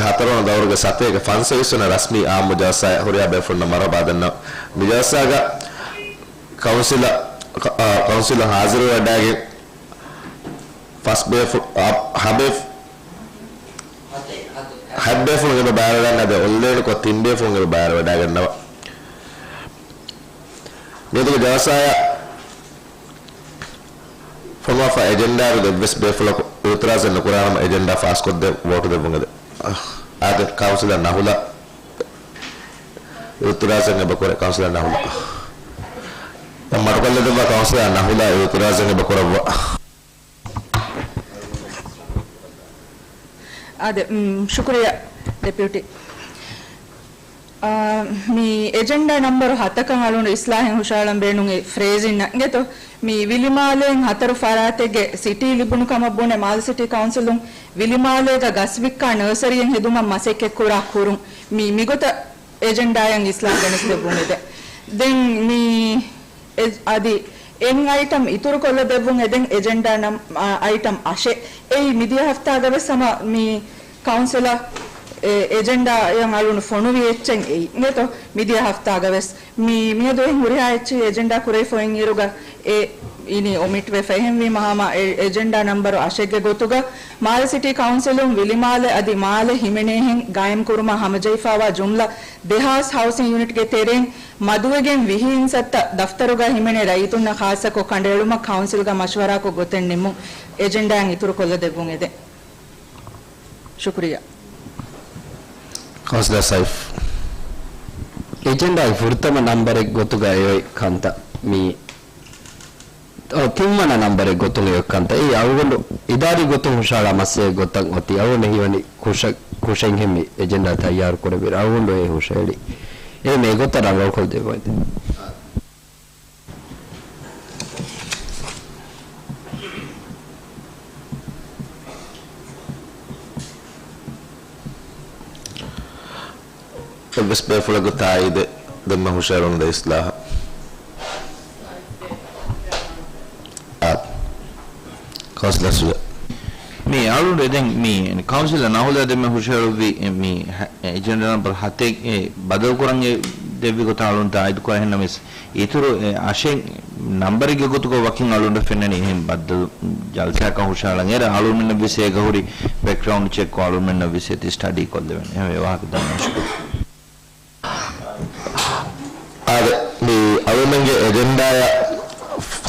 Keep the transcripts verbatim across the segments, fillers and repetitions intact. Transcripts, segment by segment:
ހަތަރުވަނަ ދައުރުގެ ސަތޭކަ ފަންސަވީސް ވަނަ ރަސްމީ އާއްމު ޖަލްސާއަށް ހުރިހާ ބޭފުޅުންނަށް މަރުޙަބާ ދަންނަވަން. މި ޖަލްސާގަ ކައުންސިލަށް، އާ، ކައުންސިލަށް ހާޒިރުވެވަޑައިގެން ފަސް ބޭފު-، އާ، ހަ ބޭފު-، ހަތް ބޭފުޅުން އެބަ ބައިވެވަޑައިގަންނަވާ. އޮންލައިންކޮށް ތިން ބޭފުޅުން އެބަ ބައިވެވަޑައިގަންނަވާ. މިއަދުގެ ޖަލްސާއަށް ފޮނުވާފަ އެޖެންޑާއިރު އެއްވެސް ބޭފުޅަކު އިއުތިރާޒެއް ނުކުރާނަމަ، އެޖެންޑާ ފާސްކޮށްދޭން ވޯޓު ދެއްވުން އެދެ. އާދެ، ކައުންސިލަރ ނަހުލާ އިއުތިރާޒެއް އެބަ ކުރޭ. ކައުންސިލަރ ނަހުލާ. މަޑުކޮށްލަދެއްވާ ކައުންސިލަރ ނަހުލާ އިއުތިރާޒެއް އެބަ ކުރައްވާ. އާދެ، މް، ޝުކުރިއްޔާ، ޑެޕިއުޓީ. އާ، މި އެޖެންޑާ ނަމްބަރު ހަތަކަށް އަޅުގަނޑު އިސްލާހެއް ހުށައަޅަން ބޭނުން އެ ފްރޭޒިންނަށް އިނގޭތޯ. މި ވިލިމާލޭން ހަތަރު ފަރާތެއްގެ ސިޓީ ލިބުނު ކަމަށް ބުނެ މާލެ ސިޓީ ކައުންސިލުން ވިލިމާލޭގަ ގަސް ވިއްކާ ނަރްސަރީއެއް ހެދުމަށް މަސައްކަތްކުރާ ކުރުން މި، މިގޮތަށް އެޖެންޑާއަށް އިސްލާހް ގެނެސްދެއްވުން އެދެން. ދެން މި އެ-، އަދި އެއް އައިޓަމް އިތުރުކޮށްލަދެއްވުން އެދެން އެޖެންޑާ ނަމް-، އަ-، އައިޓަމް އަށެއް. އެއީ މިދިޔަ ހަފްތާގަވެސް ހަމަ މި ކައުންސިލަށް އެ-، އެޖެންޑާއަށް އަޅުނު ފޮނުވި އެއްޗެއް އެއީ. އިނގޭތޯ؟ މިދިޔަ ހަފްތާގަވެސް މި-، މިއަދު އެހެން ހުރިހާ އެއްޗެއް އެޖެންޑާ ކުރެވިފަ އިން އިރުގަ އެ އިނީ އޮމިޓްވެފަ. އެހެންވީމަ ހަމަ އެ-، އެޖެންޑާ ނަމްބަރު އަށެއްގެ ގޮތުގަ މާލެ ސިޓީ ކައުންސިލުން ވިލިމާލެ އަދި މާލެ ހިމެނޭހެން ގާއިމްކުރުމަށް ހަމަޖެހިފައިވާ ޖުމްލަ ދެހާސް ހައުސިން ޔުނިޓްގެ ތެރެއިން މަދުވެގެން ވިހި އިންސައްތަ ދަފްތަރުގަ ހިމެނޭ ރައްޔިތުންނަށް ޚާއްސަކޮށް ކަނޑައެޅުމަށް ކައުންސިލްގަ މަޝްވަރާކޮށް ގޮތެއް ނިމުން އެޖެންޑާއިން އިތުރުކޮށްލަދެއްވުން އެދެން. ޝުކުރިއްޔާ. ކައުންސިލަރ ސައިފް. އެޖެންޑާގެ ފުރަތަމަ ނަންބަރެއް ގޮތުގަ އެއޮތް ކަންތައް މި އަ، ތިންވަނަ ނަންބަރެއް ގޮތުން އެއޮތް ކަންތައް. އެއީ އަޅުގަނޑު އިދާރީ ގޮތުން ހުށަހަޅާ މައްސަލައެއް ގޮތަށް އޮތީ. އަޅުގަނޑަށް ހީވަނީ ކުށަ-، ކުށެއްހެން މި އެޖެންޑާ ތައްޔާރު ކުރެއްވި އަޅުގަނޑު އެ ހުށަހެޅި. އެ މޭގޮތަށް ރަނގަޅުކޮށް ދެއްވައިދެން. އެއްވެސް ބޭފުޅަކު ތާއީދެއް ދެންމެ ހުށަހެޅުން ދޭ އިސްލާހަށް. އާ. ކައުންސިލަރ ސުޖާ. މި އަޅުގަނޑު ދެން މި ކައުންސިލަރ ނަހުލާ ދެންމެ ހުށަހެޅުއްވި މި ހަ-، އެޖެންޑާ ނަމްބަރު ހަތެއް އެ ބަދަލުކުރަން އެ ދެއްވި ގޮތަށް އަޅުގަނޑު ތާއީދު ކުރަން އެހެންނަމަވެސް، އިތުރު އެ އަށެއް ނަންބަރެއްގެ ގޮތުގަ ވަކިން އަޅުގަނޑަށް ފެންނަނީ އެހެން ބައްދަލު ޖަލްސާއަކަށް ހުށަހަޅަން. އޭރަށް އަޅުގަނޑުމެންނަށް ވެސް އޭގަ ހުރި ބެކްގްރައުންޑް ޗެކް އަޅުގަނޑުމެންނަށް ވެސް އެތި ސްޓަޑީ ކޮށްލެވޭނެ. އެހެންވެ ވާހަކަ ދަންނަވަން. އާދެ، މި އަޅުގަނޑުމެންގެ އެޖެންޑާއަށް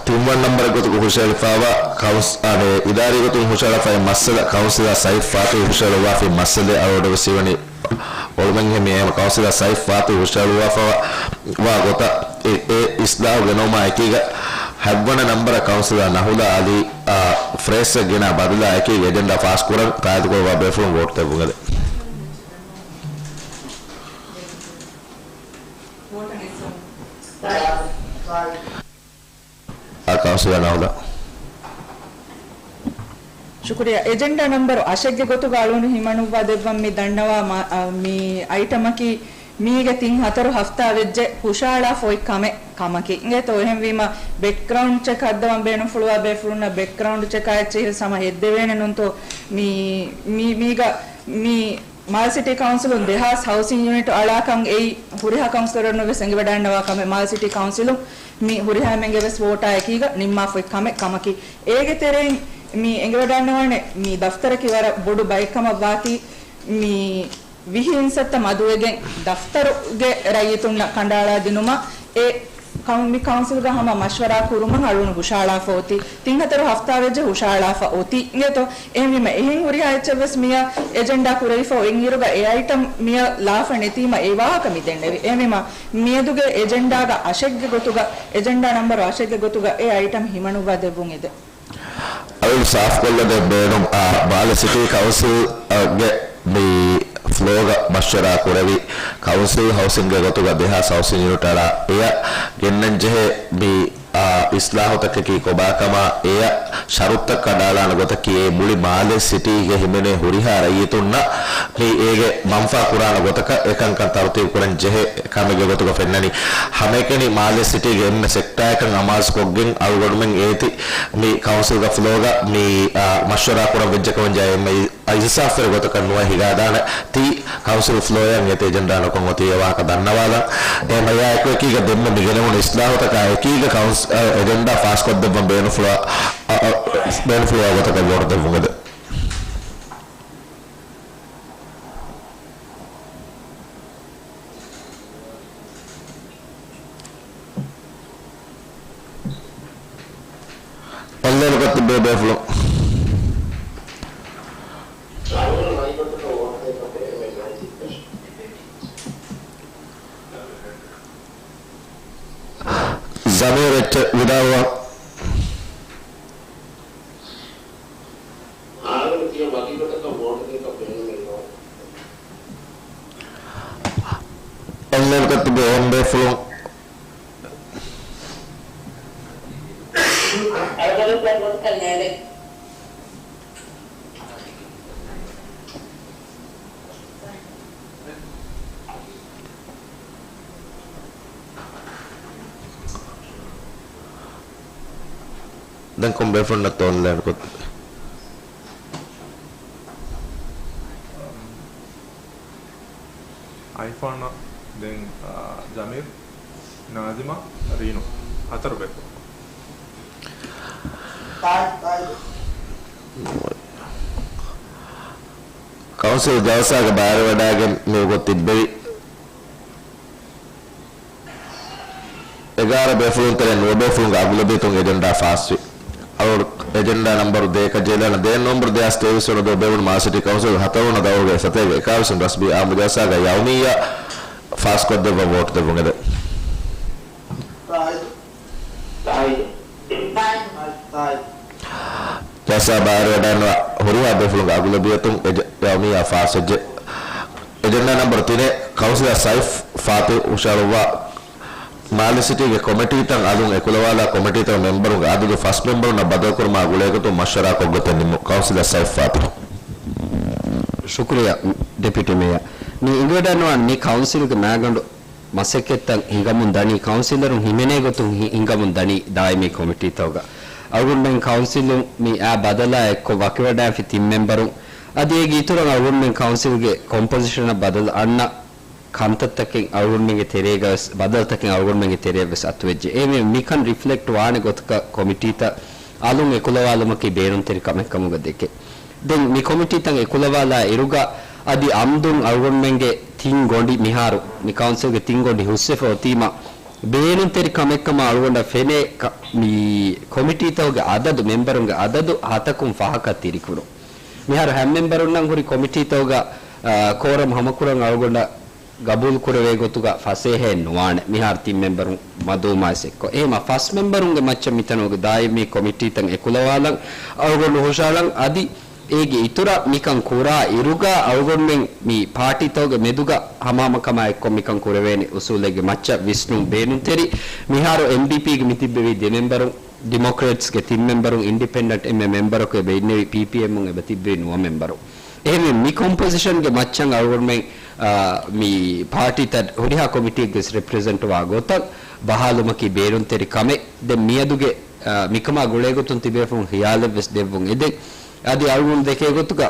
ތިންވަނަ ނަންބަރެއް ގޮތުގަ ހުށަހެޅިފައިވާ ކައުންސް-، އާދެ، އިދާރީ ގޮތުން ހުށަހަޅާފައި މައްސަލަ، ކައުންސިލަރ ސައިފް ފާތިހު ހުށަހެޅުއްވާފައި މައްސަލައެއް އަޅުގަނޑަށް ވެސް ހީވަނީ އޮޅުމެއްހެން މި އެހެން ކައުންސިލަރ ސައިފް ފާތިހު ހުށަހެޅުއްވާފައިވާ ގޮތަށް އެ، އެ އިސްލާހު ގެނައުމާ އެކީގަ ހަތްވަނަ ނަންބަރަށް ކައުންސިލަރ ނަހުލާ އަލީ، އާ، ފްރޭސްއެއް ގެނާ ބަދަލާ އެކީގަ އެޖެންޑާ ފާސްކުރަން ތާއީދުކުރައްވާ ބޭފުޅުން ވޯޓް ދެއްވުން އެދެން. އާ، ކައުންސިލަރ ނަހުލާ. ޝުކުރިއްޔާ. އެޖެންޑާ ނަންބަރު އަށެއްގެ ގޮތުގަ އަޅުގަނޑު ހިމަނުއްވާ ދެއްވަން މި ދަންނަވާ މަ-، އަ، މި އައިޓަމަކީ މީގެ ތިން ހަތަރު ހަފްތާ ވެއްޖެ ހުށަހަޅާފަ އޮތް ކަމެއް ކަމަކީ. އިނގޭތޯ އެހެންވީމަ ބެކްގްރައުންޑް ޗެކް ހައްދަވަން ބޭނުންފުޅުވާ ބޭފުޅުންނަށް ބެކްގްރައުންޑް ޗެކާ އެއްޗެހި ހަމަ ހެއްދެވޭނެ ނޫންތޯ މި، މި، މީގަ މި މާލެ ސިޓީ ކައުންސިލުން ދެހާސް ހައުސިން ޔުނިޓު އަޅާކަން އެއީ ހުރިހާ ކައުންސިލަރުންނަށް ވެސް އެނގިވަޑައިންނަވާ ކަމެއް. މާލެ ސިޓީ ކައުންސިލުން މި ހުރިހާ އެންމެންގެ ވެސް ވޯޓާ އެކީގަ ނިންމާފައި ކަމެއް ކަމަކީ. އޭގެ ތެރެއިން މި އެނގިވަޑައިންނަވާނެ މި ދަފްތަރަކީ ވަރަށް ބޮޑު ބައެއް ކަމަށް ވާތީ މި ވިހި އިންސައްތަ މަދުވެގެން ދަފްތަރުގެ ރައްޔިތުންނަށް ކަނޑައަޅާ ދިނުމަށް އެ ކައު-، މި ކައުންސިލްގަ ހަމަ މަޝްވަރާ ކުރުމަށް އަޅުން ހުށަހަޅާފަ އޮތީ. ތިން ހަތަރު ހަފްތާ ވެއްޖެ ހުށަހަޅާފަ އޮތީ. އިނގޭތޯ؟ އެހެންވީމަ އެހެން ހުރިހާ އެއްޗެއް ވެސް މިޔަށް އެޖެންޑާ ކުރެވިފަ އޮތް އިރުގަ އެ އައިޓަމް މިޔަށް ލާފަ ނެތީމަ އެ ވާހަކަ މި ދެންނެވި. އެހެންވީމަ މިއަދުގެ އެޖެންޑާގަ އަށެއްގެ ގޮތުގަ، އެޖެންޑާ ނަމްބަރު އަށެއްގެ ގޮތުގަ އެ އައިޓަމް ހިމަނުއްވާ ދެއްވުން އެދެން. އަޅުގަނޑު ސާފުކޮށްލަދޭން ބޭނުން، އާ، މާލެ ސިޓީ ކައުންސިލްގެ މި ފްލޯގަ މަޝްވަރާ ކުރެވި ކައުންސިލް ހައުސިންގެ ގޮތުގަ ދެހާސް ހައުސިން ޔުނިޓް އަޅާ އެއަށް ގެންނަން ޖެހޭ މި، އާ، އިސްލާހުތަކަކީ ކޮބާކަމާ އެއަށް ޝަރުތުތައް ކަނޑައަޅާނެ ގޮތަކީ އެ މުޅި މާލެ ސިޓީގެ ހިމެނޭ ހުރިހާ ރައްޔިތުންނަށް މި އޭގެ މަންފާ ކުރާނެ ގޮތަކަށް އެކަންކަން ތަރުތީބު ކުރަން ޖެހޭ ކަމެއްގެ ގޮތުގަ ފެންނަނީ. ހަމައެކަނި މާލެ ސިޓީގެ އެންމެ ސެކްޓާއަކަށް އަމާޒުކޮށްގެން އަޅުގަނޑުމެން އޭތި މި ކައުންސިލްގެ ފްލޯގަ މި، އާ، މަޝްވަރާ ކުރަން ވެއްޖެ ކަމަށް ޖައެއް މި އިންސާފުވެރި ގޮތަކަށް ނުވެ ހިގާދާނެ. ތި ކައުންސިލް ފްލޯއަށް އެތި އެޖެންޑާ ނުކޮށް އޮތީ އެވާހަކަ ދަންނަވާލަން. އެ މަޔާ އެކު އެކީގަ ދެންމެ މިގެނެވުނު އިސްލާހުތަކާ އެކީގަ ކައުންސް-، އަ، އެޖެންޑާ ފާސްކޮށްދެއްވަން ބޭނުންފުޅުވާ، އަ، އަ، ބޭނުންފުޅުވާ ގޮތަކަށް ވޯޓު ދެއްވުން އެދެން. އޮންލައިންކޮށް ތިއްބެވި ބޭފުޅުން. ޒަމީރު އެއްޗެއް ވިދާޅުވާ. އޮންލައިންކޮށް ތިއްބެވި ބޭފުޅުން. ދެން ކޮން ބޭފުޅުންނަށްތޯ އޮންލައިންކޮށް؟ އައިފާން، ދެން، އާ، ޒަމީރު، ނާޒިމާ، ރީނު، ހަތަރު ބޭފުޅުން. ކައުންސިލް ޖަލްސާގަ ބައިވެރިވެވަޑައިގެން މިވަގުތު ތިއްބެވި އެގާރަ ބޭފުޅުން ތެރޭ ނުވަ ބޭފުޅުންގެ އަޣުލަބިއްޔަތުން އެޖެންޑާ ފާސްވި. އަޅުގަނޑު އެޖެންޑާ ނަމްބަރު ދޭއަކަށް ޖެހިލާނަ ދޭއް ނޮވެމްބަރު ދެހާސް ތޭވީސް ވަނަ ދުވަހު ބޭއްވުނު މާލެ ސިޓީ ކައުންސިލްގެ ހަތަރުވަނަ ދައުރުގެ އެއް ސަތޭކަ އެކާވީސް ރަސްމީ އާއްމު ޖަލްސާގަ ޔައުމިއްޔާ ފާސްކޮށްދެއްވަން ވޯޓު ދެއްވުން އެދެން. ޖަލްސާ ބައިވެރިވެވަޑައިގަންނަވާ ހުރިހާ ބޭފުޅުންގެ އަޣުލަބިއްޔަތުން އެޖެ-، ޔައުމިއްޔާ ފާސްވެއްޖެ. އެޖެންޑާ ނަމްބަރު ތިނެއް، ކައުންސިލަރ ސައިފް ފާތިހު ހުށަހަޅުއްވާ، މާލެ ސިޓީގެ ކޮމިޓީތައް އަލުން އެކުލަވާލާ ކޮމިޓީތަކުގެ މެމްބަރުންގެ އަދަދު ފަސް މެމްބަރުންނަށް ބަދަލުކުރުމާ ގުޅޭގޮތުން މަޝްވަރާކޮށްގޮތެއް ނިންމުން. ކައުންސިލަރ ސައިފް ފާތިހު. ޝުކުރިއްޔާ، ޑެޕިއުޓީ މޭޔަރ. މި އެނގިވަޑައިގަންނަވާނީ މި ކައުންސިލްގެ މައިގަނޑު މަސައްކަތްތައް ހިނގަމުން ދަނީ، ކައުންސިލަރުން ހިމެނޭ ގޮތުން ހި-، ހިނގަމުން ދަނީ ދާއިމީ ކޮމިޓީތަކުގަ. އަޅުގަނޑުމެން ކައުންސިލުން މި އާ ބަދަލާ އެއްކޮށް ވަކިވެވަޑައިފި ތިން މެމްބަރުން އަދި އޭގެ އިތުރަށް އަޅުގަނޑުމެން ކައުންސިލްގެ ކޮމްޕޮޒިޝަނަށް ބަދަލު އަންނަ ކަންތައްތަކެއް އަޅުގަނޑުމެންގެ ތެރޭގަވެސް، ބަދަލުތަކެއް އަޅުގަނޑުމެންގެ ތެރެއަށްވެސް އަތުވެއްޖެ. އެހެންވެ، މިކަން ރިފްލެކްޓް ވާނެ ގޮތަކަށް ކޮމިޓީތައް އަލުން އެކުލަވާލުމަކީ ބޭނުންތެރި ކަމެއް ކަމުގަ ދެކެ. ދެން މި ކޮމިޓީތައް އެކުލަވާލާ އިރުގަ އަދި އަމްދުން އަޅުގަނޑުމެންގެ ތިން ގޮނޑި މިހާރު، މި ކައުންސިލްގެ ތިން ގޮނޑި ހުސްވެފަ އޮތީމަ، ބޭނުންތެރި ކަމެއްކަމަށް އަޅުގަނޑަށް ފެނޭ ކަ-، މި ކޮމިޓީތަކުގެ އަދަދު، މެމްބަރުންގެ އަދަދު ހަތަކުން ފަހަކަށް ތިރިކުރުން. މިހާރު ހަތް މެމްބަރުންނަށް ހުރި ކޮމިޓީތަކުގަ، އާ، ކޯރަމް ހަމަކުރަން އަޅުގަނޑަށް ގަބޫލު ކުރެވޭ ގޮތުގަ ފަސޭހައެއް ނުވާނެ، މިހާރު ތިން މެމްބަރުން މަދުވުމާ އެސް އެއްކޮށް. އެހެމަ ފަސް މެމްބަރުންގެ މައްޗަށް މިތަނުގެ ދާއިމީ ކޮމިޓީތައް އެކުލަވާލަން އަޅުގަނޑު ހުށަހަޅަން. އަދި އޭގެ އިތުރަށް މިކަން ކުރާ އިރުގަ އަޅުގަނޑުމެން މި ޕާޓީތަކުގެ މެދުގަ ހަމަހަމަކަމާ އެއްކޮށް މިކަން ކުރެވޭނެ އުސޫލެއްގެ މައްޗަށް ވިސްނުން ބޭނުންތެރި. މިހާރު އެމްޑީޕީގެ މި ތިއްބެވި ދެ މެމްބަރުން، ޑިމޮކްރެޓްސްގެ ތިން މެމްބަރުން، އިންޑިޕެންޑެންޓް އެންމެ މެމްބަރަކު އެބަ އިންނެވި ޕީޕީއެމުން އެބަ ތިއްބެވި ނުވަ މެމްބަރު. އެހެންވެ، މި ކޮމްޕޮޒިޝަންގެ މައްޗަށް އަޅުގަނޑުމެން، އާ، މި ޕާޓީތައް ހުރިހާ ކޮމިޓީއެއްގެ ރެޕްރެޒެންޓްވާ ގޮތަށް ބަހާލުމަކީ ބޭނުންތެރި ކަމެއް. ދެން މިއަދުގެ، އާ، މިކަމާ ގުޅޭގޮތުން ތިބޭފުޅުން ޚިޔާލެއްވެސް ދެއްވުން އެދެން. އަދި އަޅުގަނޑު ދެކޭ ގޮތުގަ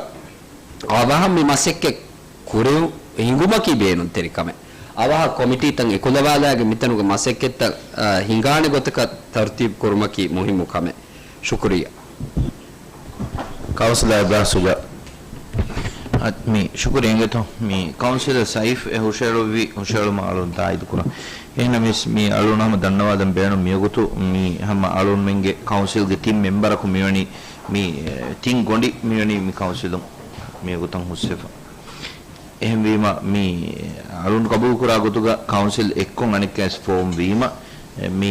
އަވަހަށް މި މަސައްކަތް ކުރެވު ހިނގުމަކީ ބޭނުންތެރި ކަމެއް. އަވަހަށް ކޮމިޓީތައް އެކުލަވާލާގެން މިތަނުގެ މަސައްކަތްތައް، އާ، ހިނގާނެ ގޮތަކަށް ތަރުތީބު ކުރުމަކީ މުހިއްމު ކަމެއް. ޝުކުރިއްޔާ. ކައުންސިލަރ އިބްރާހިމް ޝުޖާ. އަ، މި ޝުކުރި އެނގޭތޯ؟ މި ކައުންސިލަރ ސައިފް އެ ހުށަހެޅުއްވި ހުށަހެޅުމަށް އަޅުން ތާއީދު ކުރަން. އެހެންނަމަވެސް މި އަޅުން ހަމަ ދަންނަވާލަން ބޭނުން މިވަގުތު މި ހަމަ އަޅުންމެންގެ ކައުންސިލްގެ ތިން މެމްބަރަކު މިވަނީ މި، އެ، ތިން ގޮނޑި މިވަނީ މި ކައުންސިލުން މިވަގުތަށް ހުސްވެފަ. އެހެންވީމަ، މި އަޅުން ގަބޫލުކުރާ ގޮތުގަ ކައުންސިލް އެއްކޮށް އަނެއްކާވެސް ފޯމް ވީމަ، މި،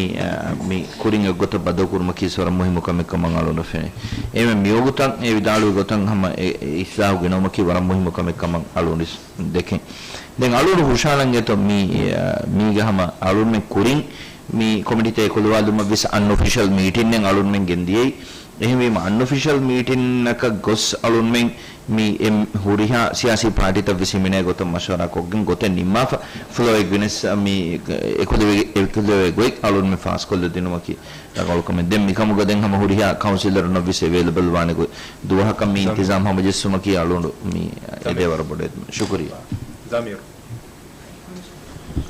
މި ކުރިން އެއްގޮތަށް ބަދަލުކުރުމަކީ ވަރަށް މުހިއްމު ކަމެއް ކަމަށް އަޅުން ފެނޭ. އެހެންވެ، މިވަގުތަށް އެ ވިދާޅުވި ގޮތަށް ހަމަ އެ، އެ އިސްލާހު ގެނައުމަކީ ވަރަށް މުހިއްމު ކަމެއް ކަމަށް އަޅުން ވެސް ދެކެން. ދެން އަޅުން ހުށަހަޅަން އެތޯ މި، މީގެ ހަމަ އަޅުންމެން ކުރިން މި ކޮމިޓީތައް އެކުލަވާލުމަށް ވެސް އަންއޮފިޝަލް މީޓިންއެއް އަޅުންމެން ގެންދިޔައީ. އެހެންވީމަ، އަންއޮފިޝަލް މީޓިންއަކަށް ގޮސް އަޅުންމެން މި އެ ހުރިހާ ސިޔާސީ ޕާޓީތައްވެސް ހިމެނޭ ގޮތަށް މަޝްވަރާ ކޮށްގެން ގޮތެއް ނިންމާފަ، ފްލޯއެއް ގެނެސް މި އެކުލެވޭ، އެކުލެވޭ ގޮތް އަޅުންމެން ފާސްކޮށްލަދިނުމަކީ ރަނގަޅު ކަމެއް. ދެން މިކަމުގަ ދެން ހަމަ ހުރިހާ ކައުންސިލަރުންނަށްވެސް އެވޭލަބަލް ވާނެ ގޮތް ދުވަހަކަށް މި އިންތިޒާމް ހަމަޖެއްސުމަކީ އަޅުގަނޑު މި އެދޭ ވަރަށް ބޮޑު އެދުމެއް. ޝުކުރިއްޔާ. ޒަމީރު.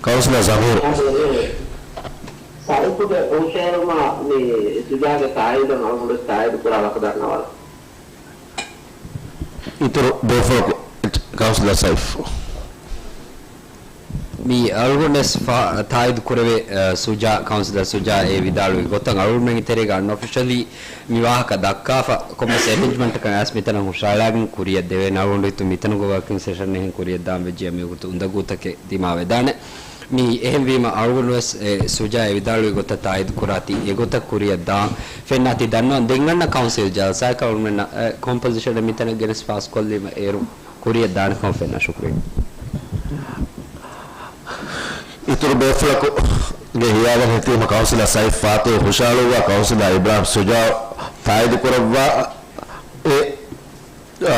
ކައުންސިލަރ ޒަމީރު. ސައިފުގެ ހުށައެޅުމަށް މި ސުޖާގެ ތާއީދުން އަޅުގަނޑު ތާއީދު ކުރާ ވާހަކަ ދަންނަވާލަން. އިތުރު ބޭފުޅަކު ކައުންސިލަރ ސައިފް. މި އަޅުގަނޑުވެސް ފާ-، ތާއީދު ކުރެވޭ، އަ، ސުޖާ، ކައުންސިލަރ ސުޖާ އެ ވިދާޅުވި ގޮތަށް އަޅުގަނޑުމެންގެ ތެރޭގަ އަންއޮފިޝަލީ މި ވާހަކަ ދައްކާފަ، ކޮންމެސް އެރޭންޖްމަންޓަކަށް އައިސް މިތަނަށް ހުށަހަޅާގެން ކުރިއަށް ދެވޭނެ. އަޅުގަނޑު ހިތުން މިތަނުގަ ވަރކިން ސެޝަން އެހެން ކުރިއަށް ދާން ވެއްޖިއްޔާ މިވަގުތު އުނދަގޫތަކެއް ދިމާވެދާނެ. މި އެހެންވީމަ އަޅުގަނޑުވެސް އެ ސުޖާ އެ ވިދާޅުވި ގޮތަށް ތާއީދު ކުރާތީ އެގޮތަށް ކުރިއަށް ދާން ފެންނާތީ ދަންނަވަން. ދެން އަންނަ ކައުންސިލް ޖަލްސާއަކަށް އަޅުމެންނަށް އެ ކޮމްޕޮޒިޝަނެއް މިތަނަށް ގެނެސް ފާސްކޮށްލީމަ އޭރު ކުރިއަށް ދާނެ ކަމަށް ފެންނާ. ޝުކުރިއްޔާ. އިތުރު ބޭފުޅަކުގެ ހިޔާލަށް ހިތީމަ ކައުންސިލަރ ސައިފް ފާތިހު ހުށަހަޅުއްވާ ކައުންސިލަރ އިބްރާހިމް ސުޖާ ތާއީދު ކުރައްވާ އެ، އާ،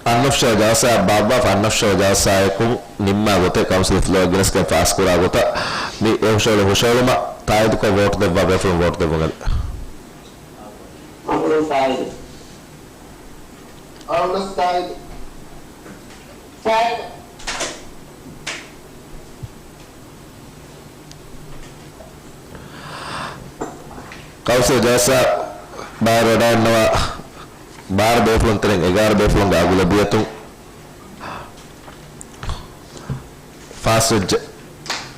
އަންއޮފިޝަލް ޖަލްސާއަށް ބާއްވާފަ އަންއޮފިޝަލް ޖަލްސާއެކު ނިންމާ ގޮތެއް ކައުންސިލް ފްލޯ ގެނެސްގެން ފާސްކުރާ ގޮތަށް މި އެ ހުށަހެޅި ހުށަހެޅުމަށް ތާއީދުކޮށް ވޯޓް ދެއްވާ ބޭފުޅުން ވޯޓް ދެއްވުން އެދެ. އަޅުގަނޑު ތާއީދު. އަޅުގަނޑު ތާއީދު. ތާއީދު. ކައުންސިލް ޖަލްސާ ބާރަ ވަޑައިންނަވާ ބާރަ ބޭފުޅުން ތެރެއިން އެގާރަ ބޭފުޅުންގެ އަގު ލެއްބިއްޔަތުން ފާސްވެއްޖެ.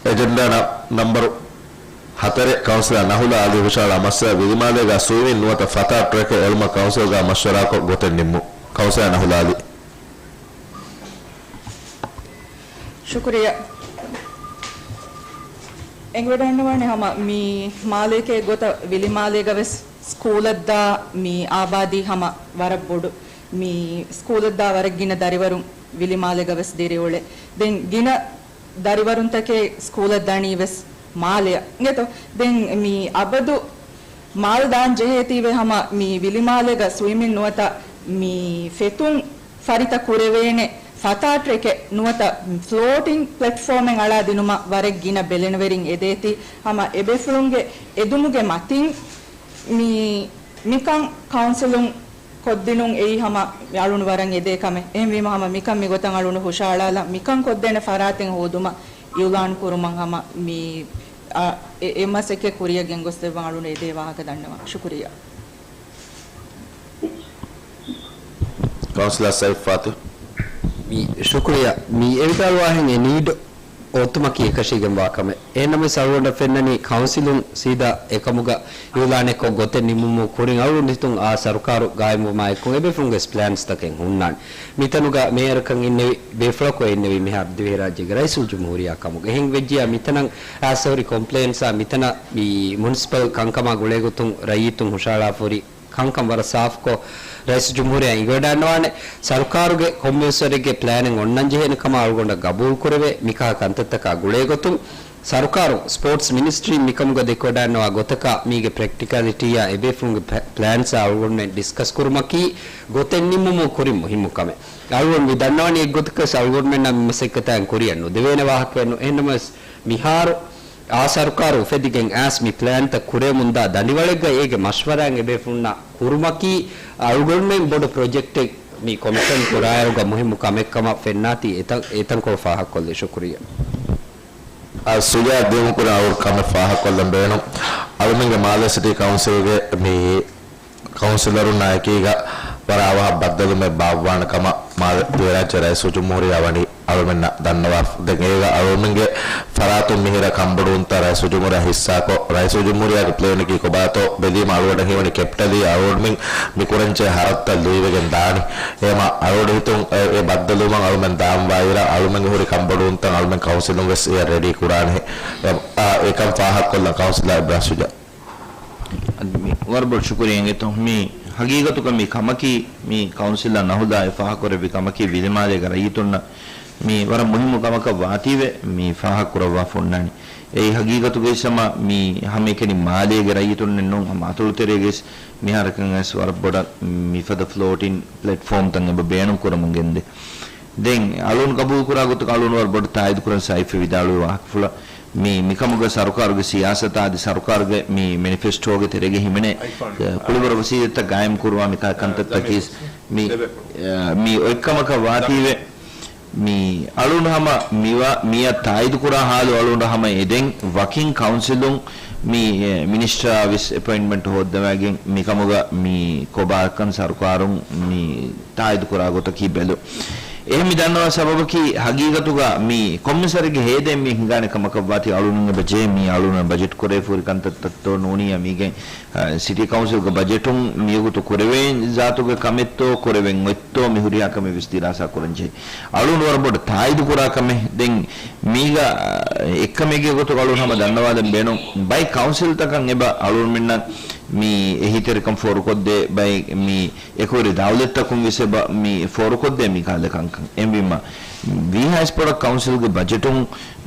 އެޖެންޑާ ނަ-، ނަންބަރު ހަތަރެއް، ކައުންސިލަރ ނަހުލާ އަލީ ހުށަހަޅާ މައްސަލަ ވިލިމާލޭގަ ސުއިމިން ނުވަތަ ފަތާ ޓްރެކެއް އެޅުމަށް ކައުންސިލްގަ މަޝްވަރާކޮށް ގޮތެއް ނިންމުން. ކައުންސިލަރ ނަހުލާ އަލީ. ޝުކުރިއްޔާ. އެނގިވަޑައިންނަވާނެ ހަމަ މި މާލޭގެ ގޮތަށް ވިލިމާލޭގަ ވެސް ސްކޫލަށްދާ މި އާބާދީ ހަމަ ވަރަށް ބޮޑު. މި ސްކޫލަށްދާ ވަރަށް ގިނަ ދަރިވަރުން ވިލިމާލޭގަ ވެސް ދިރިއުޅޭ. ދެން ގިނަ ދަރިވަރުންތަކެއް ސްކޫލަށް ދަނީ ވެސް މާލެއަށް އިނގޭތޯ. ދެން މި އަބަދު މާލެ ދާން ޖެހޭތީވެ ހަމަ މި ވިލިމާލޭގަ ސުއިމިން ނުވަތަ މި ފެތުން ފަރިތަ ކުރެވޭނެ ފަތާ ޓްރެކެއް ނުވަތަ ފްލޯޓިން ޕްލެޓްފޯމެއް އަޅާ ދިނުމަށް ވަރަށް ގިނަ ބެލެނިވެރިން އެދޭތީ. ހަމަ އެބޭފުޅުންގެ އެދުމުގެ މަތިން މި، މިކަން ކައުންސިލުން ކޮށްދިނުން އެއީ ހަމަ މި އަޅުން ވަރަށް އެދޭ ކަމެއް. އެހެންވީމަ ހަމަ މިކަން މިގޮތަށް އަޅުން ހުށަހަޅާލަން، މިކަން ކޮށްދޭނެ ފަރާތެއް ހޯދުމަށް އިއުލާން ކުރުމަށް ހަމަ މި، އަ، އެ، އެ މަސައްކަތް ކުރިއަށް ގެންގޮސްދެއްވަން އަޅުން އެދޭ ވާހަކަ ދަންނަވަން. ޝުކުރިއްޔާ. ކައުންސިލަރ ސައިފް ފާތިހު. މި ޝުކުރިއްޔާ. މި އެވިދާޅުވާހެން އެ ނީޑް އޮތުމަކީ އެކަށީގެންވާ ކަމެއް. އެހެންނަމަވެސް އަޅުގަނޑަށް ފެންނަނީ ކައުންސިލުން ސީދާ އެކަމުގަ އިއުލާނެއްކޮށް ގޮތެއް ނިމުމުން ކުރިން އަޅުގަނޑު ހިތުން އާ ސަރުކާރު ގާއިމްވުމާ އެއްކޮށް އެބޭފުޅުންގެ ޕްލޭންސްތަކެއް ހުންނާނެ. މިތަނުގަ މޭޔަރަކަށް އިންނެވި ބޭފުޅަކު އިންނެވީ މިހާރު ދިވެހިރާއްޖޭގެ ރައީސުލްޖުމްހޫރިއްޔާ ކަމުގަ. އެހެން ވެއްޖިއްޔާ މިތަނަށް އައިސް ހުރި ކޮމްޕްލޭންސްއާ މިތަނަށް މި މުނިސިޕަލް ކަންކަމާ ގުޅޭގޮތުން ރައްޔިތުން ހުށަހަޅާފަ ހުރި ކަންކަން ވަރަށް ސާފުކޮށް، ރައީސުލްޖުމްހޫރިއްޔާ އިނގިވަޑައިންނަވާނެ. ސަރުކާރުގެ ކޮންމެވެސް ވަރެއްގެ ޕްލޭނެއް އޮންނަން ޖެހޭނެ ކަމަށް އަޅުގަނޑަށް ގަބޫލުކުރެވޭ. މިކަހަލަ ކަންތައްތަކާ ގުޅޭގޮތުން ސަރުކާރު ސްޕޯޓްސް މިނިސްޓްރީން މިކަމުގަ ދެކެވަޑައިންނަވާ ގޮތަކާ މީގެ ޕްރެކްޓިކަލިޓީއާ އެބޭފުޅުންގެ ޕްލޭ-، ޕްލޭންސްއާ އަޅުގަނޑުމެން ޑިސްކަސް ކުރުމަކީ ގޮތެއް ނިންމުމުން ކުރިން މުހިއްމު ކަމެއް. އަޅުގަނޑު މި ދަންނަވަނީ އެއްގޮތަކަށް އަޅުގަނޑުމެންނަށް މި މަސައްކަތާއިން ކުރިއަށް ނުދެވޭނެ ވާހަކައެއް ނޫން. އެހެންނަމަވެސް މިހާރު އާ ސަރުކާރު އުފެދިގެން އައިސް މި ޕްލޭންތައް ކުރެވެމުންދާ ދަނޑިވަޅެއްގަ އޭގެ މަޝްވަރާއިން އެބޭފުޅުންނާ ކުރުމަކީ އަޅުގަނޑުމެން ބޮޑު ޕްރޮޖެކްޓެއް މި ކޮމިޝަން ކުރާއިރުގަ މުހިއްމު ކަމެއް ކަމަށް ފެންނާތީ އެތަން، އެތަންކޮޅު ފާހަގަކޮށްލީ. ޝުކުރިއްޔާ. އާ، ސުޖާ ދިއުމުކުރިން އަޅު ކަމެއް ފާހަގަކޮށްލަން ބޭނުން. އަޅުމެންގެ މާލެ ސިޓީ ކައުންސިލްގެ މި ކައުންސިލަރުންނާ އެކީގަ ވަރަށް އަވަހަށް ބައްދަލުމެއް ބާއްވާނެ ކަމަށް މާލެ ދިވެހިރާއްޖެ ރައީސުލްޖުމްހޫރިއްޔާ ވަނީ އަޅުމެންނަށް ދަންނަވާފަ. ދެން އޭގަ އަޅުމެންގެ ފަރާތުން މިހިރަ ކަންބޮޑުވުންތައް ރައީސުލްޖުމްހޫރިއްޔާ ހިއްސާކޮށް، ރައީސުލްޖުމްހޫރިއްޔާގެ ޕްލޭނަކީ ކޮބާތޯ ބެލީމަ އަޅުގަނޑަށް ހީވަނީ ކެޕިޓަލީ އަޅުގަނޑުމެން މި ކުރަންޖެހޭ ހަރަދުތައް ލުއިވެގެން ދާނީ. އެހެމަ އަޅުގަނޑު ހިތުން އެ، އެ ބައްދަލުވުމަށް އަޅުމެން ދާންވާއިރަށް އަޅުމެންގެ ހުރި ކަންބޮޑުވުންތައް އަޅުމެން ކައުންސިލުން ވެސް އެއަށް ރެޑީ ކުރާނެ. އެ، އާ، އެކަން ފާހަގަކޮށްލަން ކައުންސިލަރ އިބްރާހިމް ޝުޖާ. އަދި މި ވަރަށް ބޮޑު ޝުކުރިއްޔާ އިނގޭތޯ. މި ހަގީގަތުގަ މި ކަމަކީ، މި ކައުންސިލަރ ނަހުލާ އެ ފާހަގަކުރެއްވި ކަމަކީ، ވިލިމާލޭގެ ރައްޔިތުންނަށް މީ ވަރަށް މުހިއްމު ކަމަކަށް ވާތީވެ މީ ފާހަގަކުރައްވާފަ އޮންނާނީ. އެއީ ހަގީގަތުގައި ހަމަ މީ ހަމައެކަނި މާލޭގެ ރައްޔިތުންނެއް ނޫން، ހަމަ އަތޮޅުތެރޭގައި މިހާރަކަށް ވެސް ވަރަށް ބޮޑަށް މިފަދަ ފްލޯޓިން ޕްލެޓްފޯމްތައް އެބަ ބޭނުން ކުރަމުން ގެންދޭ. ދެން އަޅުން ގަބޫލުކުރާ ގޮތުގަ އަޅުން ވަރަށް ބޮޑަށް ތާއީދުކުރަން ސައިފް ވިދާޅުވި ވާހަކަފުޅަށް މި، މިކަމުގަ ސަރުކާރުގެ ސިޔާސަތާ އަދި ސަރުކާރުގެ މި މެނިފެސްޓޯގެ ތެރޭގަ ހިމެނޭ ކުޅިވަރު ވަސީލަތްތައް ގާއިމް ކުރުވާ މި ކަ-، ކަންތައްތަކީ މި، މި އޮތްކަމަކަށް ވާތީވެ. މި އަޅުން ހަމަ މިވާ މިއަށް ތާއީދުކުރާ ހާލު އަޅުން ހަމަ އެދެން ވަކިން ކައުންސިލުން މި، އެ، މިނިސްޓަރ ވެސް އެޕޮއިންޓްމަންޓް ހޯއްދަވައިގެން މިކަމުގަ މި ކޮބާކަން ސަރުކާރުން މި ތާއީދުކުރާ ގޮތަކީ ބެލު. އެހެން މި ދަންނަވާ ސަބަބަކީ ހަގީގަތުގަ މި ކޮންމެސް ވަރެއްގެ ހޭދައިން މި ހިނގާނެ ކަމަކަށްވާތީ އަޅުން އެބަ ޖެހޭ މި އަޅުން ބަޖެޓް ކުރެވިފަހުރި ކަންތައްތައްތޯ ނޫނީ މީގެ އަ، ސިޓީ ކައުންސިލްގެ ބަޖެޓުން މިވަގުތު ކުރެވޭ ޒާތުގެ ކަމެއްތޯ ކުރެވެން އޮތްތޯ މި ހުރިހާ ކަމެއް ވެސް ދިރާސާ ކުރަން ޖެހޭ. އަޅުން ވަރަށް ބޮޑަށް ތާއީދު ކުރާ ކަމެއް. ދެން މީގަ، އަ، އެއްކަމެއްގެ ގޮތުގަ އަޅުން ހަމަ ދަންނަވާލަން ބޭނުން ބައެއް ކައުންސިލްތަކަށް އެބަ އަޅުންމެންނަށް މި އެހީތެރިކަން ފޯރުކޮށްދޭ ބައެއް މި އެކުވެރި ދައުލަތްތަކުން ވެސް އެބަ މި ފޯރުކޮށްދޭ މި ކަހަލަ ކަންކަން. އެހެންވީމަ ވީހާވެސް ބޮޑަށް ކައުންސިލްގެ ބަޖެޓުން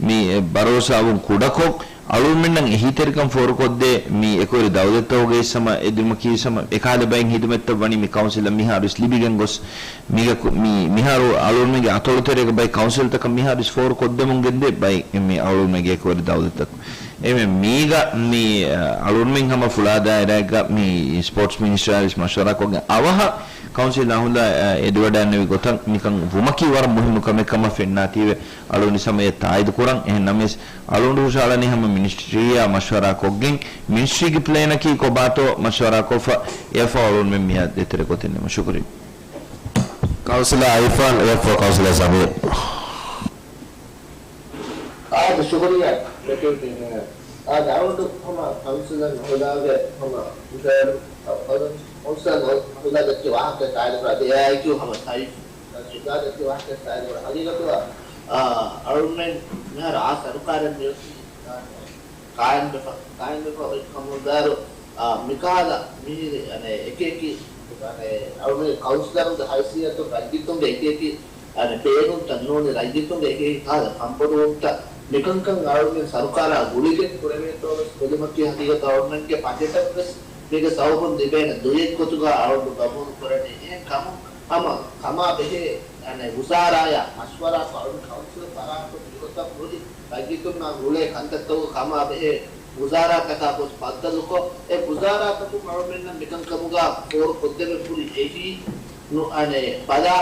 މި ބަރޯސާވުން ކުޑަކޮށް، އަޅުންމެންނަށް އެހީތެރިކަން ފޯރުކޮށްދޭ މި އެކުވެރި ދައުލަތްތަކުގައި ހަމަ އެދުމަކީ ހަމަ އެކަހަލަ ބައެއް ހިދުމަތްތައް ވަނީ މި ކައުންސިލަށް މިހާރު ވެސް ލިބިގެން ގޮސް، މީގަ ކު-، މި މިހާރު އަޅުންމެންގެ އަތޮޅުތެރޭގަ ބައެއް ކައުންސިލްތަކަށް މިހާރު ވެސް ފޯރުކޮށްދެމުން ގެންދޭ ބައެއް މި އަޅުންމެންގެ އެކުވެރި ދައުލަތްތަކުން. އެމެ މީގަ މި، އަ، އަޅުންމެން ހަމަ ފުޅާ ދާއިރާއެއްގަ މި ސްޕޯޓްސް މިނިސްޓަރ ވެސް މަޝްވަރާކޮށްގެން އަވަހަށް ކައުންސިލް އަހުލާ، އަ، އެދިވަޑައިންނެވި ގޮތަށް މިކަން ވުމަކީ ވަރަށް މުހިއްމު ކަމެއް ކަމަށް ފެންނާތީވެ އަޅުން ހަމަ އެ ތާއީދު ކުރަން. އެހެން ނަމަވެސް އަޅުން ހުށަހަޅަނީ ހަމަ މިނިސްޓްރީއާ މަޝްވަރާ ކޮށްގެން، މިނިސްޓްރީގެ ޕްލޭނަކީ ކޮބާތޯ މަޝްވަރާ ކޮށްފަ އެއަށްފަހު އަޅުންމެން މިއަށް ދޭތެރެ ގޮތެއް ނިމުން. ޝުކުރިއްޔާ. ކައުންސިލަރ އައިފާން، އެއަށްފަހު ކައުންސިލަރ ޒަމީރު. އާދެ، ޝުކުރިއްޔާ. އާދެ، އަޅުގަނޑު ހަމަ ކައުންސިލަރ އަހުލާގެ ހަމަ ކައުންސިލަރ އަހުލާ ދެއްކި ވާހަކަ ތާއީދު ކުރާ، އެއާއެކީ ހަމަ ތާއީދު ކުރާ ދެއްކި ވާހަކަ ތާއީދު ކުރާ. ހަގީގަތުގަ، އާ، އަޅުމެން މިހާރު އާ ސަރުކާރެއް މިއޮތީ، އާ، ޤާއިމްވެފަ، ޤާއިމްވެފަ އޮތް ކަމުންދާއިރު، އާ، މިކަހަލަ މިހިރި، އަނެއް، އެކިއެކި، އަނެއް، އަޅުމެން ކައުންސިލަރުންގެ ހައިސިއްޔަތުން ރައްޔިތުންގެ އެކިއެކި، އަނެއް، ބޭނުންތައް ނޫނީ ރައްޔިތުންގެ އެކިއެކި ކަހަލަ ކަންބޮޑުވުންތައް މިކަންކަން އަޅުމެން ސަރުކާރާ ގުޅިގެން ކުރެވޭތޯ ވެސް ބެލުމަކީ ހަގީގަތަށް އަޅުމެންގެ ބަޖެޓަށް ވެސް މީގެ ސަބަބުން ލިބޭނެ ދުވަހެއް ގޮތުގަ އަޅުގަނޑު ގަބޫލު ކުރަނީ. އެހެން ކަމުން ހަމަ ކަމާ ބެހޭ، އަނެއް، ވުޒާރާޔާ މަޝްވަރާކޮށް އަޅުގަނޑު ކައުންސިލް ފަރާތުން މިގޮތަށް ހުރި ރައްޔިތުންނާ ގުޅޭ ކަންތައްތަކުގަ ކަމާ ބެހޭ ވުޒާރާތަކާ ގޮސް ބައްދަލުކޮށް، އެ ވުޒާރާތަކުން އަޅުމެންނަށް މިކަންކަމުގަ ފޯރު ކޮށްދެވެން ހުރި އެހީ ނު-، އަނެއް، ބަލާ،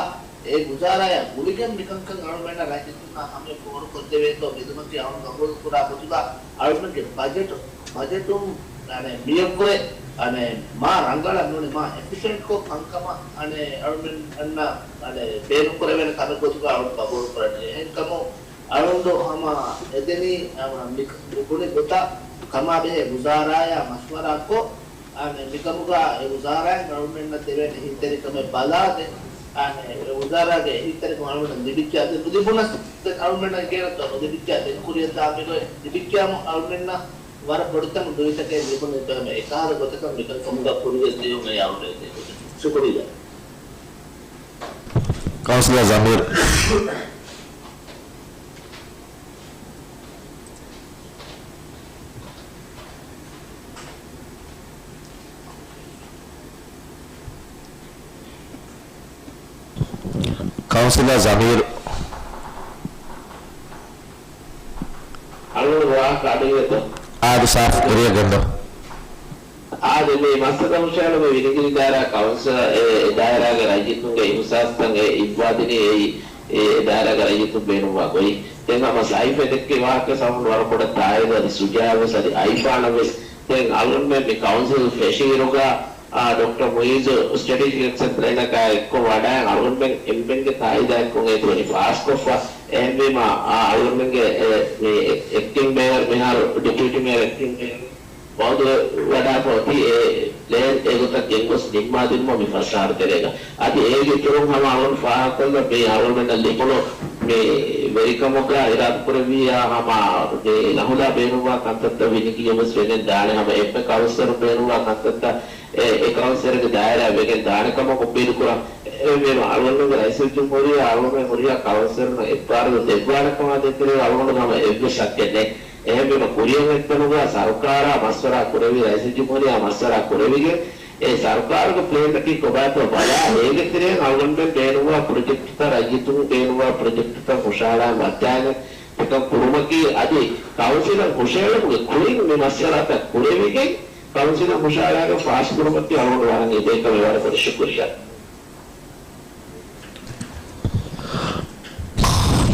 އެ ވުޒާރާޔާ ގުޅިގެން މިކަންކަން އަޅުމެންނަށް ރައްޔިތުންނާ ހަމަޔަށް ފޯރު ކޮށްދެވޭތޯ ބެލުމަކީ އަޅުން ގަބޫލު ކުރާ ގޮތުގަ އަޅުމެންގެ ބަޖެޓު، ބަޖެޓުން، އަނެއް، މިއަށްވުރެ، އަނެއް، މާ ރަނގަޅަށް ނޫނީ މާ އެފިޝަންޓްކޮށް ކަންކަމަށް، އަނެއް، އަޅުމެން އަންނަ، އަނެއް، ބޭނުންކުރެވޭނެ ކަމެއް ގޮތުގަ އަޅުން ގަބޫލު ކުރަނީ. އެހެންކަމުން އަޅުން ހަމަ އެދެނީ، ހަމަ މި، މި ބުނި ގޮތަށް ކަމާބެހޭ ވުޒާރާޔާ މަޝްވަރާކޮށް، އަނެއް، މިކަމުގަ އެ ވުޒާރާއިން އަޅުމެންނަށް ދެވޭނެ އެހީތެރިކަމެއް ބަލާ ދެން، އަނެއް، އެ ވުޒާރާގެ އެހީތެރިކަން އަޅުމެންނަށް ލިބިއްޖެ. އަދި ނުލިބުނަސް ދެން އަޅުމެންނަށް ގޭނަތޯ ނުލިބިއްޖެ. ދެން ކުރިޔަށް ދާ މިގޮތް ލިބިއްޖެއަމު އަޅުމެންނަށް ވަރަށް ބޮޑުތަން ދުވިތަކެއް ލިބުނު އެކަމެއް އެކަހަލަ ގޮތަކަށް މިކަންކަމުގަ ކުރިޔަށް ދިޔުމެއް އަޅުގަނޑު އެދޭ. ޝުކުރިއްޔާ. ކައުންސިލަރ ޒަމީރު. ކައުންސިލަރ ޒަމީރު. އަޅުގަނޑު ވާހަކަ އަޑުއިވޭތޯ؟ އާދެ، ސާފު ކުރިޔަށް ގެންދަ. އާދެ، މި މައްސަލަ ހުށަހަޅުމުގެ ވިނިގިރި ދާއިރާ ކައުންސިލް އެ، އެ ދާއިރާގެ ރައްޔިތުންގެ އިހުސާސްތައް އެ އިއްވާދިނީ އެއީ، އެ، އެ ދާއިރާގެ ރައްޔިތުން ބޭނުންވާ ގޮތް. ދެން ހަމަ ސައިފް ދެއްކި ވާހަކަ ސަމުން ވަރަށް ބޮޑަށް ތާއީދު އަދި ޝުޖާއަށް ވެސް އަދި އައިފާނަށް ވެސް ދެން އަޅުގަނޑުމެން މި ކައުންސިލް ފެށިއިރުގަ، އާ، ޑޮކްޓަރ މުއިއްޒު ސްޓްރެޓެޖިކް އެކްޝަން ޕްލޭނަކާ އެއްކޮށް ވަޑައި އަޅުގަނޑުމެން އެންމެންގެ ތާއީދާ އެއްކޮށް އޭތުވަނީ ފާސްކޮށްފަ. އެހެންވީމަ، އާ، އަޅުގަނޑުމެންގެ އެ، މި އެ، އެކްޓިން މޭޔަރ މިހާރު ޑެޕިއުޓީ މޭޔަރ އެކްޓިން މޭޔަރ ވައުދުވެ ވަޑާފަ އޮތީ އެ ޕްލޭން އެގޮތަށް ގެންގޮސް ނިންމާދިނުމަށް މި ފަސް އަހަރު ތެރޭގަ. އަދި އޭގެ އިތުރުން ހަމަ އަޅުގަނޑު ފާހަގަކޮށްލަން މި އަޅުގަނޑަށް ލިބުނު މި ވެރިކަމުގަ އިރާދަކުރެއްވިއްޔާ ހަމަ މި ނަހުލާ ބޭނުންވާ ކަންތައްތައް ވިނިގިޔަށް ވެސް ވެގެން ދާނެ ހަމަ އެންމެ ކައުންސިލަރު ބޭނުންވާ ކަންތައްތައް އެ، އެ ކައުންސިލަރުގެ ދާއިރާ ވެގެން ދާނެ ކަމަށް އުއްމީދު ކުރަން. އެ، އެހެންވީމަ، އަޅުގަނޑުގެ ރައީސުލްޖުމްހޫރިއްޔާ އަޅުގަނޑުމެން ހުރިހާ ކައުންސިލުން އެއްބާރުލުން ދެއްވާނެކަމާ ދޭތެރޭ އަޅުގަނޑު ހަމަ އެއްވެސް ޝައްކެއް ނެތް. އެހެންވީމަ، ކުރިއަށް އެއްތަނުގަ ސަރުކާރާ މަޝްވަރާ ކުރެވި، ރައީސުލްޖުމްހޫރިއްޔާ މަޝްވަރާ ކުރެވިގެން، އެ ސަރުކާރުގެ ޕްލޭންތަކީ ކޮބާތޯ ބަލާ، އޭގެ ތެރެއިން އަޅުގަނޑުމެން ބޭނުންވާ ޕްރޮޖެކްޓްތައް، ރައްޔިތުން ބޭނުންވާ ޕްރޮޖެކްޓްތައް ހުށަހަޅާ ވައްދާނެ. މިކަން ކުރުމަކީ އަދި ކައުންސިލަށް ހުށަހެޅުމުގެ ކުރިން މި މައްސަލާތައް ކުރެވިގެން، ކައުންސިލަށް ހުށަހަޅާގެން ފާސްކުރުމަކީ އަޅުގަނޑު ވަރަށް އެދޭ ކަމެއް. ވަރަށް ބޮޑަށް ޝުކުރިއްޔާ.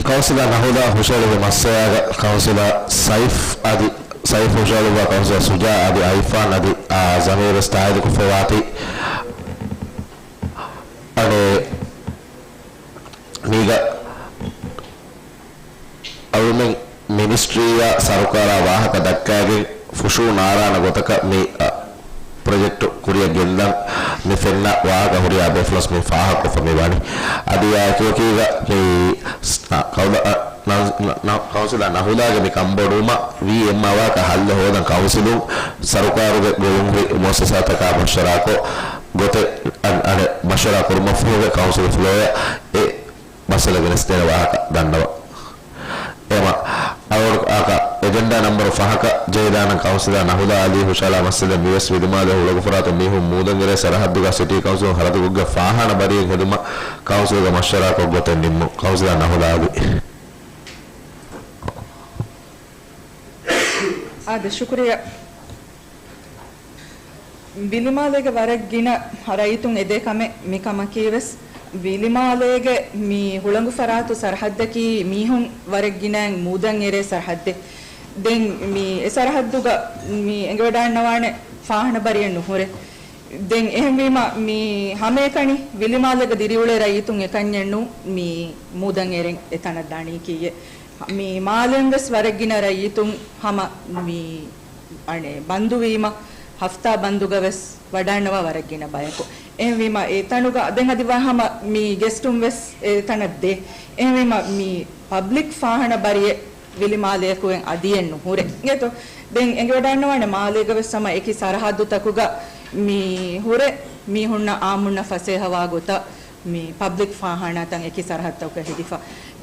ކައުންސިލަރ ނަހުލާ ހުށަހެޅުއްވި މައްސަލާގަ ކައުންސިލަރ ސައިފް އަދި، ސައިފް ހުށަހެޅުއްވާ ކައުންސިލަރ ސުޖާ އަދި އައިފާން އަދި، އާ، ޒަމީރުވެސް ތާއީދުކޮށްފައިވާތީ. އަނެއް މީގަ އަޅުމެން މިނިސްޓްރީއާ ސަރުކާރާ ވާހަކަ ދައްކާގެން ފުށޫ ނާރާނަ ގޮތަކަށް މި، އަ، ޕްރޮޖެކްޓު ކުރިއަށް ގެންދަން މި ފެންނަ ވާހަކަ ހުރިހާ ބޭފުޅުން މި ފާހަގަކޮށްފަ މި ވަނީ. އަދި އާ އެކި އެކީގަ މި ސް-، އަ، ކައުލަ-، އަ، ނަ-، ނަ-، ނަ-، ކައުންސިލާ ނަހުލާގެ މި ކަންބޮޑުވުމަށް ވީ އެއްމާ ވާހަކަ ހައްލެއް ހޯދަން ކައުންސިލުން ސަރުކާރުގެ ގޮވުން ހުރި މުއައްސަސާތަކާ މަޝްވަރާކޮށް ގޮތެއް އަން-، އަނެއް މަޝްވަރާ ކުރުމަށްފަހުގެ ކައުންސިލް ފްލޯއަށް އެ މައްސަލަ ގެނެސްދޭނެ ވާހަކަ ދަންނަވަން. އެމަ، އަޅުގަނޑު އާކަ އެޖެންޑާ ނަމްބަރު ފަހަކަށް ޖެހިދާނަން ކައުންސިލާ ނަހުލާ އަލީ ހުށަހަޅާ މައްސަލަ މިވެސް ވިލިމާލޭ ހުޅަނގުފަރާތުން މީހުން މޫދަށް އެރޭ ސަރަހައްދުގަ ސިޓީ ކައުންސިލުން ހަރަދުކޮށްގެން ފާހާނަ ބަރިއެއް ހެދުމަށް ކައުންސިލްގަ މަޝްވަރާކޮށް ގޮތެއް ނިންމުން. ކައުންސިލާ ނަހުލާ އަލީ. އާދެ، ޝުކުރިއްޔާ. ވިލިމާލޭގެ ވަރަށް ގިނަ ރައްޔިތުން އެދޭ ކަމެއް މި ކަމަކީ ވެސް، ވިލިމާލޭގެ މި ހުޅަނގު ފަރާތު ސަރަހައްދަކީ މީހުން ވަރަށް ގިނައިން މޫދަށް އެރޭ ސަރަހައްދެއް. ދެން މި އެ ސަރަހައްދުގަ މި އެނގިވަޑާންނަވާނެ ފާހަނަ ބަރިއެއް ނުހުރޭ. ދެން އެހެންވީމަ، މި ހަމައެކަނި ވިލިމާލޭގަ ދިރިއުޅޭ ރައްޔިތުން އެކަންޏެއްނު މި މޫދަށް އެރެން އެތަނަށް ދާނީކީއެއް. މި މާލެއިން ވެސް ވަރަށް ގިނަ ރައްޔިތުން ހަމަ މި އަނެއް ބަންދުވީމަ، ހަފްތާ ބަންދުގަ ވެސް ވަޑާންނަވާ ވަރަށް ގިނަ ބަޔަކު. އެހެންވީމަ، އެ ތަނުގަ ދެން އަދި ވާ ހަމަ މި ގެސްޓުން ވެސް އެ ތަނަށް ދޭ. އެހެންވީމަ، މި ޕަބްލިކް ފާހަނަ ބަރިއެއް ވިލިމާލެއަކު އެން އަދިއެއް ނުހުރޭ. އިނގޭތޯ؟ ދެން އެނގިވަޑާންނަވާނެ މާލޭގަ ވެސް ހަމަ އެކި ސަރަހައްދުތަކުގަ މި ހުރެ މީހުންނަށް އާއްމުންނަށް ފަސޭހަވާ ގޮތަށް މި ޕަބްލިކް ފާހާނާތައް އެކި ސަރަހައްދުތަކުގަ ހެދިފަ.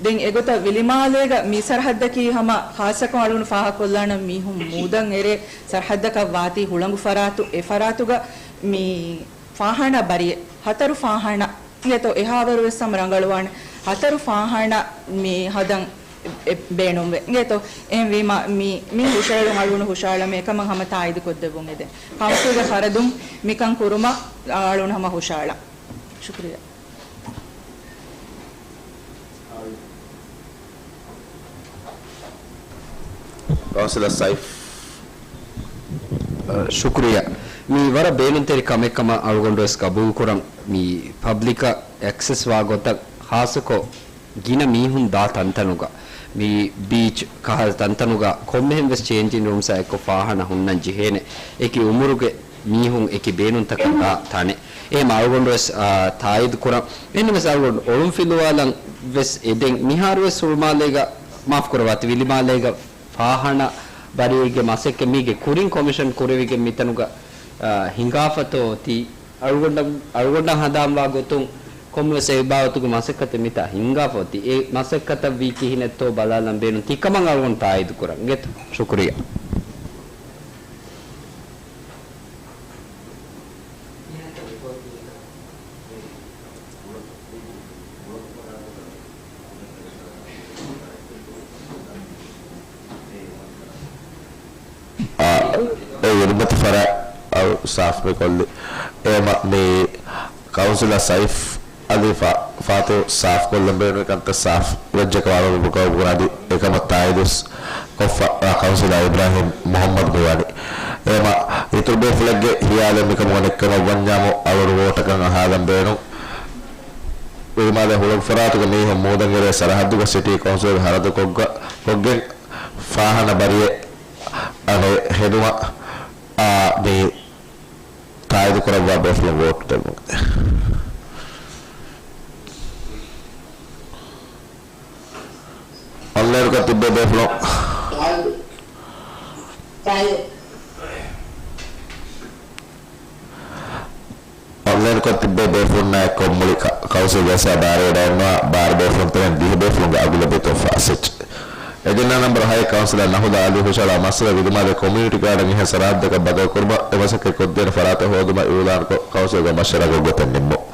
ދެން އެގޮތަށް ވިލިމާލޭގަ މި ސަރަހައްދަކީ ހަމަ ޚާއްޞަކޮށް އަޅުގަނޑު ފާހަގަކޮށްލާނަން މީހުން މޫދަށް އެރޭ ސަރަހައްދަކަށް ވާތީ ހުޅަނގު ފަރާތު، އެ ފަރާތުގަ މި ފާހާނާ ބަރިއެއް، ހަތަރު ފާހާނާ، އިނގޭތޯ އެހާވަރު ވެސް ހަމަ ރަނގަޅުވާނެ. ހަތަރު ފާހާނާ މި ހަދަން އެ ބޭނުންވޭ. އިނގޭތޯ އެހެންވީމަ މި، މި ހުށައެޅުން އަޅުގަނޑު ހުށައަޅަމޭ އެކަމަށް ހަމަ ތާއީދު ކޮށްދެއްވުން އެދެން. ކައުންސިލްގެ ޚަރަދުން މިކަން ކުރުމަށް އަޅުގަނޑު ހަމަ ހުށައަޅަން. ޝުކުރިއްޔާ. ކައުންސިލަރ ސައިފް. އަ، ޝުކުރިއްޔާ. މީ ވަރަށް ބޭނުންތެރި ކަމެއް ކަމަށް އަޅުގަނޑު ވެސް ގަބޫލުކުރަން. މީ ޕަބްލިކަށް އެކްސެސް ވާ ގޮތަށް ޚާއްޞަކޮށް ގިނަ މީހުން ދާ ތަންތަނުގަ، މި ބީޗް ކަހަލަ ތަންތަނުގަ ކޮންމެހެން ވެސް ޗޭންޖިން ރޫމްސާ އެއްކޮށް ފާހާނާ ހުންނަން ޖެހޭނެ. އެކި އުމުރުގެ މީހުން އެކި ބޭނުންތަކަށް ދާ ތަނެއް. އެހެމަ އަޅުގަނޑު ވެސް، އާ، ތާއީދު ކުރަން. އެހެންނަމަވެސް އަޅުގަނޑު އޮޅުންފިލުވާލަން ވެސް އެދެން. މިހާރު ވެސް ހުޅުމާލޭގަ، މާފު ކުރައްވާތި، ވިލިމާލޭގަ ފާހާނާ ބަރިއެއްގެ މަސައްކަތް މީގެ ކުރިން ކޮމިޝަން ކުރެވިގެން މިތަނުގަ، އާ، ހިނގާފަތޯ ތީ އަޅުގަނޑަށް، އަޅުގަނޑަށް ހަނދާންވާ ގޮތުން ކޮންމެވެސް އެ ބާވަތުގެ މަސައްކަތެއް މިތާ ހިނގާފަ އޮތީ. އެ މަސައްކަތަށް ވީ ކިހިނެއްތޯ ބަލާލަން ބޭނުން ތިކަމަށް އަޅުގަނޑު ތާއީދު ކުރަން. އިނގޭތޯ؟ ޝުކުރިއްޔާ. އާ، އެ އިރުމަތި ފަރާތް ސާފު މި ކޮށްލި. އެހެމަ މި ކައުންސިލަރ ސައިފް އަލީ ފާ-، ފާތިހު ސާފުކޮށްލަން ބޭނުންވި ކަންތައް ސާފު ވެއްޖެކަމަށް އަޅުގަނޑު ބުކަވަބު ކުރާތި އެކަމަށް ތާއީދުވެސް ކޮށްފަ، އާ، ކައުންސިލަރ އިބްރާހިމް މުހައްމަދު މިވަނީ. އެހެމަ އިތުރު ބޭފުޅެއްގެ ހިޔާލެއް މިކަމުގަ ނެއްކަމަށްވަންޏާމު އަޅުގަނޑު ވޯޓަކަށް އަހާލަން ބޭނުން. ވިލިމާލޭ ހުޅަނގު ފަރާތުގެ މީހުން މޫދަށް އެރޭ ސަރަހައްދުގަ ސިޓީ ކައުންސިލްގެ ހަރަދު ކޮށްގަ-، ކޮށްގެން ފާހާނާ ބަރިއެއް އަނެއް ހެދުމަށް، އާ، މި ތާއީދު ކުރައްވާ ބޭފުޅުން ވޯޓް ދެއްވުން. އޮންލައިންކޮށް ތިއްބެވި ބޭފުޅުން. އޮންލައިން ކޮށް ތިއްބެވި ބޭފުޅުންނާއެކު ކޮށް މުޅި ކަ-، ކައުންސިލްގެ އަސާ ބާރުވެވަޑައިގަންނަވާ ބާރަ ބޭފުޅުން ތެރެއިން ދިހަ ބޭފުޅުންގެ އަގު ލެއްވި ތޮއްފާ އެސްއެޗް. އެޖެންޑާ ނަމްބަރު ހައެއް ކައުންސިލަރ ނަހުލާ އަލީ ހުށަހަޅާ މައްސަލަ ވިލިމާލޭ ކޮމިއުނިޓީ ގާޑަން އެހެން ސަރަހައްދަކަށް ބަދަލުކުރުމަށް އެ މަސައްކަތް ކޮށްދޭނެ ފަރާތެއް ހޯދުމަށް އިއުލާންކޮށް ކައުންސިލްގެ މަޝްވަރާގަ ގޮތެއް ނިންމުން.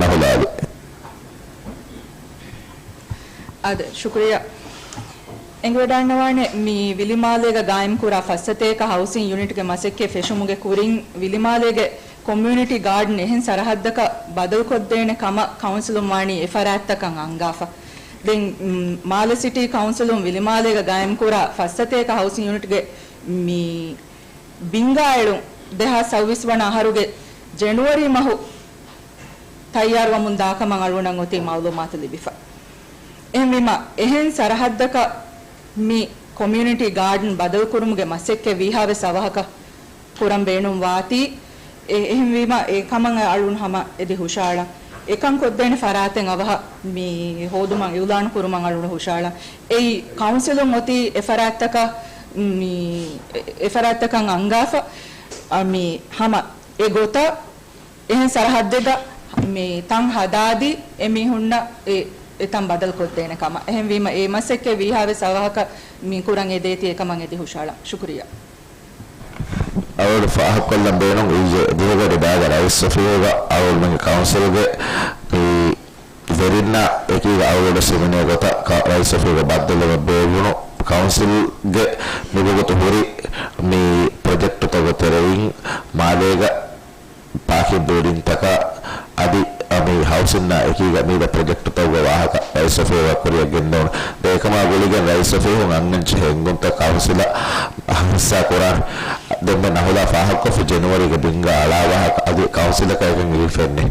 ނަހުލާ އަލީ. އާދެ، ޝުކުރިއްޔާ. އެނގިވަޑައިގަންނަވާނެ މި ވިލިމާލޭގަ ގާއިމްކުރާ ފައްސަތޭކަ ހައުސިން ޔުނިޓްގެ މަސައްކަތް ފެށުމުގެ ކުރިން ވިލިމާލޭގެ ކޮމިއުނިޓީ ގާޑަން އެހެން ސަރަހައްދަކަށް ބަދަލުކޮށްދޭނެ ކަމަށް ކައުންސިލުން ވާނީ އެ ފަރާތްތަކަށް އަންގާފަ. ދެން، މް، މާލެ ސިޓީ ކައުންސިލުން ވިލިމާލޭގަ ގާއިމްކުރާ ފައްސަތޭކަ ހައުސިން ޔުނިޓްގެ މި ބިންގާއެޅުން ދެހާސް ސައުވީސް ވަނަ އަހަރުގެ ޖެނުއަރީ މަހު ތައްޔާރުވަމުން ދާކަމަށް އަޅުގަނޑަށް އޮތީ މައުލޫމާތު ލިބިފަ. އެހެންވީމަ، އެހެން ސަރަހައްދަކަށް މި ކޮމިއުނިޓީ ގާޑަން ބަދަލުކުރުމުގެ މަސައްކަތް ވީހާވެސް އަވަހަކަށް ކުރަން ބޭނުން ވާތީ، އެ-، އެހެންވީމަ، އެ ކަމަށް އަޅުން ހަމަ އެދި ހުށައަޅަން. އެކަން ކޮށްދޭނެ ފަރާތެއް އަވަހަށް މި ހޯދުމަށް އިއުލާނު ކުރުމަށް އަޅުން ހުށައަޅަން. އެއީ، ކައުންސިލުން އޮތީ އެ ފަރާތްތަކަށް މި، އެ-، އެ ފަރާތްތަކަށް އަންގާފަ، އަ، މި ހަމަ އެ ގޮތަށް އެހެން ސަރަހައްދެއްގަ މި ތަން ހަދާދީ، އެ މީހުންނަށް އެ، އެ ތަން ބަދަލު ކޮށްދޭނެ ކަމަށް. އެހެންވީމަ، އެ މަސައްކަތް ވީހާވެސް އަވަހަކަށް މި ކުރަން އެދޭތީ އެކަމަށް އެދި ހުށައަޅަން. ޝުކުރިއްޔާ. އަޅުގަނޑު ފާހަގަކޮށްލަން ބޭނުން އިއްޒެ ދިވެހިރާއްޖެ ބައިގެ ރައީސް އޮފީހުގަ އަޅުގަނޑުމެންގެ ކައުންސިލްގެ މި ވެރިންނާ އެކީގަ އަޅުގަނޑު ހިމެނޭ ގޮތަށް ކަ-، ރައީސް އޮފީހުގަ ބައްދަލުވުމަށް ބޭއްވުނު ކައުންސިލްގެ މިވަގުތު ހުރި މި ޕްރޮޖެކްޓުތަކުގެ ތެރެއިން މާލޭގަ ޕާކިން ބިލްޑިންތަކާ އަދި މި ހައުސިންނާ އެކީގަ މިއަދު ޕްރޮޖެކްޓުތަކުގެ ވާހަކަ ރައީސް އޮފީހުގަ ކުރިއަށް ގެންދަވުނު. ދެން އެކަމާ ގުޅިގެން ރައީސް އޮފީހުން އަންހެން ޖެހޭ އެންގުންތައް ކައުންސިލަށް ހިއްސާ ކުރާނެ. ދެންމެ ނަހުލާ ފާހަގަކޮށްފި ޖެނުއަރީގެ ބިންގާ އަޅާ ވާހަކަ އަދި ކައުންސިލަކަށް އެކަން އެނގިފެންނެ.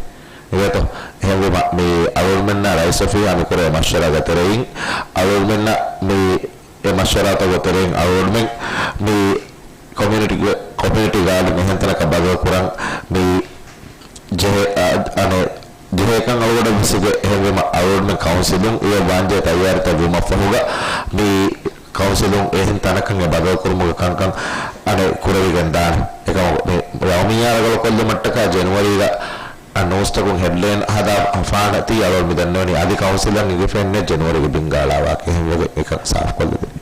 އިނގޭތޯ؟ އެހެންވީމަ، މި އަޅުގަނޑުމެންނާ ރައީސް އޮފީހާ މިކުރެވޭ މަޝްވަރާގެ ތެރެއިން އަޅުގަނޑުމެންނަށް މި އެ މަޝްވަރާތަކުގެ ތެރެއިން އަޅުގަނޑުމެން މި ކޮމިއުނިޓީގެ، ކޮމިއުނިޓީ ގާޑަން އެހެން ތަނަކަށް ބަދަލު ކުރަން މި ޖެހޭ، އަ، އަނެއް ޖެހޭކަން އަޅުގަނޑަށް ވިސްނިގެ. އެހެންވީމަ އަޅުގަނޑުމެން ކައުންސިލުން އެ ވާންޖެހޭ ތައްޔާރީތައް ވުމަށްފަހުގަ މި ކައުންސިލުން އެހެން ތަނަކަށް އެ ބަދަލުކުރުމުގެ ކަންކަން އަނެއް ކުރެވިގެން ދާނެ. އެކަމަކު މި ޔައުމިއްޔާ ރަނގަޅުކޮށްލުމަށްޓަކާ ޖެނުއަރީގަ އަ، ނޫސްތަކުން ހެޑްލައިން ހަދާ ފާނަ ތީ އަޅުގަނޑު މި ދަންނަވަނީ އަދި ކައުންސިލަށް އެނގިފައެއްނެތް ޖެނުއަރީގެ ބިންގާ އަޅާ ވާހަކަ. އެހެންވެގެން އެކަން ސާފުކޮށްލަދެނީ.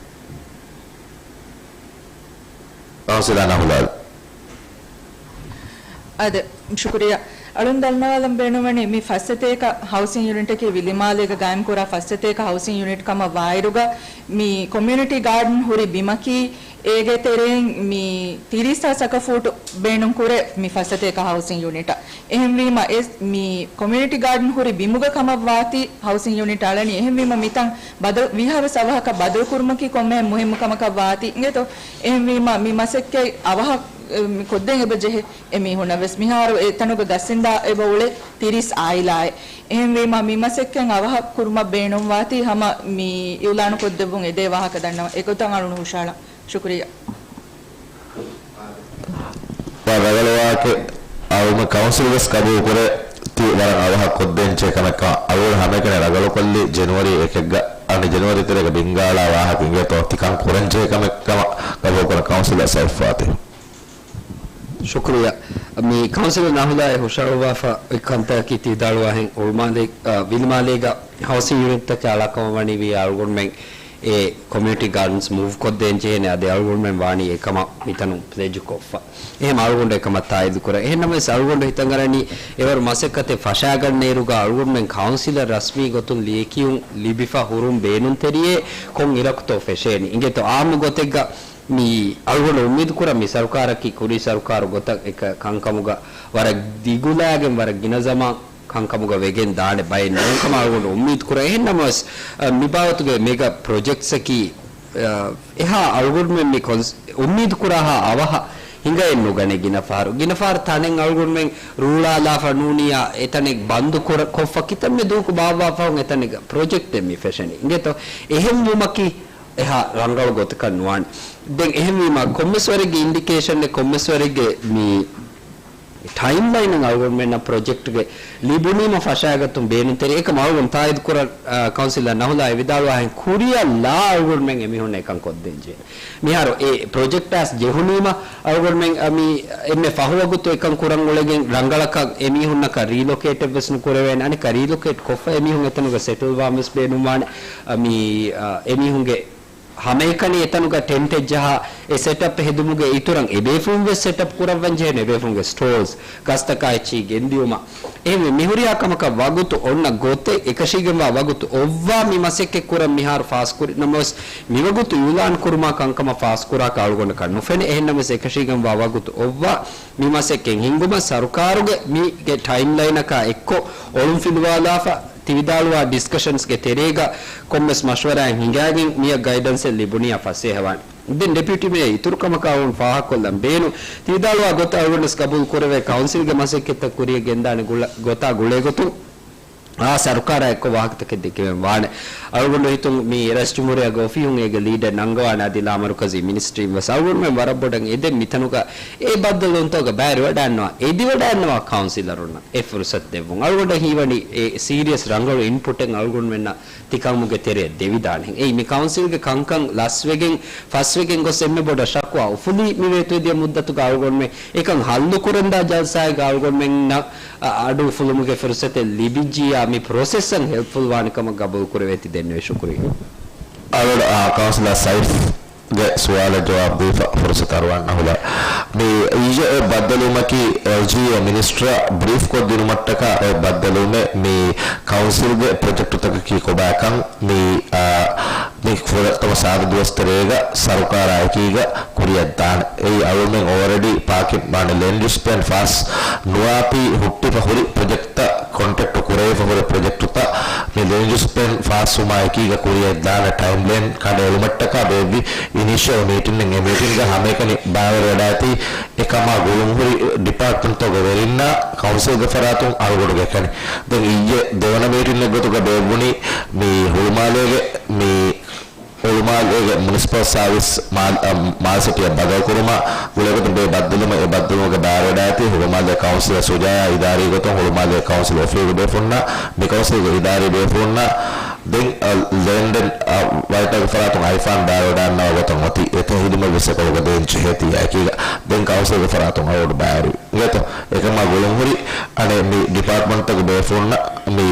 ކައުންސިލަރ ނަހުލާލް. އާދެ، ޝުކުރިއްޔާ. އަޅުން ދަންނަވާލަން ބޭނުންވަނީ މި ފައްސަތޭކަ ހައުސިން ޔުނިޓަކީ ވިލިމާލޭގަ ގާއިމްކުރާ ފައްސަތޭކަ ހައުސިން ޔުނިޓް ކަމަށް ވާއިރުގަ މި ކޮމިއުނިޓީ ގާޑަން ހުރި ބިމަކީ އޭގެ ތެރެއިން މި ތިރީސް ހާސް އަކަފޫޓު ބޭނުން ކުރޭ މި ފައްސަތޭކަ ހައުސިން ޔުނިޓަށް. އެހެންވީމަ އެ މި ކޮމިއުނިޓީ ގާޑަން ހުރި ބިމުގަ ކަމަށް ވާތީ ހައުސިން ޔުނިޓް އަޅަނީ. އެހެންވީމަ މިތަން ބަދަލު، ވީހާވެސް އަވަހަކަށް ބަދަލުކުރުމަކީ ކޮންމެހެން މުހިއްމު ކަމަކަށް ވާތީ އިނގޭތޯ. އެހެންވީމަ މި މަސައްކަތް އަވަހަށް، އެ، މި ކޮށްދޭން އެބަ ޖެހޭ އެ މީހުންނަށް ވެސް. މިހާރު އެ ތަނުގަ ގަސް އިންދާ އެބަ އުޅޭ ތިރީސް އާއިލާއެއް. އެހެންވީމަ މި މަސައްކަތް އަވަހަށް ކުރުމަށް ބޭނުންވާތީ ހަމަ މި އިއުލާނު ކޮށްދެއްވުން އެދޭ ވާހަކަ ދަންނަވަން. އެގޮތަށް އަޅުން ހުށައަޅަން. ޝުކުރިއްޔާ. ވަރަށް ރަނގަޅު ވާހަކައެއް. އަޅުގަނޑު ކައުންސިލް ވެސް ގަބޫލުކުރޭ ތި ވަރަށް އަވަހަށް ކޮށްދޭންޖެހޭ ކަމެއް ކަމަށް. އަޅުގަނޑު ހަމައެކަނި ރަނގަޅުކޮށްލީ ޖެނުއަރީ އެކެއްގަ އަނެއް ޖެނުއަރީ ތެރޭގަ ބިންގާ އަޅާ ވާހަކަ އިނގޭތޯ ތި ކަން ކުރަންޖެހޭ ކަމެއް ކަމަށް ގަބޫލުކުރަން ކައުންސިލަރ ސައިފް ފާތިހު. ޝުކުރިއްޔާ. މި ކައުންސިލަރ ނަހުލާއެއް ހުށަހަޅުއްވާފަ އޮތް ކަންތަކަކީ ތި ވިދާޅުވާހެން އުޅުމާލޭ، އަ، ވިލިމާލޭގަ ހައުސިން ޔުނިޓްތަކެއް އަޅާކަމަށް ވަނީ ވީ އަޅުގަނޑުމެން އެ ކޮމިއުނިޓީ ގާޑަންސް މޫވް ކޮށްދޭން ޖެހޭނެ. އަދި އަޅުގަނޑުމެން ވާނީ އެކަމަށް މިތަނުން ޕްލެޖު ކޮށްފަ. އެހެން އަޅުގަނޑު އެކަމަށް ތާއީދު ކުރަން. އެހެންނަމަވެސް އަޅުގަނޑު ހިތަށް އަރަނީ އެވަރު މަސައްކަތެއް ފަށާގަންނައިރުގަ އަޅުގަނޑުމެން ކައުންސިލަށް ރަސްމީ ގޮތުން ލިޔެކިޔުން ލިބިފަ ހުރުން ބޭނުންތެރިއެއް ކޮން އިރަކުތޯ ފެށޭނީ. އިނގޭތޯ އާއްމު ގޮތެއްގަ މި އަޅުގަނޑު އުއްމީދު ކުރަން މި ސަރުކާރަކީ ކުރީ ސަރުކާރު ގޮތަށް އެކަ ކަންކަމުގަ ވަރަށް ދިގުލާގެން ވަރަށް ގިނަ ޒަމާން ކަންކަމުގަ ވެގެން ދާނެ ބައެއް ނޫން ކަމަށް އަޅުގަނޑު އުއްމީދު ކުރަން. އެހެން ނަމަވެސް، އަ، މި ބާވަތުގެ މެގަ ޕްރޮޖެކްޓްސަކީ، އަ، އެހާ އަޅުގަނޑުމެން މި ކޮންސް-، އުއްމީދު ކުރާހާ އަވަހަށް ހިނގައެއް ނުގަނޭ. ގިނަ ފަހަރު، ގިނަ ފަހަރު ތަނެއް އަޅުގަނޑުމެން ރޫޅާލާފަ ނޫނިއްޔާ އެތަނެއް ބަންދު ކުރ-، ކޮށްފަ ކިތަންމެ ދުވަހަކު ބާއްވާފަހުން އެތަނެއްގަ ޕްރޮޖެކްޓެއް މި ފެށެނީ. އިނގޭތޯ؟ އެހެން ވުމަކީ އެހާ ރަނގަޅު ގޮތަކަށް ނުވާނެ. ދެން އެހެންވީމަ ކޮންމެސްވަރެއްގެ އިންޑިކޭޝަނެއް ކޮންމެސްވަރެއްގެ މި ޓައިމްލައިނަށް އަޅުގަނޑުމެންނަށް ޕްރޮޖެކްޓްގެ ލިބުނީމަ ފަށާގަތުން ބޭނުންތެރި އެކަމަށް އަޅުގަނޑު ތާއީދު ކުރަން، އާ، ކައުންސިލަރ ނަހުލާ އެ ވިދާޅުވާހެން ކުރިއަށް ލާ އަޅުގަނޑުމެން އެމީހުންނަށް އެކަން ކޮށްދޭންޖެހޭ. މިހާރު އެ ޕްރޮޖެކްޓާސް ޖެހުނީމަ އަޅުގަނޑުމެން އަ، މި އެންމެ ފަހު ވަގުތު އެކަން ކުރަން އުޅެގެން ރަނގަޅަކަށް އެމީހުންނަކަށް ރީލޮކޭޓެއް ވެސް ނުކުރެވޭނެ. އަނެއްކާ ރީލޮކޭޓް ކޮށްފަ އެމީހުން އެތަނުގަ ސެޓްލްވާން ވެސް ބޭނުންވާނެ. އަ، މި، އަ، އެމީހުންގެ ހަމައެކަނި އެތަނުގަ ޓެންޓެއް ޖަހާ، އެ ސެޓަޕް ހެދުމުގެ އިތުރަށް އެބޭފުޅުން ވެސް ސެޓަޕް ކުރައްވަން ޖެހޭނެ، އެބޭފުޅުންގެ ސްޓޯލްސް، ގަސްތަކާ އެއްޗިހި ގެންދިއުމަށް. އެހެންވެ، މިހުރިހާ ކަމަކަށް ވަގުތު އޮންނަ ގޮތެއް އެކަށީގެންވާ ވަގުތު އޮއްވާ މި މަސައްކަތް ކުރަން މިހާރު ފާސްކުރި ނަމަވެސް، މިވަގުތު އިއުލާން ކުރުމާ ކަންކަމަށް ފާސްކުރާކަށް އަޅުގަނޑަކަށް ނުފެނޭ. އެހެންނަމަވެސް، އެކަށީގެންވާ ވަގުތު އޮއްވާ މި މަސައްކަތް ހިންގުމަށް ސަރުކާރުގެ މީގެ ޓައިމްލައިނަކާ އެއްކޮށް އޮޅުންފިލުވާލާފަ، ތިވިދާޅުވާ ޑިސްކަޝަންސްގެ ތެރޭގަ ކޮންމެސް މަޝްވަރާއެއް ހިނގާގެން މިއަށް ގައިޑަންސެއް ލިބުނިޔާ ފަސޭހަވާނެ. ދެން ޑެޕިއުޓީ މޭޔަރ އިތުރު ކަމަކާ އަޅުގަނޑު ފާހަގަކޮށްލަން ބޭނުން. ތިވިދާޅުވާ ގޮތަށް އަޅުގަނޑުވެސް ގަބޫލު ކުރެވޭ ކައުންސިލްގެ މަސައްކަތްތައް ކުރިއަށް ގެންދާނެ ގުޅަ-، ގޮތާ ގުޅޭގޮތުން އާ ސަރުކާރާ އެއްކޮށް ވާހަކަތަކެއް ދެކެވެން ވާނެ. އަޅުގަނޑު ހިތުން މި ރައީސްޖުމްހޫރިއްޔާގެ އޮފީހުން އޭގެ ލީޑަރ ނަންގަވާނެ އަދި ލާމަރުކަޒީ މިނިސްޓްރީން ވެސް. އަޅުގަނޑުމެން ވަރަށް ބޮޑަށް އެދެން މިތަނުގަ އެ ބައްދަލުވުންތަކުގަ ބައިވެރިވަޑައިންނަވާ، އެދިވަޑައިންނަވާ ކައުންސިލަރުންނަށް އެ ފުރުސަތު ދެއްވުން. އަޅުގަނޑަށް ހީވަނީ އެ ސީރިއަސް ރަނގަޅު އިންޕުޓެއް އަޅުގަނޑުމެންނަށް ތިކަމުގެ ތެރެއަށް ދެވިދާނެ. އެއީ މި ކައުންސިލްގެ ކަންކަން ލަސްވެގެން، ފަސްވެގެން ގޮސް އެންމެ ބޮޑަށް ޝަކުވާ އުފުލީ މި ވޭތުވެދިޔަ މުއްދަތުގަ އަޅުގަނޑުމެން އެކަން ހައްލު ކުރަންދާ ޖަލްސާއެއްގަ އަޅުގަނޑުމެންނަށް އަ، އަޑު އުފުލުމުގެ ފުރުސަތެއް ލިބިއްޖިއްޔާ މި ޕްރޮސެސްއަށް ހެލްޕްފުލް ވާނެ ކަމަށް ގަބޫލު ކުރެވޭތީ ދެންނެވި. ޝުކުރިއްޔާ. އަޅުގަނޑު، އާ، ކައުންސިލަރ ސައިފްގެ ސުވާލަށް ޖަވާބު ދީފަ ފުރުސަތު އަރުވާން ނަހުލާ. މި އިއްޔެ އެ ބައްދަލުވުމަކީ އެލްޖީއޭ މިނިސްޓަރ ބްރީފް ކޮށްދިނުމަށްޓަކާ އެ ބައްދަލުވުމެއް މި ކައުންސިލްގެ ޕްރޮޖެކްޓުތަކަކީ ކޮބާކަން މި، އާ، މި ފުރަތަމަ ސާދަ ދުވަސްތެރޭގަ ސަރުކާރާ އެކީގަ ކުރިއަށްދާނެ. އެއީ އަޅުމެން އޯލްރެޑީ ޕާކިން ވާނެ ލޭންޑް ޔޫސް ޕްލޭން ފާސް ނުވާތީ ހުއްޓިފަ ހުރި ޕްރޮޖެކްޓްތައް، ކޮންޓްރެކްޓް ކުރެވިފަ ހުރި ޕްރޮޖެކްޓުތައް މި ލޭންޑް ޔޫސް ޕްލޭން ފާސްވުމާ އެކީގަ ކުރިއަށްދާނެ ޓައިމްލައިން ކަނޑައެޅުމަށްޓަކާ ބޭއްވި އިނީޝަލް މީޓިންއެއް. އެ މީޓިންގަ ހަމައެކަނި ބައިވެރިވެޑާތީ އެކަމާ ގުޅުންހުރި ޑިޕާޓްމަންޓްތަކުގެ ވެރިންނާ ކައުންސިލްގެ ފަރާތުން އަޅުގަނޑުގެ ކަނި. ދެން އިއްޔެ ދެވަނަ މީޓިންއެއް ގޮތުގަ ބޭއްވުނީ މި ހުޅުމާލޭގެ މި ހުޅުމާލޭގެ މުނިސިޕަލް ސާވިސް މާލް-، އަ، މާލް ސިޓީއަށް ބަދަލުކުރުމަށް ގުޅޭގޮތުން ބޭ ބައްދަލުވުމަށް އެ ބައްދަލުވުމުގެ ބައިވެރިވެޑާތީ ހުޅުމާލޭ ކައުންސިލަށް ސުޖާޔާ އިދާރީ ގޮތުން ހުޅުމާލޭ ކައުންސިލް އޮފީހުގެ ބޭފުންނަށް މި ކައުންސިލްގެ އިދާރީ ބޭފުންނަށް ދެން، އަ، ލޭންޑް އެންޑް، އަ، ވައިޓަރގެ ފަރާތުން އައިފާން ބައިވެރިވެޑައިންނަވާ ގޮތަށް އޮތީ އެތައް ހިދުމަތް ވެސް އެކޮޅުގަ ދޭން ޖެހޭތީ އެކީގަ ދެން ކައުންސިލްގެ ފަރާތުން އަޅުގަނޑު ބައިވެރިވި. އިނގޭތޯ؟ އެކަމާ ގުޅުންހުރި އަނެއް މި ޑިޕާޓްމަންޓްތަކުގެ ބޭފުންނަށް މި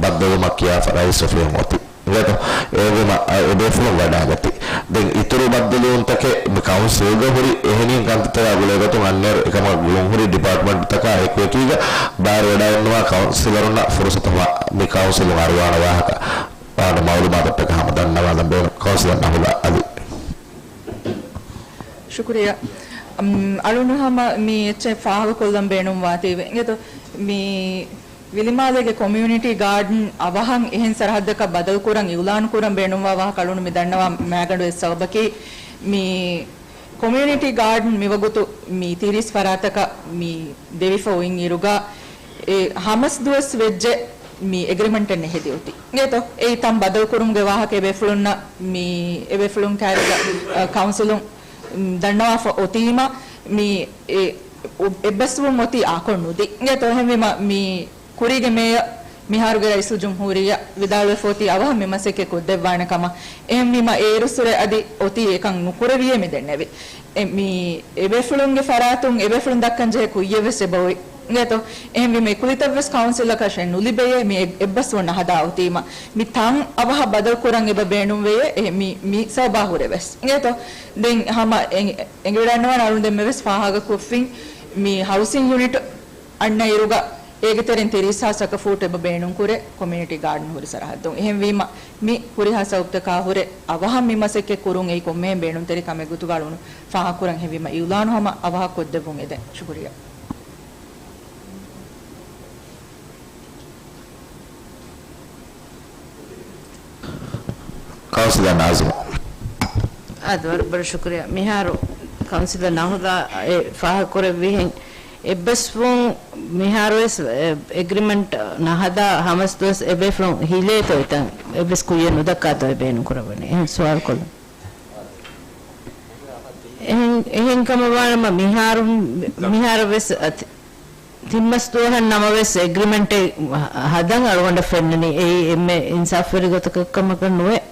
ބައްދަލުވުމަށް ކިޔާފަ ރައީސް އޮފީހުން އޮތީ. އިނގޭތޯ؟ އެހެންވީމަ، އަ، އެބޭފުޅުން ވަޑައިގަތީ. ދެން އިތުރު ބައްދަލުވުންތަކެއް މި ކައުންސިލްގަ ހުރި އެހެނިހެން ކަންތައްތަކާ ގުޅޭގޮތުން އަންނައިރު އެކަމަށް ގުޅުންހުރި ޑިޕާޓްމަންޓްތަކާ އެކުއެކީގަ ބައިވެރިވަޑައިންނަވާ ކައުންސިލަރުންނަށް ފުރުސަތު މި ކައުންސިލުން އަރުވާނެ ވާހަކަ ވާނެ މައުލޫމާތަށްޓަކާ ހަމަ ދަންނަވާލަން ބޭނުން. ކައުންސިލަރ ނަހުލާ އަލީ. ޝުކުރިއްޔާ. އަމް، އަޅުގަނޑު ހަމަ މި އެއްޗެއް ފާހަގަކޮށްލަން ބޭނުންވާތީވެ. އިނގޭތޯ؟ މި ވިލިމާލޭގެ ކޮމިއުނިޓީ ގާޑަން އަވަހަށް އެހެން ސަރަހައްދަކަށް ބަދަލުކުރަން އިއުލާން ކުރަން ބޭނުންވާ ވާހަކަ އަޅުގަނޑު މި ދަންނަވާ މައިގަނޑު އެއް ސަބަބަކީ، މި ކޮމިއުނިޓީ ގާޑަން މިވަގުތު މި ތިރީސް ފަރާތަކަށް މި ދެވިފަ އޮތް އިރުގަ، އެ ހަމަސް ދުވަސް ވެއްޖެ މި އެގްރިމެންޓެއް ނެހެދި އޮތީ. އިނގޭތޯ؟ އެއީ ތަން ބަދަލުކުރުމުގެ ވާހަކަ އެބޭފުޅުންނަށް މި އެބޭފުޅުން ކާރިގަ، އަ، ކައުންސިލުން، މް، ދަންނަވާފަ އޮތީމަ މި އެ، އު، އެއްބަސްވުން އޮތީ އާކޮށް ނުދީ. އިނގޭތޯ؟ އެހެންވީމަ މި ކުރީގެ މޭޔަރ މިހާރުގެ ރައީސުލްޖުމްހޫރިއްޔާ ވިދާޅުވެފަ އޮތީ އަވަހަށް މި މަސައްކަތް ކޮށްދެއްވާނެ ކަމަށް. އެހެންވީމަ އޭރުއްސުރެ އަދި އޮތީ އެކަން ނުކުރެވިއޭ މި ދެންނެވި. އެ، މި އެބޭފުޅުންގެ ފަރާތުން އެބޭފުޅުން ދައްކަން ޖެހޭ ކުއްޔެއް ވެސް އެބައޮތް. އިނގޭތޯ؟ އެހެންވީމަ އެ ކުލިތައް ވެސް ކައުންސިލަކަށް ނުލިބެޔޭ މި އެއް-، އެއްބަސްވުން ނަހަދާ އޮތީމަ. މި ތަން އަވަހަށް ބަދަލު ކުރަން އެބަ ބޭނުންވެޔޭ އެ، މި، މި ސަބަބާ ހުރެ ވެސް. އިނގޭތޯ؟ ދެން ހަމަ އެ-، އެނގިވަޑައިންނަވާނެ އަޅުގަނޑު ދެންމެ ވެސް ފާހަގަކޮށްފިން މި ހައުސިން ޔުނިޓް އަންނަ އިރުގަ އޭގެ ތެރެއިން ތިރީސް ހާސް އަކަފޫޓް އެބަ ބޭނުންކުރޭ ކޮމިއުނިޓީ ގާޑަން ހުރި ސަރަހައްދުން. އެހެންވީމަ މި ހުރިހާ ސަބަބުތަކާ ހުރެ އަވަހަށް މި މަސައްކަތް ކުރުން އެއީ ކޮންމެހެން ބޭނުންތެރި ކަމެއް ގޮތުގަ އަޅުގަނޑު ފާހަގަކުރަން. އެހެންވީމަ އިއުލާނު ހަމަ އަވަހަށް ކޮށްދެއްވުން އެދެން. ޝުކުރިއްޔާ. ކައުންސިލަރ ނާޒިމު. އާދެ، ވަރަށް ބޮޑަށް ޝުކުރިއްޔާ. މިހާރު ކައުންސިލަރ ނާހުދާ އެ ފާހަގަކުރެއްވިހެން އެއްބަސްވުން މިހާރުވެސް، އެ، އެގްރިމެންޓް ނަހަދާ ހަމަސް ދުވަސް އެބޭފުޅުން ހިލޭތޯ އެތަން އެއްވެސް ކުއްޔެއް ނުދައްކާތޯ އެ ބޭނުންކުރައްވަނީ؟ އެހެން ސުވާލުކޮށްލަން. އެހެން، އެހެން ކަމަށް ވާނަމަ މިހާރު، މިހާރު ވެސް އަތި-، ތިން މަސް ދުވަހަށް ނަމަވެސް އެގްރިމެންޓެއް ހަ-، ހަދަން އަޅުގަނޑަށް ފެންނަނީ. އެއީ އެންމެ އިންސާފުވެރި ގޮތަކަށް ކަމަކަށް ނުވެ-،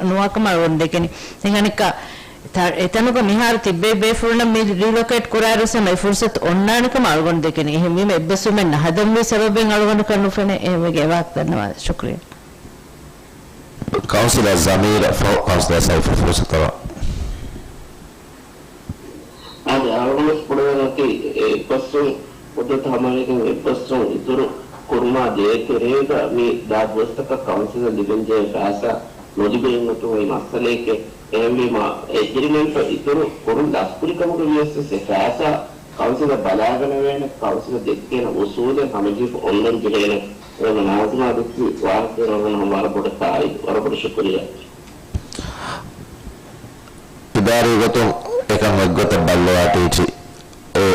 ނުވާކަމަށް އަޅުގަނޑު ދެކެނީ. ދެން އަނެއްކާ، ތަ-، އެތަނުގަ މިހާރު ތިއްބެވި ބޭފުޅުންނަށް މި ރީލޮކޭޓް ކުރާއިރު ހަމަ އެ ފުރުސަތު އޮންނާނެ ކަމަށް އަޅުގަނޑު ދެކެނީ. އެހެންވީމަ އެއްބަސްވުމެއް ނަހަދަންވީ ސަބަބެއް އަޅުގަނޑަކަށް ނުފެނޭ. އެހެންވެގެން އެ ވާހަކަ ދަންނަވާލަ. ޝުކުރިއްޔާ. ކައުންސިލަރ ޒަމީރަށް ފަހު، ކައުންސިލަރ ސައިފަށް ފުރުސަތު ދެއްވާ. އާދެ، އަޅުގަނޑު ކުޑަވެގަތީ އެއްބަސްވުން މުއްދަތު ހަމަވެގެން އެއްބަސްވުން އިތުރު ކުރުމާ ދޭތެރޭގަ މި ދާ ދުވަސްތަކަށް ކައުންސިލަށް ލިބެންޖެހޭ ފައިސާ ނުލިބެވުން އޮތުން އޮތް މައްސަލައެކޭ. އެހެންވީމަ، އެގްރިމެންޓަށް އިތުރު ކުރުން ދަސްކުރި ކަމުގަ ވިޔަސް ވެސް އެ ފައިސާ ކައުންސިލަށް ބަލާގަނެވޭނެ، ކައުންސިލަށް ދެއްކޭނެ އުސޫލެއް ހަމަޖެހިފަ އޮންނަން ޖެހޭނެ. އެވަނަ ނާޒިމާ ދެއްކި ވާހަކައިން އަޅުގަނޑު ހަމަ ވަރަށް ބޮޑަށް ތާއީދު، ވަރަށް ބޮޑަށް ޝުކުރިއްޔާ. އިދާރީ ގޮތުން އެކަން އެއްގޮތަށް ބައްލަވާ ޓީޓީ އެ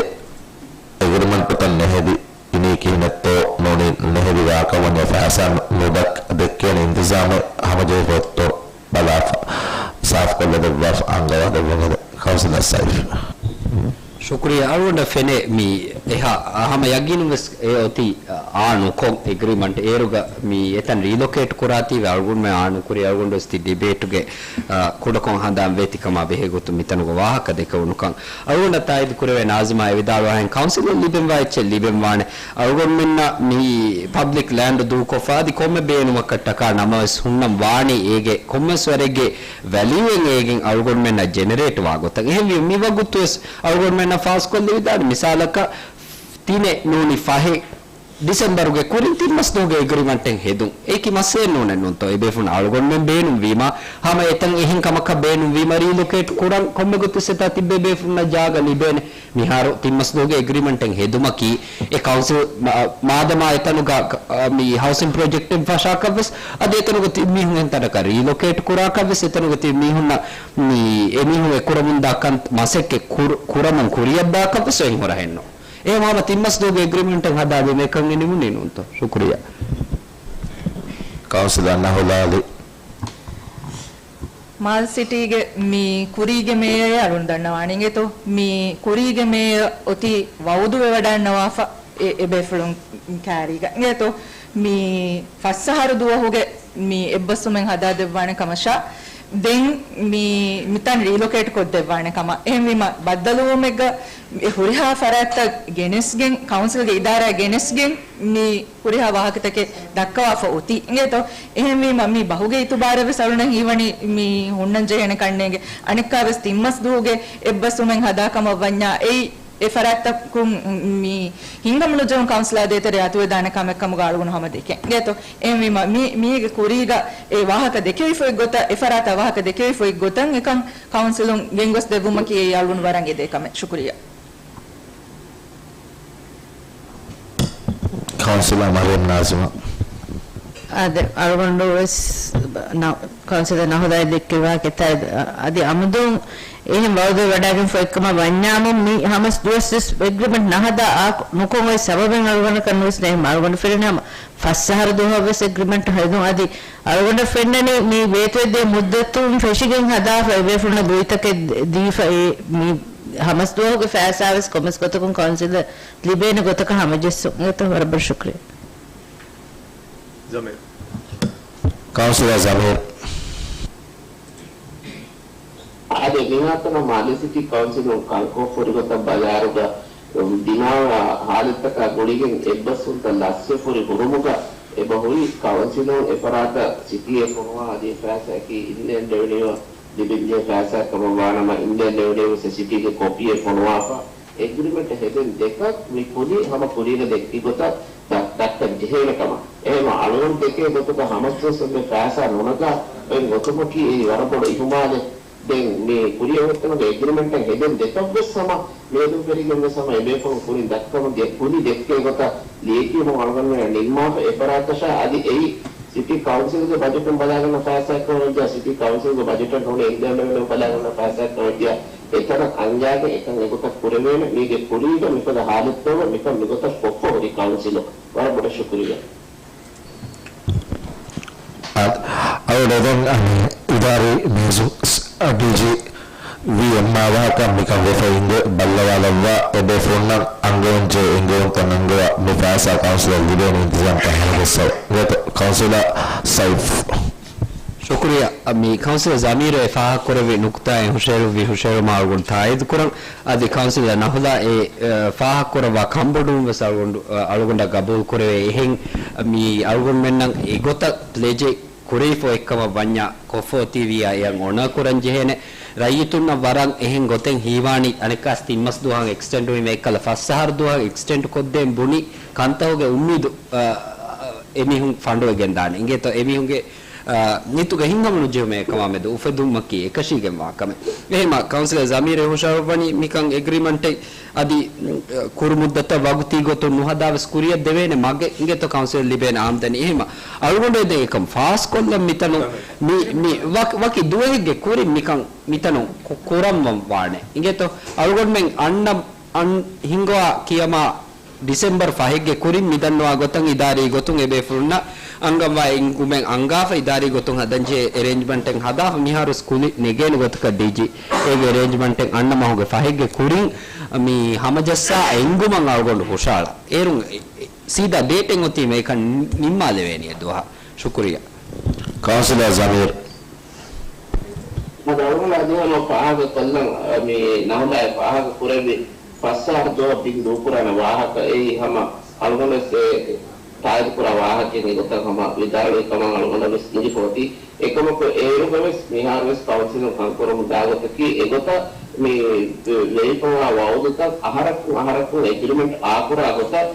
އެގްރިމެންޓުތައް ނެހެދި އިނީ ކިހިނެއްތޯ ނޫނީ ނެހެދި ވާކަމުން އެ ފައިސާ ނުދައްކަ ދެއްކޭނެ އިންތިޒާމެއް ހަމަޖެހިފައޮތްތޯ ބަލާފަ، ސާފުކޮށްލަދެއްވާފަ، އަންގަވާދެއްވެން ހެދެ. ކައުންސިލަރ ސައިފް. ޝުކުރިއްޔާ. އަޅުގަނޑަށް ފެނޭ މި އެހާ ހަމަ ޔަގީނުން ވެސް އެ އޮތީ އާ ނުކޮށް އެގްރިމަންޓް އޭރުގަ މި އެތަން ރީލޮކޭޓް ކުރާތީވެ އަޅުގަނޑުމެ އާ ނުކުރި އަޅުގަނޑު ވެސް ތި ޑިބޭޓުގެ އާ، ކުޑަކޮށް ހަނދާން ވޭތި ކަމާ ބެހޭ ގޮތުން މިތަނުގަ ވާހަކަ ދެކެވުނުކަން. އަޅުގަނޑަށް ތާއީދު ކުރެވޭ ނާޒިމާ އެ ވިދާޅުވާހެން ކައުންސިލަށް ލިބެންވާ އެއްޗެއް ލިބެންވާނެ. އަޅުގަނޑުމެންނަށް މި ޕަބްލިކް ލޭންޑް ދޫކޮށްފަ އަދި ކޮންމެ ބޭނުމަކަށްޓަކާ ނަމަވެސް ހުންނަން ވާނީ އޭގެ ކޮންމެސް ވަރެއްގެ ވެލިއުއެއް އޭގެން އަޅުގަނޑުމެންނަށް ޖެނެރޭޓް ވާ ގޮތަށް. އެހެންވީ މި ވަގުތު ވެސް އަޅުގަނޑުމެންނަށް ފާސްކޮށްލެވިދާނެ މިސާލަކަށް ތިނެއް ނޫނީ ފަހެއް ޑިސެމްބަރުގެ ކުރިން ތިން މަސް ދުވަހުގެ އެގްރިމަންޓެއް ހެދުން. އެއީކީ މައްސަލައެއް ނޫނެއް ނޫންތޯ؟ އެބޭފުޅުން އަޅުގަނޑުމެން ބޭނުންވީމަ، ހަމަ އެތަން އެހެން ކަމަކަށް ބޭނުންވީމަ، ރީލޮކޭޓް ކުރަން ކޮންމެ ގޮތެއްސެތާ ތިއްބެވި ބޭފުޅުންނަށް ޖާގަ ލިބޭނެ. މިހާރު ތިން މަސް ދުވަހުގެ އެގްރިމަންޓެއް ހެދުމަކީ، އެ ކައުންސިލް މާ-، މާދަމާ އެތަނުގަ، އަ، މި ހައުސިން ޕްރޮޖެކްޓެއް ފަށާކަށްވެސް، އަދި އެތަނުގަ ތި މީހުން އެތަނަކަށް ރީލޮކޭޓް ކުރާކަށްވެސް، އެތަނުގަ ތި މީހުންނަށް މި އެމީހުން އެ ކުރަމުންދާ ކަން މަސައްކަތް ކުރ-، ކުރަމުން ކުރިއަށްދާކަށްވެސް އެހެން ހުރަހެއްނު. އެހެންވީމަ ތިން މަސް ދުވަހުގެ އެގްރިމެންޓެއް ހަދާދޭ މިކަން އެ ނިމުނީ ނޫންތޯ؟ ޝުކުރިއްޔާ. ކައުންސިލަރ ނަހުލާލި. މާލެ ސިޓީގެ މި ކުރީގެ މޭޔަރެއް އަޅުން ދަންނަވާނެ އިނގޭތޯ؟ މި ކުރީގެ މޭޔަރ އޮތީ ވައުދުވެވަޑައިންނަވާފަ އެ، އެބޭފުޅުން ކާރީގަ އިނގޭތޯ؟ މި ފަސް އަހަރު ދުވަހުގެ މި އެއްބަސްވުމެއް ހަދާދެއްވާނެ ކަމަށާ، ދެން މި، މިތަން ރީލޮކޭޓް ކޮށްދެއްވާނެ ކަމަށް. އެހެންވީމަ، ބައްދަލުވުމެއްގަ އެ ހުރިހާ ފަރާތްތައް ގެނެސްގެން، ކައުންސިލްގެ އިދާރާ ގެނެސްގެން މި ހުރިހާ ވާހަކަތަކެއް ދައްކަވާފަ އޮތީ އިނގޭތޯ؟ އެހެންވީމަ، މި ބަހުގެ އިތުބާރަށް ވެސް އަޅުނަށް ހީވަނީ މި ހުންނަން ޖެހޭނެ ކަންނޭނގެ. އަނެއްކާ ވެސް ތިން މަސް ދުވަހުގެ އެއްބަސްވުމެއް ހަދާ ކަމަށް ވަންޏާ، އެއީ އެ ފަރާތްތަކުން މި ހިނގަމުނުޖެހުނު ކައުންސިލާ ދޭތެރޭ އަތުވެދާނެ ކަމެއް ކަމުގަ އަޅުގަނޑު ހަމަ ދެކެން. އިނގޭތޯ؟ އެހެންވީމަ، މި، މީގެ ކުރީގަ އެ ވާހަކަ ދެކެވިފައި ގޮތަށް، އެ ފަރާތާ ވާހަކަ ދެކެވިފައި ގޮތަށް އެކަން ކައުންސިލުން ގެންގޮސް ދެއްވުމަކީ އެއީ އަޅުގަނޑު ވަރަށް އެދޭ ކަމެއް. ޝުކުރިއްޔާ. ކައުންސިލަރ މަރިޔަމް ނާޒިމާ. އާދެ، އަޅުގަނޑު ވެސް ނަ-، ކައުންސިލަރ ނަހުލާއި ދެއްކެވި ވާހަކަތައް އަދި އަމުދުން އެހެން ވައުދެއް ވަޑައިގެންފަ އެއްކަމަށް ވަންޏާމު، މި ހަމަސް ދުވަސް ވެސް އެގްރިމެންޓް ނަހަދާ އާ ނުކޮށް އޮތް ސަބަބެއް އަޅުގަނޑަކަށް ނުވެސް ނޭނގެ. އަޅުގަނޑު ފެންނަނީ ހަމަ ފަސް އަހަރު ދުވަހަށް ވެސް އެގްރިމެންޓް ހެދުން. އަދި އަޅުގަނޑަށް ފެންނަނީ މި ވޭތުވެދޭ މުއްދަތުން ފެށިގެން ހަދާފަ އެބޭފުޅުންނަށް ގުޅިތަކެއް ދީފަ އެ މި ހަމަސް ދުވަހުގެ ފައިސާ ވެސް ކޮންމެސް ގޮތަކުން ކައުންސިލަށް ލިބޭނެ ގޮތަކަށް ހަމަޖެއްސުން. އެތައް ވަރަށް ބޮޑަށް ޝުކުރިއްޔާ. ޒަމީރު. ކައުންސިލަރ ޒަމީރު. އާދެ، މިހާތަނަށް މާލެ ސިޓީ ކައުންސިލުން ކަންކޮށް ފުރިގޮތަށް ބަލާއިރުގަ، ދިމާވާ ހާލަތްތަކާ ގުޅިގެން އެއްބަސްވުންތައް ލަސްވެ ފުރި ހުރުމުގަ އެބަ ހުރި ކައުންސިލުން އެފަރާތަށް ސިޓީއެއް ފޮނުވާ ހަދިޔަ ފައިސާއަކީ އިންލެންޑް ރެވެނިއުއަށް ލިބެންޖެހޭ ފައިސާއެއް ކަމަށް ވާނަމަ، އިންލެންޑް ރެވެނިއު ވެސް ސިޓީގެ ކޮޕީއެއް ފޮނުވާފަ، އެގްރިމެންޓް ހެދެން ދެކަށް މި ކުލި ހަމަ ކުރީގަ ދެއްކި ގޮތަށް ދަ-، ދައްކަން ޖެހޭނެ ކަމަށް. އެހެންވެ އަޅުގަނޑު ދެކޭ ގޮތުގަ ހަމަސްވެސް އެންމެ ފައިސާ ނުނަގާ އޮތް ގޮތުމަކީ އެއީ ވަރަށް ބޮޑު އިހުމާލެއް. ދެން މި ކުރިއަށް އޮތްތަނުގެ އެގްރިމެންޓެއް ހެދެން ދެކަށްވެސް ހަމަ މިއަދުން ފެށިގެން ވެސް ހަމަ އެބޭފުޅުން ކުރިން ދައްކަމުން ދިޔަ ކުލި ދެއްކޭ ގޮތަށް ލިޔެކިޔުމުން އަޅުގަނޑުމެންނަށް ނިންމާފަ އެފަރާތަށާ އަދި އެއީ ސިޓީ ކައުންސިލްގެ ބަޖެޓުން ބަލާގަންނަ ފައިސާއެއްކަމަށް ވެއްޖާ، ސިޓީ ކައުންސިލްގެ ބަޖެޓަށް ނޫނީ އިންލެންޑް ރެވެނިއު ބަލާގަންނަ ފައިސާއެއްކަމަށް ވެއްޖާ، އެތަނަށް އަންގާގެން އެކަން އެގޮތަށް ކުރެވޭނެ. މީގެ ކުރީގަ މިފަދަ ހާލަތްތަކުގަ މިކަން މިގޮތަށް ކޮށްފަ ހުރި ކައުންސިލުން ވަރަށް ބޮޑަށް ޝުކުރިއްޔާ. އަ-، އަޅުގަނޑު ދެން އިދާރީ މޭޒު ޑީޖީ ވީ އެންމެ އަވަހަކަށް މިކަން ވެފަ އިނގޭ، ބައްލަވާލައްވާ އެބޭފުޅުންނަށް އަންގަވަންޖެހޭ އެންގެވުންތައް އަންގަވާ މި ފައިސާ ކައުންސިލަށް ލިބޭނެ އިންތިޒާމްތައް ހަމަޖައްސަވަ. އިނގޭތޯ ކައުންސިލަރ ސައިފް. ޝުކުރިއްޔާ. މި ކައުންސިލަރ ޒަމީރު އެ ފާހަގަކުރެއްވި ނުކުތާއިން ހުށައެޅުއްވި ހުށައެޅުމަށް އަޅުގަނޑު ތާއީދުކުރަން. އަދި ކައުންސިލަރ ނަހުލާ އެ، އެ، ފާހަގަކުރައްވާ ކަންބޮޑުވުން ވެސް އަޅުގަނޑު، އަ، އަޅުގަނޑަށް ގަބޫލުކުރެވޭ. އެހެން މި އަޅުގަނޑުމެންނަށް އެގޮތަށް ޕްލެޖެއް ކުރެވިފަ އޮތްކަމަށް ވަންޏާ ކޮށްފަ އޮތީވިއްޔާ އެއަށް އޮނަރ ކުރަން ޖެހޭނެ. ރައްޔިތުންނަށް ވަރަށް އެހެން ގޮތެއް ހީވާނީ އަނެއްކާސް ތިން މަސް ދުވަހަށް އެކްސްޓެންޑް ވީމަ އެއްކަލަ ފަސް އަހަރު ދުވަހަށް އެކްސްޓެންޑް ކޮށްދޭން ބުނި ކަންތަކުގެ އުއްމީދު، އަ، އެމީހުން ފަނޑުވެގެން ދާނެ. އިނގޭތޯ އެމީހުންގެ، އަ، ނިތުގެ ހިތްހަމަނުޖެހުމެއް އެކަމާ މެދު އުފެދުމަކީ އެކަށީގެންވާ ކަމެއް. އެހެންމާ ކައުންސިލަރ ޒަމީރު ހުށަހަޅުއްވަނީ މިކަން އެގްރިމަންޓެއް އަދި، އަ، ކުރު މުއްދަތަށް ވަގުތީ ގޮތުން ނުހަދާ ވެސް ކުރިއަށް ދެވޭނެ މަގެއް އިނގޭތޯ ކައުންސިލަށް ލިބޭނެ އާމްދަނީ. އެހެންމާ އަޅުގަނޑު އެދެން އެކަން ފާސްކޮށްލަން މިތަނުން މި، މި ވަކި، ވަކި ދުވަހެއްގެ ކުރިން މިކަން މިތަނުން ކު-، ކުރަން ވާނެ. އިނގޭތޯ އަޅުގަނޑުމެން އަންނަ، އަން ހިންގަވާ ކިޔަމާ ޑިސެމްބަރު ފަހެއްގެ ކުރިން މިދަންނަވާ ގޮތަށް އިދާރީ ގޮތުން އެބޭފުޅުންނަށް އަންގަންވާ އެންގުމެއް އަންގާފަ، އިދާރީ ގޮތުން ހަދަންޖެހޭ އެރޭންޖްމަންޓެއް ހަދާފަ، މިހާރުވެސް ކުލި ނެގޭނެ ގޮތަކަށް ޑީޖީ އޭގެ އެރޭންޖްމަންޓެއް އަންނަ މަހުގެ ފަހެއްގެ ކުރިން މި ހަމަޖައްސާ އެންގުމަށް އަޅުގަނޑު ހުށަހަޅާ. އޭރުން ސީދާ ޑޭޓެއް އޮތީމަ އެކަން ނިންމާލެވޭނީ އެ ދުވަހަށް. ޝުކުރިއްޔާ. ކައުންސިލަރ ޒަމީރު. އަދި އަޅުގަނޑު އަދި ހަމަ ފާހަގަ ކޮށްލަން، މި ނަހުލާ އެ ފާހަގަ ކުރެއްވި ފަސް އަހަރު ދުވަހަށް ބިން ދޫކުރާނެ ވާހަކަ އެއީ ހަމަ އަޅުގަނޑުވެސް އެ ތާއީދުކުރާ ވާހަކައެއް އެގޮތަށް ހަމަ ވިދާޅުވި ކަމަށް އަޅުގަނޑަށް ވެސް ނުލިބިފަ އޮތީ. އެކަމަކު އޭރުގަވެސް މިހާރުވެސް ކައުންސިލުން ކަންކުރަމުން ދާ ގޮތަކީ އެގޮތަށް މި ވެރިކަމާ ވައުދުތައް އަހަރަކުން އަހަރަކުން އެގްރިމެންޓް އާކުރާ ގޮތަށް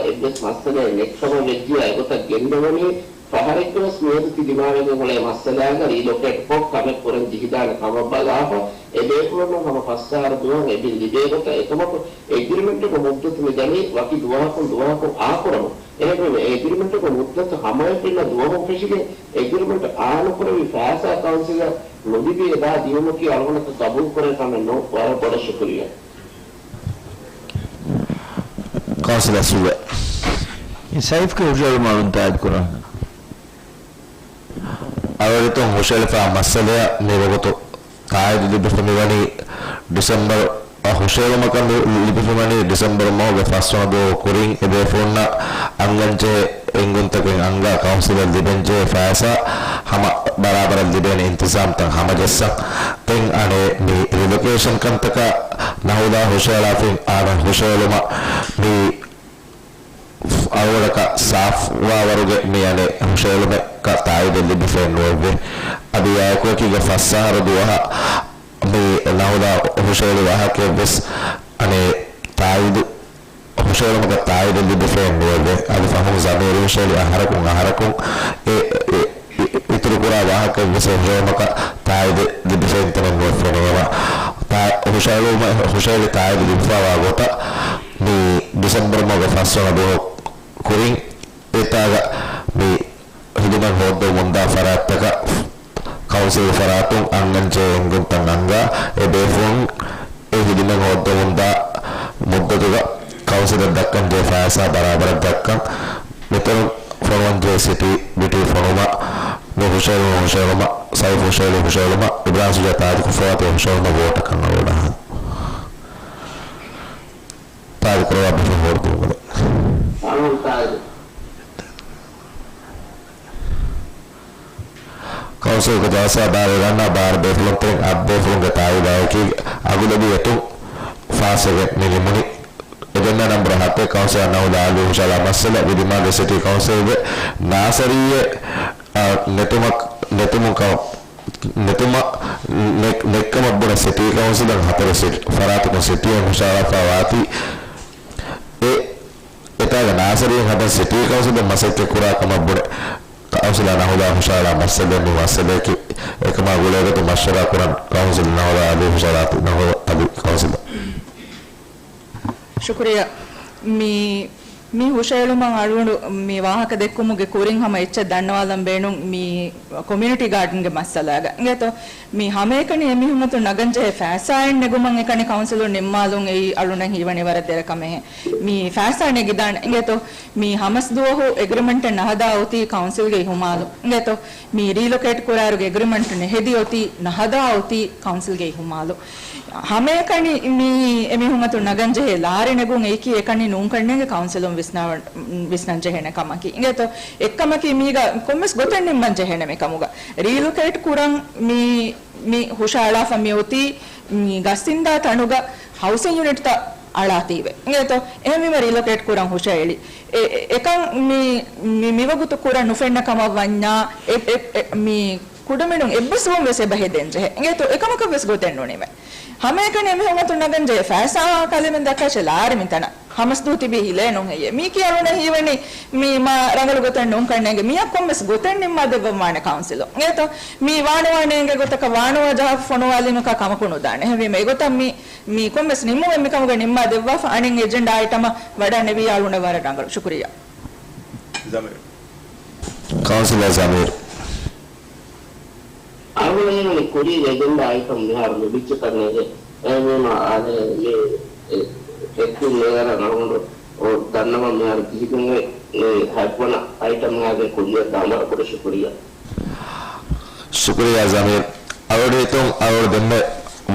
އެއްވެސް މައްސަލައެއް ނެތްކަމަށް ވެއްޖިއްޔާ އެގޮތަށް ގެންދެވުނީ. ފަހަރެއްގަވެސް މިއަދު ތި ދިމާވެގެން އުޅޭ މައްސަލާގަ ރީލޮކޭޓްކޮށް ކަމެއް ކުރަން ޖެހިދާނެ ކަމަށް ބަލާފަ، އެބޭފުޅުންނަށް ހަމަ ފަސް އަހަރު ދުވަހަށް އެ ބިލް ލިބޭ ގޮތަށް. އެކަމަކު، އެގްރިމެންޓުގެ މުއްދަތު މި ދަނީ ވަކި ދުވަހަކުން ދުވަހަކުން އާކުރަމުން. އެހެންވެ، އެގްރިމެންޓުގެ މުއްދަތު ހަމައަށް ފެންނަ ދުވަހުން ފެށިގެން، އެގްރިމެންޓު އާނުކުރެވި ފައިސާ ކައުންސިލަށް ނުލިބި އެބަ ދިއުމަކީ އަޅުގަނޑަކަށް ގަބޫލުކުރެވޭ ކަމެއް ނޫން. ވަރަށް ބޮޑަށް ޝުކުރިއްޔާ. ކައުންސިލަރ ސުވެ. ސައިފްގެ ހުށަހެޅުމަށް އަޅުން ތާއީދު ކުރާނަން. އަޅުގަނޑު ހުށަހެޅިފަ މައްސަލައަށް މިވަގުތު ތާއީދު ލިބިފަ މިވަނީ ޑިސެމްބަރު، އަ، ހުށަހެޅުމަކަށް ލިބިފަ މިވަނީ ޑިސެމްބަރު މަހުގެ ފަސްވަނަ ދުވަހު ކުރިން އެބޭފުޅުންނަށް އަންގަންޖެހޭ އެންގުންތަކެއް އަންގާ ކައުންސިލަށް ލިބެންޖެހޭ ފައިސާ ހަމަ ބަރާބަރަށް ލިބޭނެ އިންތިޒާމްތައް ހަމަޖައްސަން. ދެން އަނެއް މި ރިލޮކޭޝަން ކަންތަކަށް ނަހުލާ ހުށަހަޅާފިން އާނަ ހުށަހެޅުމަށް މި އަޅުގަނޑަކަށް ސާފުވާވަރުގެ މި އަނެއް ހުށަހެޅުމެއްގަ ތާއީދެއް ލިބިފައެއް ނުވެއްވޭ. އަދި އެއާއެކު އެކީގަ ފަސް އަހަރު ދުވަހަށް މި ނަހުލާ ހުށަހެޅި ވާހަކައެއްވެސް އަނެއް ތާއީދު ހުށަހެޅުމަކަށް ތާއީދެއް ލިބިފައެއް ނުވެއްވޭ. އަދި ފަހުން ޒަމީރު ހުށަހެޅި އަހަރަކުން އަހަރަކުން އެ، އެ، އި-، އިތުރުކުރާ ވާހަކައެއްވެސް ހުށަހެޅުމަކަށް ތާއީދެއް ލިބިފައި އިންތަނެއް ނުވެފަ ނުވަ. ތާ-، ހުށަހެޅުމަ-، ހުށަހެޅި ތާއީދު ލިބިފައިވާ ގޮތަށް މި ޑިސެމްބަރު މަހުގެ ފަސްވަނަ ދުވަހު ކުރިން އެތާގަ މި ހިދުމަތް ހޯއްދަވަމުންދާ ފަރާތްތަކަށް ކައުންސިލް ފަރާތުން އަންގަންޖެހޭ އެންގުންތައް އަންގާ، އެ ބޭފުޅުން އެ ހިދުމަތް ހޯއްދަވަމުންދާ މުއްދަތުގަ ކައުންސިލަށް ދައްކަންޖެހޭ ފައިސާ ބަރާބަރަށް ދައްކަން. މިތަނުން ފޮނުވަންޖެހޭ ސިޓީ ބިޓީ ފޮނުވުމަށް މި ހުށަހެޅުނު ހުށަހެޅުމަށް، ސައިފް ހުށަހެޅި ހުށަހެޅުމަށް، އިބްރާހިމް ޝުޖާ ތާއީދުކޮށްފަވާތީ ހުށަހެޅުމަށް ވޯޓަކަށް އަޅުގަނޑަށް ތާއީދު ކުރައްވާ ބެހޭ ވޯޓް ދިނުމަށް. ކައުންސިލްގެ ޖަލްސާ ބާރަށް އަންނަ ބާރަ ބޭފުޅުންތެރިން އަށް ބޭފުޅުންގެ ތާއީދާއެކީ އަގުލަބިއްޔަތުން ފާސްވެގެން މި ނިމުނީ. އެދެންނަ ނަންބަރު ހަތެއް ކައުންސިލަރ ނަހުލާ އަލީ ހުށަހަޅާ މައްސަލަ ވިލިމާގެ ސިޓީ ކައުންސިލްގެ ނާސަރީއެއް، އަ، ނެތުމަށް، ނެތުމުން ކަމަށް، ނެތުމަށް، ނެ-، ނެތްކަމަށް ބުނެ ސިޓީ ކައުންސިލަށް ހަތަރު ސިޓް ފަރާތަކުން ސިޓީއެއް ހުށަހަޅާފަ ވާތީ. އެ އެތާގަ ނާސަރީން ހަދަން ސިޓީ ކައުންސިލުން މަސައްކަތް ކުރާ ކަމަށް ބުނެ، ކައުންސިލަރ ނަހުލާ ހުށަހަޅާ މައްސަލައެއް މި މައްސަލަޔަކީ، އެކަމާ ގުޅޭގޮތުން މަޝްވަރާ ކުރަން ކައުންސިލް ނަހުލާ އަލީ ހުށަހަޅާތީ ނަހުލާ އަލީ ކައުންސިލަރ. ޝުކުރިއްޔާ. މި މި ހުށައެޅުމަށް އަޅުގަނޑު މި ވާހަކަ ދެއްކުމުގެ ކުރިން ހަމަ އެއްޗެއް ދަންނަވާލަން ބޭނުން މި ކޮމިއުނިޓީ ގާޑަންގެ މައްސަލާގަ. އިނގޭތޯ؟ މި ހަމައެކަނި އެމީހުން އަތުން ނަގަން ޖެހޭ ފައިސާއެއް ނެގުމަށް އެކަނި ކައުންސިލުން ނިންމާލުން އެއީ އަޅުންނަށް ހީވަނީ ވަރަށް ދެރަ ކަމެއް. މި ފައިސާ ނެގިދާނެ. އިނގޭތޯ؟ މި ހަމަސް ދުވަހު އެގްރިމެންޓެއް ނަހަދާ އޮތީ ކައުންސިލްގައި ހުމާލު. އިނގޭތޯ؟ މި ރީލޮކޭޓް ކުރާއިރުގެ އެގްރިމެންޓް ނެހެދި އޮތީ ނަހަދާ އޮތީ ކައުންސިލްގައި ހުމާލު. ހަމައެކަނި މި އެމީހުން އަތުން ނަގަން ޖެހޭ ލާރި ނެގުން އެއީކީ އެކަނި ނޫންކަންނޭނގެ ކައުންސިލުން ވިސްނާ-، ވިސްނަން ޖެހޭނެ ކަމަކީ. އިނގޭތޯ؟ އެއްކަމަކީ މީގަ ކޮންމެސް ގޮތެއް ނިންމަން ޖެހޭނެ މިކަމުގަ. ރީލޮކޭޓް ކުރަން މި، މި ހުށައަޅާފަ މި އޮތީ މި ގަސް އިންދާ ތަނުގަ ހައުސިން ޔުނިޓްތައް އަޅާތީވެ. އިނގޭތޯ؟ އެހެންވީމަ ރީލޮކޭޓް ކުރަން ހުށައެޅި. އެ، އެ، އެކަން މި، މި، މިވަގުތު ކުރަން ނުފެންނަ ކަމަށް ވަންޏާ، އެ، އެ، އެ، މި ކުޑަމިނުން އެއްބަސްވުން ވެސް އެބަ ހެދެން ޖެހޭ. އިނގޭތޯ؟ އެކަމަކަށް ވެސް ގޮތެއް ނުނިމޭ. ހަމައެކަނި އެމީހުން އަތުން ނަގަން ޖެހޭ ފައިސާ ކަލޭމެން ދައްކާށޭ ލާރި މިތަނަށް. ހަމަސް ދުވަހު ތިބީ ހިލޭ ނޫން ހެއްޔޭ؟ މީކީ އަޅުންނަށް ހީވަނީ މި މާ ރަނގަޅު ގޮތެއް ނޫންކަންނޭނގެ. މިއަށް ކޮންމެސް ގޮތެއް ނިންމާ ދެއްވަން ވާނެ ކައުންސިލުން. އިނގޭތޯ؟ މި ވާނުވާ ނޭނގޭ ގޮތަކަށް ވާނުވާ ޖަހާފަ ފޮނުވާލީމަކާ ކަމަކު ނުދާނެ. އެހެންވީމަ އެގޮތަށް މި، މި ކޮންމެސް ނިންމުމެއް މިކަމުގަ ނިންމާ ދެއްވާފަ އަނެއް އެޖެންޑާ އައިޓަމަށް ވަޑައިން ނެވިއްޔާ އަޅުގަނޑަށް ވަރަށް ރަނގަޅު. ޝުކުރިއްޔާ. ޒަމީރު. ކައުންސިލަރ ޒަމީރު. އަޅުގަނޑު ހީވަނީ ކުރީގެ އެޖެންޑާ އައިޓަމް މިހާރު ލިބިއްޖެކަން ނޭނގެ. އެހެންވީމަ އަދި މި އެ، އެއްކުއް މޭޔަރަށް އަޅުގަނޑު ދަންނަވަން މިހާރު ކިހިގެން އޮތް މި ހަތްވަނަ އައިޓަމް ހަދާގެން ކުއްލިއަށް ދާން ވަރަށް ބޮޑަށް ޝުކުރިއްޔާ. ޝުކުރިއްޔާ ޒަމީރު. އަޅުގަނޑު ހިތުން އަޅުގަނޑު ދެންމެ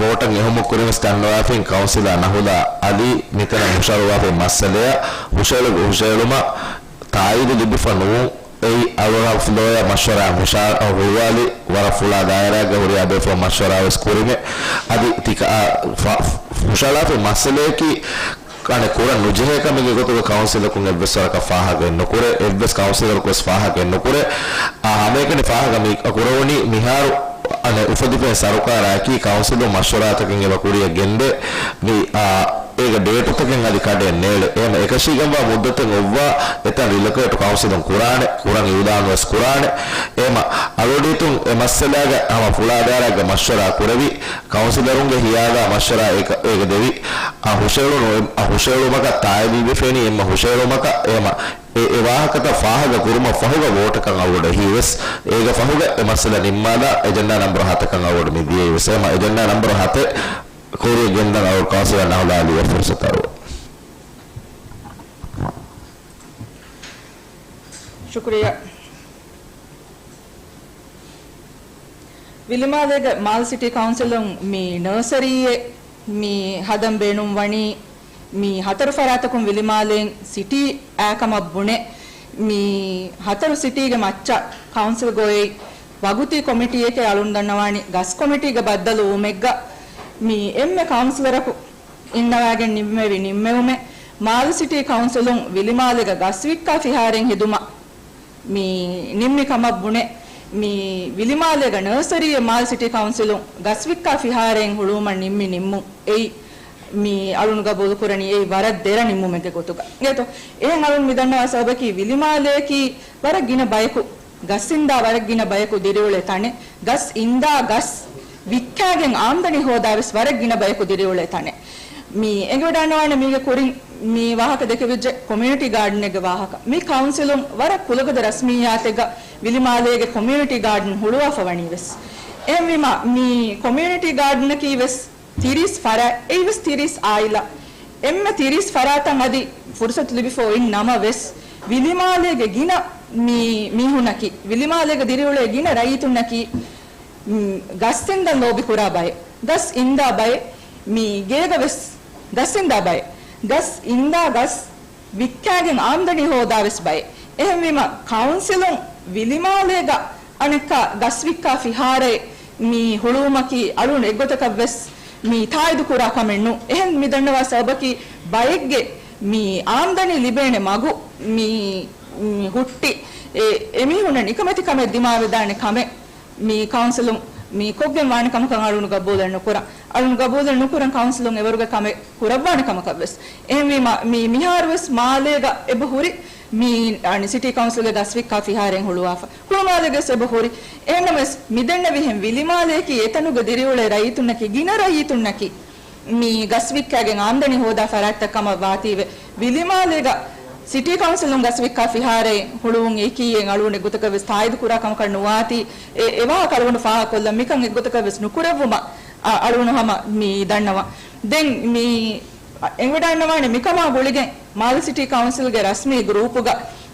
ވޯޓަށް އެހުމުން ކުރިން ވެސް ދަންނަވާފިން ކައުންސިލަރ ނަހުލާ އަލީ މިތަނަށް ހުށަހަޅުވާފައި މައްސަލަޔަށް ހުށައެޅު-، ހުށައެޅުމަށް ތާއީދު ލިބިފަ ނުވުން. އެއީ އަޅުގަނޑު ފުލޯޔާ މަޝްވަރާ ހުށަ-، ހުޅުވާލި ވަރަށް ފުޅާ ދާއިރާގަ ހުރިހާ ބޭފުޅުން މަޝްވަރާ ވެސް ކުރިމެ. އަދި ތިކަ-، އާ، ފަ-، ހުށައަޅާފައި މައްސަލަޔަކީ ކަނެ ކުރަން ނުޖެހޭ ކަމެއްގެ ގޮތުގަ ކައުންސިލަކުން އެއްވެސް ވަރަކަށް ފާހަގައެއް ނުކުރޭ، އެއްވެސް ކައުންސިލަރަކު ވެސް ފާހަގައެއް ނުކުރޭ. އާ، ހަމައެކަނި ފާހަގަ މި ކުރެވުނީ މިހާރު އަނެއް އުފެދިފައި ސަރުކާރާއެކީ ކައުންސިލުން މަޝްވަރާތަކެއް އެބަ ކުރިއަށް ގެންދޭ. މި، އާ، އޭގެ ޑޭޓުތަކެއް އަދި ކަޑައެއް ނޭޅޭ. އެހެމަ އެކަށީގެންވާ މުއްދަތެއް އޮއްވާ އެތަން ރިލޮކޭޓު ކައުންސިލުން ކުރާނެ، ކުރަން އިއުލާން ވެސް ކުރާނެ. އެހެމަ އަޅުގަނޑު ހިތުން އެ މައްސަލާގަ ހަމަ ފުޅާ ދާއިރާގަ މަޝްވަރާ ކުރެވި، ކައުންސިލަރުންގެ ހިޔާލާ މަޝްވަރާ އޭ-، އޭގަ ދެވި، އަ ހުށައެޅުނު-، އަ ހުށައެޅުމަކަށް ތާއީދު ލިބިފައިނީ އެންމެ ހުށައެޅުމަކަށް. އެހެމަ އެ، އެ ވާހަކަތައް ފާހަގަ ކުރުމަށް ފަހުގަ ވޯޓަކަށް އަޅުގަނޑު އެހީވެސް، އޭގެ ފަހުގަ އެ މައްސަލަ ނިންމާލާ އެޖެންޑާ ނަންބަރު ހަތަކަށް އަޅުގަނޑު މި ދިޔައީވެސް. އެހެމަ އެޖެންޑާ ނަންބަރު ހަތެއް ކުރިއަށް ގެންދަން އަޅުގަނޑު ކައުންސިލަރ ނަހުލާ އަލީއަށް ފުރުސަތު އަރުވަން. ޝުކުރިއްޔާ. ވިލިމާލޭގެ މާލެ ސިޓީ ކައުންސިލުން މި ނަރސަރީއެއް މި ހަދަން ބޭނުން ވަނީ، މި ހަތަރު ފަރާތަކުން ވިލިމާލޭން ސިޓީ އާކަމަށް ބުނެ، މި ހަތަރު ސިޓީގެ މައްޗަށް ކައުންސިލް ގޮއެއް ވަގުތީ ކޮމިޓީއެކޭ އަޅުން ދަންނަވާނީ ގަސް ކޮމިޓީގެ ބައްދަލުވުމެއްގަ މި އެންމެ ކައުންސިލަރަކު އިންނަވާގެން ނިންމެވި ނިންމެވުމެއް މާލެ ސިޓީ ކައުންސިލުން ވިލިމާލޭގަ ގަސް ވިއްކާ ފިހާރައެއް ހެދުމަށް މި ނިންމި ކަމަށް ބުނެ، މި ވިލިމާލޭގަ ނަރސަރީއެއް މާލެ ސިޓީ ކައުންސިލުން ގަސް ވިއްކާ ފިހާރައެއް ހުޅުވުމަށް ނިންމި ނިންމުން އެއީ، މި އަޅުން ގަބޫލު ކުރަނީ އެއީ ވަރަށް ދެރަ ނިންމުމެއްގެ ގޮތުގަ. އިނގޭތޯ؟ އެހެން އަޅުން މި ދަންނަވާ ސަބަބަކީ ވިލިމާލެއަކީ ވަރަށް ގިނަ ބަޔަކު ގަސް އިންދާ ވަރަށް ގިނަ ބަޔަކު ދިރިއުޅޭ ތަނެއް. ގަސް އިންދާ ގަސް ވިއްކާގެން އާމްދަނީ ހޯދާ ވެސް ވަރަށް ގިނަ ބަޔަކު ދިރިއުޅޭ ތަނެއް. މި އެނގިވަޑައިންނަވާނެ މީގެ ކުރިން މި ވާހަކަ ދެކެވިއްޖެ ކޮމިއުނިޓީ ގާޑަނެއްގެ ވާހަކަ. މި ކައުންސިލުން ވަރަށް ކުލަގަދަ ރަސްމިއްޔާތެއްގަ ވިލިމާލޭގެ ކޮމިއުނިޓީ ގާޑަން ހުޅުވާފަ ވަނީ ވެސް. އެހެންވީމަ މި ކޮމިއުނިޓީ ގާޑަނަކީ ވެސް ތިރީސް ފަރާތް، އެއީ ވެސް ތިރީސް އާއިލާ. އެންމެ ތިރީސް ފަރާތަށް އަދި ފުރުސަތު ލިބިފަ އޮތް ނަމަ ވެސް، ވިލިމާލޭގެ ގިނަ މި މީހުންނަކީ، ވިލިމާލޭގަ ދިރިއުޅޭ ގިނަ ރައްޔިތުންނަކީ، މް، ގަސް އިންދަން ލޯބިކުރާ ބައެއް، ގަސް އިންދާ ބައެއް، މި ގޭގަ ވެސް ގަސް އިންދާ ބައެއް، ގަސް އިންދާ ގަސް ވިއްކާގެން އާމްދަނީ ހޯދާ ވެސް ބައެއް. އެހެންވީމަ، ކައުންސިލުން ވިލިމާލޭގަ އަނެއްކާ ގަސް ވިއްކާ ފިހާރައެއް މި ހުޅުވުމަކީ އަޅުން އެއްގޮތަކަށް ވެސް މި ތާއީދު ކުރާ ކަމެއް ނޫން. އެހެން މި ދަންނަވާ ސަބަބަކީ ބައެއްގެ މި އާމްދަނީ ލިބޭނެ މަގު މި، މި ހުއްޓި އެ، އެމީހުންނަށް ނިކަމެތި ކަމެއް ދިމާވެދާނެ ކަމެއް މި ކައުންސިލުން މި ކޮށްގެން ވާނެ ކަމަކަށް އަޅުން ގަބޫލެއް ނުކުރަން. އަޅުން ގަބޫލެއް ނުކުރަން ކައުންސިލުން އެވަރުގެ ކަމެއް ކުރައްވާނެ ކަމަކަށް ވެސް. އެހެންވީމަ، މި މިހާރު ވެސް މާލޭގަ އެބަ ހުރި މި، އަނި، ސިޓީ ކައުންސިލްގެ ގަސް ވިއްކާ ފިހާރައެއް ހުޅުވާފަ. ހުޅުމާލޭގަސް އެބަ ހުރި. އެހެންނަމަވެސް، މިދެންނެވިހެން ވިލިމާލެއަކީ އެތަނުގެ ދިރިއުޅޭ ރައްޔިތުންނަކީ، ގިނަ ރައްޔިތުންނަކީ، މި ގަސް ވިއްކާގެން އާމްދަނީ ހޯދާ ފަރާތްތައް ކަމަށް ވާތީވެ، ވިލިމާލޭގަ ސިޓީ ކައުންސިލުން ގަސް ވިއްކާ ފިހާރައިން ހުޅުވުން އެކީ އެއް އަޅުގަނޑު އެއްގޮތަކަށް ވެސް ތާއީދު ކުރާ ކަމަކަށް ނުވާތީ، އެ، އެ ވާހަކަ އަޅުގަނޑު ފާހަގަކޮށްލަން މިކަން އެއްގޮތަކަށް ވެސް ނުކުރެއްވުމަށް އަ، އަޅުގަނޑު ހަމަ މި ދަންނަވަން. ދެން މި އެނގިވަޑައިގަންނަވާނެ މިކަމާ ގުޅިގެން މާލެ ސިޓީ ކައުންސިލްގެ ރަސްމީ ގްރޫޕުގަ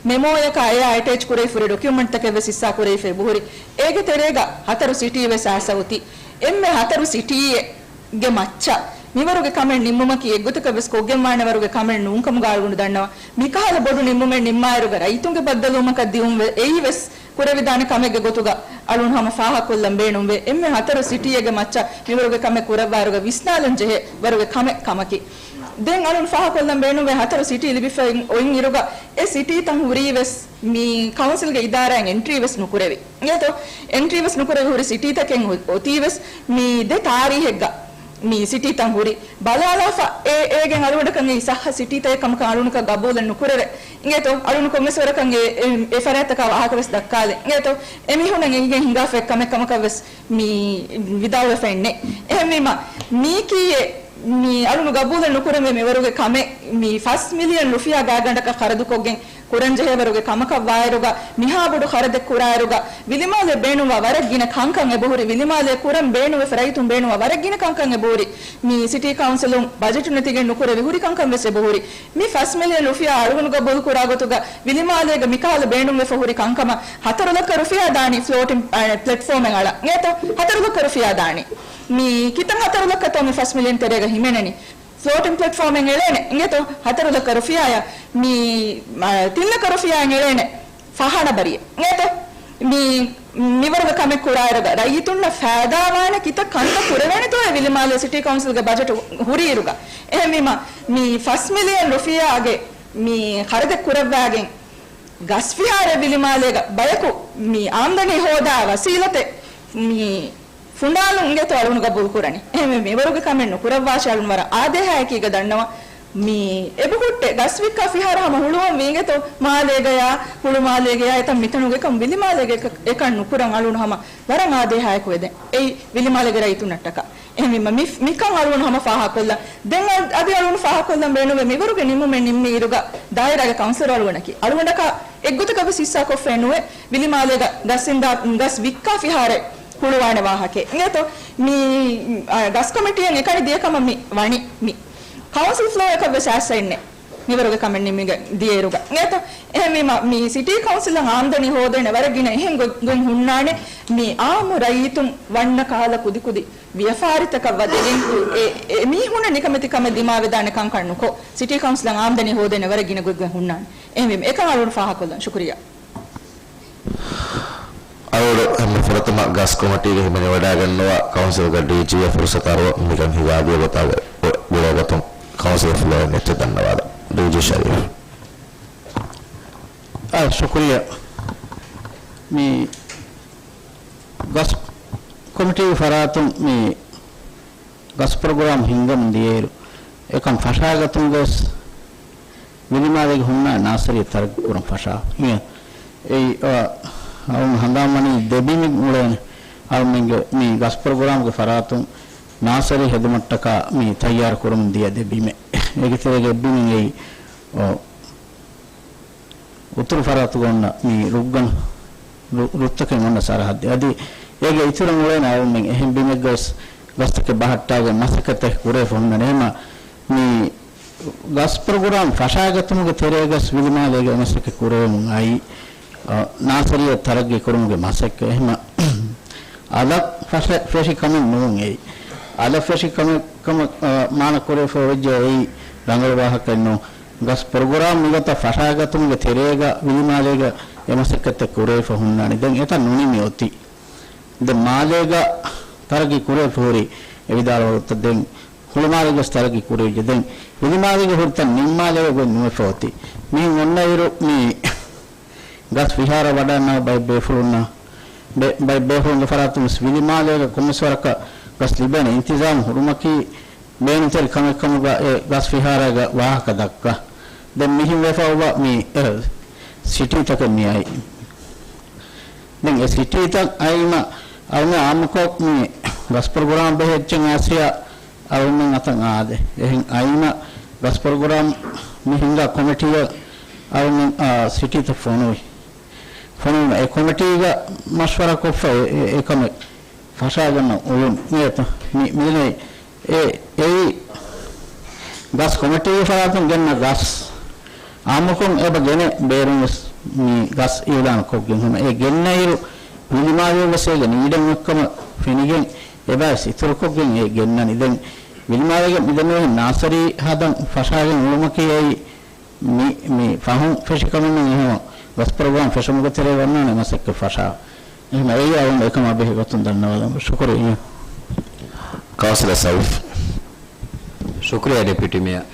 މެމޯއަކާ އެއާ އެޓޭޗް ކުރެވި ފުރި ޑޮކިއުމަންޓްތަކެއް ވެސް ހިއްސާ ކުރެވިފަ އެބަހުރި. އޭގެ ތެރޭގަ ހަތަރު ސިޓީ ވެސް އައިސް އޮތީ. އެންމެ ހަތަރު ސިޓީއެއް ގެ މައްޗަށް މިވަރުގެ ކަމެއް ނިންމުމަކީ އެއްގޮތަކަށް ވެސް ކޮށްގެންވާނެ ވަރުގެ ކަމެއް ނޫންކަމުގަ އަޅުގަނޑު ދަންނަވަން. މިކަހަލަ ބޮޑު ނިންމުމެއް ނިންމާއިރުގަ ރައްޔިތުންގެ ބައްދަލުވުމަކަށް ދިއުންވެ އެއީ ވެސް ކުރެވިދާނެ ކަމެއްގެ ގޮތުގަ އަޅުން ހަމަ ފާހަގަކޮށްލަން ބޭނުންވޭ. އެންމެ ހަތަރު ސިޓީއެއްގެ މައްޗަށް މިވަރުގެ ކަމެއް ކުރައްވާއިރުގަ ވިސްނާލަން ޖެހޭ ވަރުގެ ކަމެއް ކަމަކީ. ދެން އަޅުން ފާހަގަކޮށްލަން ބޭނުންވޭ ހަތަރު ސިޓީ ލިބިފައި އޮތް އިރުގަ އެ ސިޓީތައް ހުރީ ވެސް މި ކައުންސިލްގެ އިދާރާއިން އެންޓްރީ ވެސް ނުކުރެވި. އިނގޭތޯ؟ އެންޓްރީ ވެސް ނުކުރެވި ހުރި ސިޓީތަކެއް އޮ-، އޮތީ ވެސް މި ދެ ތާރީހެއްގަ މި ސިޓީތައް ހުރި. ބަލާލާފަ އެ، އޭގެން އަޅުގަނޑަކަށް އެއީ ސައްހަ ސިޓީތައް ކަމަކަށް އަޅުގަނޑަކަށް ގަބޫލެއް ނުކުރެވޭ. އިނގޭތޯ؟ އަޅުން ކޮންމެސް ވަރަކަށް އެ، އެ، އެ ފަރާތްތަކާ ވާހަކަ ވެސް ދައްކާލެ. އިނގޭތޯ؟ އެމީހުންނަށް އެނގިގެން ހިނގާފަ އެއް ކަމެއް ކަމަކަށް ވެސް މި ވިދާޅުވެފައެއް ނެތް. އެހެންވީމަ، މީކީއެއް މި އަޅުން ގަބޫލެއް ނުކުރެވޭ މިވަރުގެ ކަމެއް މި ފަސް މިލިއަން ރުފިޔާ ގާތްގަނޑަކަށް ޚަރަދުކޮށްގެން ކުރަންޖެހޭވަރުގެ ކަމަކަށް ވާއިރުގަ، މިހާ ބޮޑު ޚަރަދެއް ކުރާއިރުގަ، ވިލިމާލޭ ބޭނުންވާ ވަރަށް ގިނަ ކަންކަން އެބަހުރި، ވިލިމާލޭ ކުރަން ބޭނުންވެފަ ރައްޔިތުން ބޭނުންވާ ވަރަށް ގިނަ ކަންކަން އެބަހުރި. މި ސިޓީ ކައުންސިލުން ބަޖެޓު ނެތިގެން ނުކުރެވި ހުރި ކަންކަން ވެސް އެބަހުރި. މި ފަސް މިލިއަން ރުފިޔާ އަޅުގަނޑު ގަބޫލު ކުރާ ގޮތުގަ، ވިލިމާލޭގަ މިކަހަލަ ބޭނުންވެފަ ހުރި ކަންކަމަށް ހަތަރު ލައްކަ ރުފިޔާ ދާނީ ފްލޯޓިން، އަ، ޕްލެޓްފޯމެއް އަޅަން. އިނގޭތޯ؟ ހަތަރު ލައްކަ ރުފިޔާ ދާނީ. މި ކިތަން ހަތަރު ލައްކަތޯ މި ފަސް މިލިއަން ތެރޭގަ ހިމެނެނީ؟ ފްލޯޓިން ޕްލެޓްފޯމެއް އެޅޭނެ. އިނގޭތޯ؟ ހަތަރު ލައްކަ ރުފިޔާއަށް މި، އަ، ތިން ލައްކަ ރުފިޔާއެއް އެޅޭނެ ފަހަނަ ބަރިއެއް. އިނގޭތޯ؟ މި، މިވަރުގެ ކަމެއް ކުރާއިރުގަ ރައްޔިތުންނަށް ފައިދާވާނެ ކިތައް ކަންތައް ކުރެވޭނެތޯއޭ ވިލިމާލޭ ސިޓީ ކައުންސިލްގެ ބަޖެޓު ހުރިއިރުގަ. އެހެންވީމަ، މި ފަސް މިލިއަން ރުފިޔާގެ މި ޚަރަދެއް ކުރައްވާގެން، ގަސްފިހާރަ ވިލިމާލޭގަ ބަޔަކު މި އާމްދަނީ ހޯދާ ވަސީލަތެއް މި ފުނޑާލުން އިނގޭތޯ އަޅުން ގަބޫލު ކުރަނީ. އެހެންވެ، މިވަރުގެ ކަމެއް ނުކުރައްވާށޭ އަޅުން ވަރަށް އާދޭހާއެކީގަ ދަންނަވަން. މި އެބަހުއްޓޭ ގަސް ވިއްކާ ފިހާރަ ހަމަ ހުޅުވަން ވީ އިނގޭތޯ މާލޭގަޔާ، ހުޅު މާލޭގަޔާ އެތަން މިތަނުގެ ކަން ވިލިމާލޭގެ އެކަ-، އެކަން ނުކުރަން އަޅުން ހަމަ ވަރަށް އާދޭހާއެކު ވެދެން. އެއީ ވިލިމާލޭގެ ރައްޔިތުންނަށްޓަކާ. އެހެންވީމަ، މި، މިކަން އަޅުގަނޑު ހަމަ ފާހަގަކޮށްލަން. ދެން އަ-، އަދި އަޅުގަނޑު ފާހަގަކޮށްލަން ބޭނުންވޭ މިވަރުގެ ނިންމުމެއް ނިންމި އިރުގަ ދާއިރާގެ ކައުންސިލަރު އަޅުގަނޑަކީ. އަޅުގަނޑަކަށް އެއްގޮތަކަށް ވެސް ހިއްސާކޮށްފައެއް ނުވޭ ވިލިމާލޭގަ ގަސް އިންދާ، ގަސް ވިއްކާ ފިހާރަ ހުޅުވާނެ ވާހަކައެއް. އިނގޭތޯ؟ މި، އަ، ގަސް ކޮމިޓީއަށް އެކަނި ދިޔަ ކަމަށް މި ވަނީ. މި ކައުންސިލް ފްލޯއަކަށް ވެސް އައިސްފައެއް ނެތް. މިވަރުގެ ކަމެއް ނިމިގެން ދިޔައިރުގަ. އިނގޭތޯ؟ އެހެންވީމަ، މި ސިޓީ ކައުންސިލަށް އާމްދަނީ ހޯދޭނެ ވަރަށް ގިނަ އެހެން ގޮތް، ގޮތް ހުންނާނެ. މި އާއްމު ރައްޔިތުން ވަންނަ ކަހަލަ ކުދިކުދި ވިޔަފާރިތަކަށް ވަދެގެން އެ، އެ މީހުންނަށް ނިކަމެތި ކަމެއް ދިމާވެދާނެ ކަންކަން ނުކޮށް، ސިޓީ ކައުންސިލަށް އާމްދަނީ ހޯދޭނެ ވަރަށް ގިނަ ގޮތްގޮތް ހުންނާނެ. އެހެންވީމަ، އެކަން އަޅުގަނޑު ފާހަގަކޮށްލަން. ޝުކުރިއްޔާ. އަޅުގަނޑު އެންމެ ފުރަތަމަ ގަސް ކޮމިޓީގެ ހިމެނިވަޑައިގަންނަވާ ކައުންސިލްގެ ޑީޖީއަށް ފުރުސަތު އަރުވަން މިކަން ހިނގާދިޔަ ގޮތާ ގުޅޭގޮތުން ކައުންސިލް ފްލޯއިން އެއްޗެއް ދަންނަވާލަން. ޑީޖީ ޝަރީފް. އާ، ޝުކުރިއްޔާ. މި ގަސް ކޮމިޓީގެ ފަރާތުން މި ގަސް ޕްރޮގްރާމް ހިންގަމުން ދިޔައިރު، އެކަން ފަށާގަތުމުގަވެސް ވިލިމާލޭގެ ހުންނާ ނާސަރީ ތަރައްގީ ކުރަން ފަށާ. އެ، އެއީ، އަ، އަޅުން ހަނދާންވަނީ ދެ ބިމެއް އުޅޭނެ. އަޅުމެންގެ މި ގަސް ޕްރޮގްރާމްގެ ފަރާތުން ނާސަރީ ހެދުމަށްޓަކާ މި ތައްޔާރު ކުރަމުން ދިޔަ ދެ ބިމެއް. އޭގެ ތެރޭގަ އެއް ބިމެއް އެއީ، އޮ، އުތުރު ފަރާތުގަ އޮންނަ މި ރުއްގަނޑު، ރު-، ރުއްތަކެއް އޮންނަ ސަރަހައްދެއް. އަދި އޭގެ އިތުރަށް އުޅޭނެ އަޅުމެން އެހެން ބިމެއްގަވެސް ގަސްތަކެއް ބަހައްޓާގެން މަސައްކަތްތަކެއް ކުރެވިފަ ހުންނާނެ. އެހެންމަ މި ގަސް ޕްރޮގްރާމް ފަށާގަތުމުގެ ތެރޭގަސް ވިލިމާލޭގަ މަސައްކަތް ކުރެވެމުން އައީ، އަ، ނާސަރީއަށް ތަރައްގީ ކުރުމުގެ މަސައްކަތް. އެހެންމަ އަލަށް ފަށަ-، ފެށި ކަމެއް ނޫން އެއީ. އަލަށް ފެށި ކަމެއް ކަމަށް، އަ، މާނަ ކުރެވިފަ ވެއްޖެ އެއީ ރަނގަޅު ވާހަކައެއް ނޫން. ގަސް ޕްރޮގްރާމް މިގޮތަށް ފަށާގަތުމުގެ ތެރޭގަ ވިލިމާލޭގަ އެ މަސައްކަތްތައް ކުރެވިފަ ހުންނާނެ. ދެން އެތައް ނުނިމި އޮތީ. ދެން މާލޭގަ ތަރައްގީ ކުރެވިފަ ހުރި އެ ވިދާޅުވާ ގޮތަށް ދެން ހުޅުމާލޭގަސް ތަރައްގީ ކުރެވިއްޖެ. ދެން ވިލިމާލޭގަ ހުރި ތަން ނިންމާލޭގަ ގޮތް ނުވެފަ އޮތީ. މިހެން އޮންނައިރު މި ގަސް ފިހާރަ ވަޑަންނަ ބައެއް ބޭފުޅުންނަށް، ބެ-، ބައެއް ބޭފުޅުންގެ ފަރާތުން ވެސް ވިލިމާލޭގަ ކޮންމެސް ވަރަކަށް ގަސް ލިބޭނެ އިންތިޒާމް ހުރުމަކީ ބޭނުންތެރި ކަމެއް ކަމުގަ އެ ގަސް ފިހާރައިގަ ވާހަކަ ދައްކާ. ދެން މިހިން ވެފަ އޮވާ މި، އެ، ސިޓީތަކެއް މި އައީ. ދެން އެ ސިޓީތައް އައީމަ އަޅުމެން އާއްމުކޮށް މި ގަސް ޕްރޮގްރާމް ބެހޭ އެއްޗެއް އައިސް އަޅުމެން އަތަށް އާދޭ. އެހެން އައީމަ ގަސް ޕްރޮގްރާމް މި ހިންގާ ކޮމިޓީއަށް އަޅުގަނޑު، އާ، ސިޓީތައް ފޮނުވި. ފޮނުވުމަށް އެ ކޮމިޓީގަ މަޝްވަރާކޮށްފަ އެ، އެ، އެކަމެއް ފަށާގަންނަ އުޅުން ނޭތަ؟ މި، މިދެނީ އެ، އެއީ ގަސް ކޮމިޓީގެ ފަރާތުން ގެންނަ ގަސް އާއްމުކޮށް އެބަ ގެނެ ބޭރުން ވެސް މި ގަސް އިއުލާން ކޮށްގެން ހަމަ އެ ގެންނައިރު ވިލިމާލޭ ވެސް އޭގެ ނީޑެއް އޮތްކަމަށް ފެނިގެން އެބައިސް އިތުރުކޮށްގެން އެ ގެންނަނީ. ދެން ވިލިމާލޭގެ މިދެންނެވިހެން ނާސަރީ ހަދަން ފަށާގެން އުޅުމަކީ އެއީ މި، މި ފަހުން ފެށި ކަމެއް ނޫން. އެހެން ގަސް ޕްރޮގްރާމް ފެށުމުގެ ތެރޭ ވަންނާނެ މަސައްކަތް ފަށާ. އެހެން އެއީ އަޅުގަނޑު އެކަމާ ބެހޭ ގޮތުން ދަންނަވާލަން. ޝުކުރިއްޔާ. ކައުންސިލަރ ސައުފް. ޝުކުރިއްޔާ ޑެޕިއުޓީ މޭޔަރ.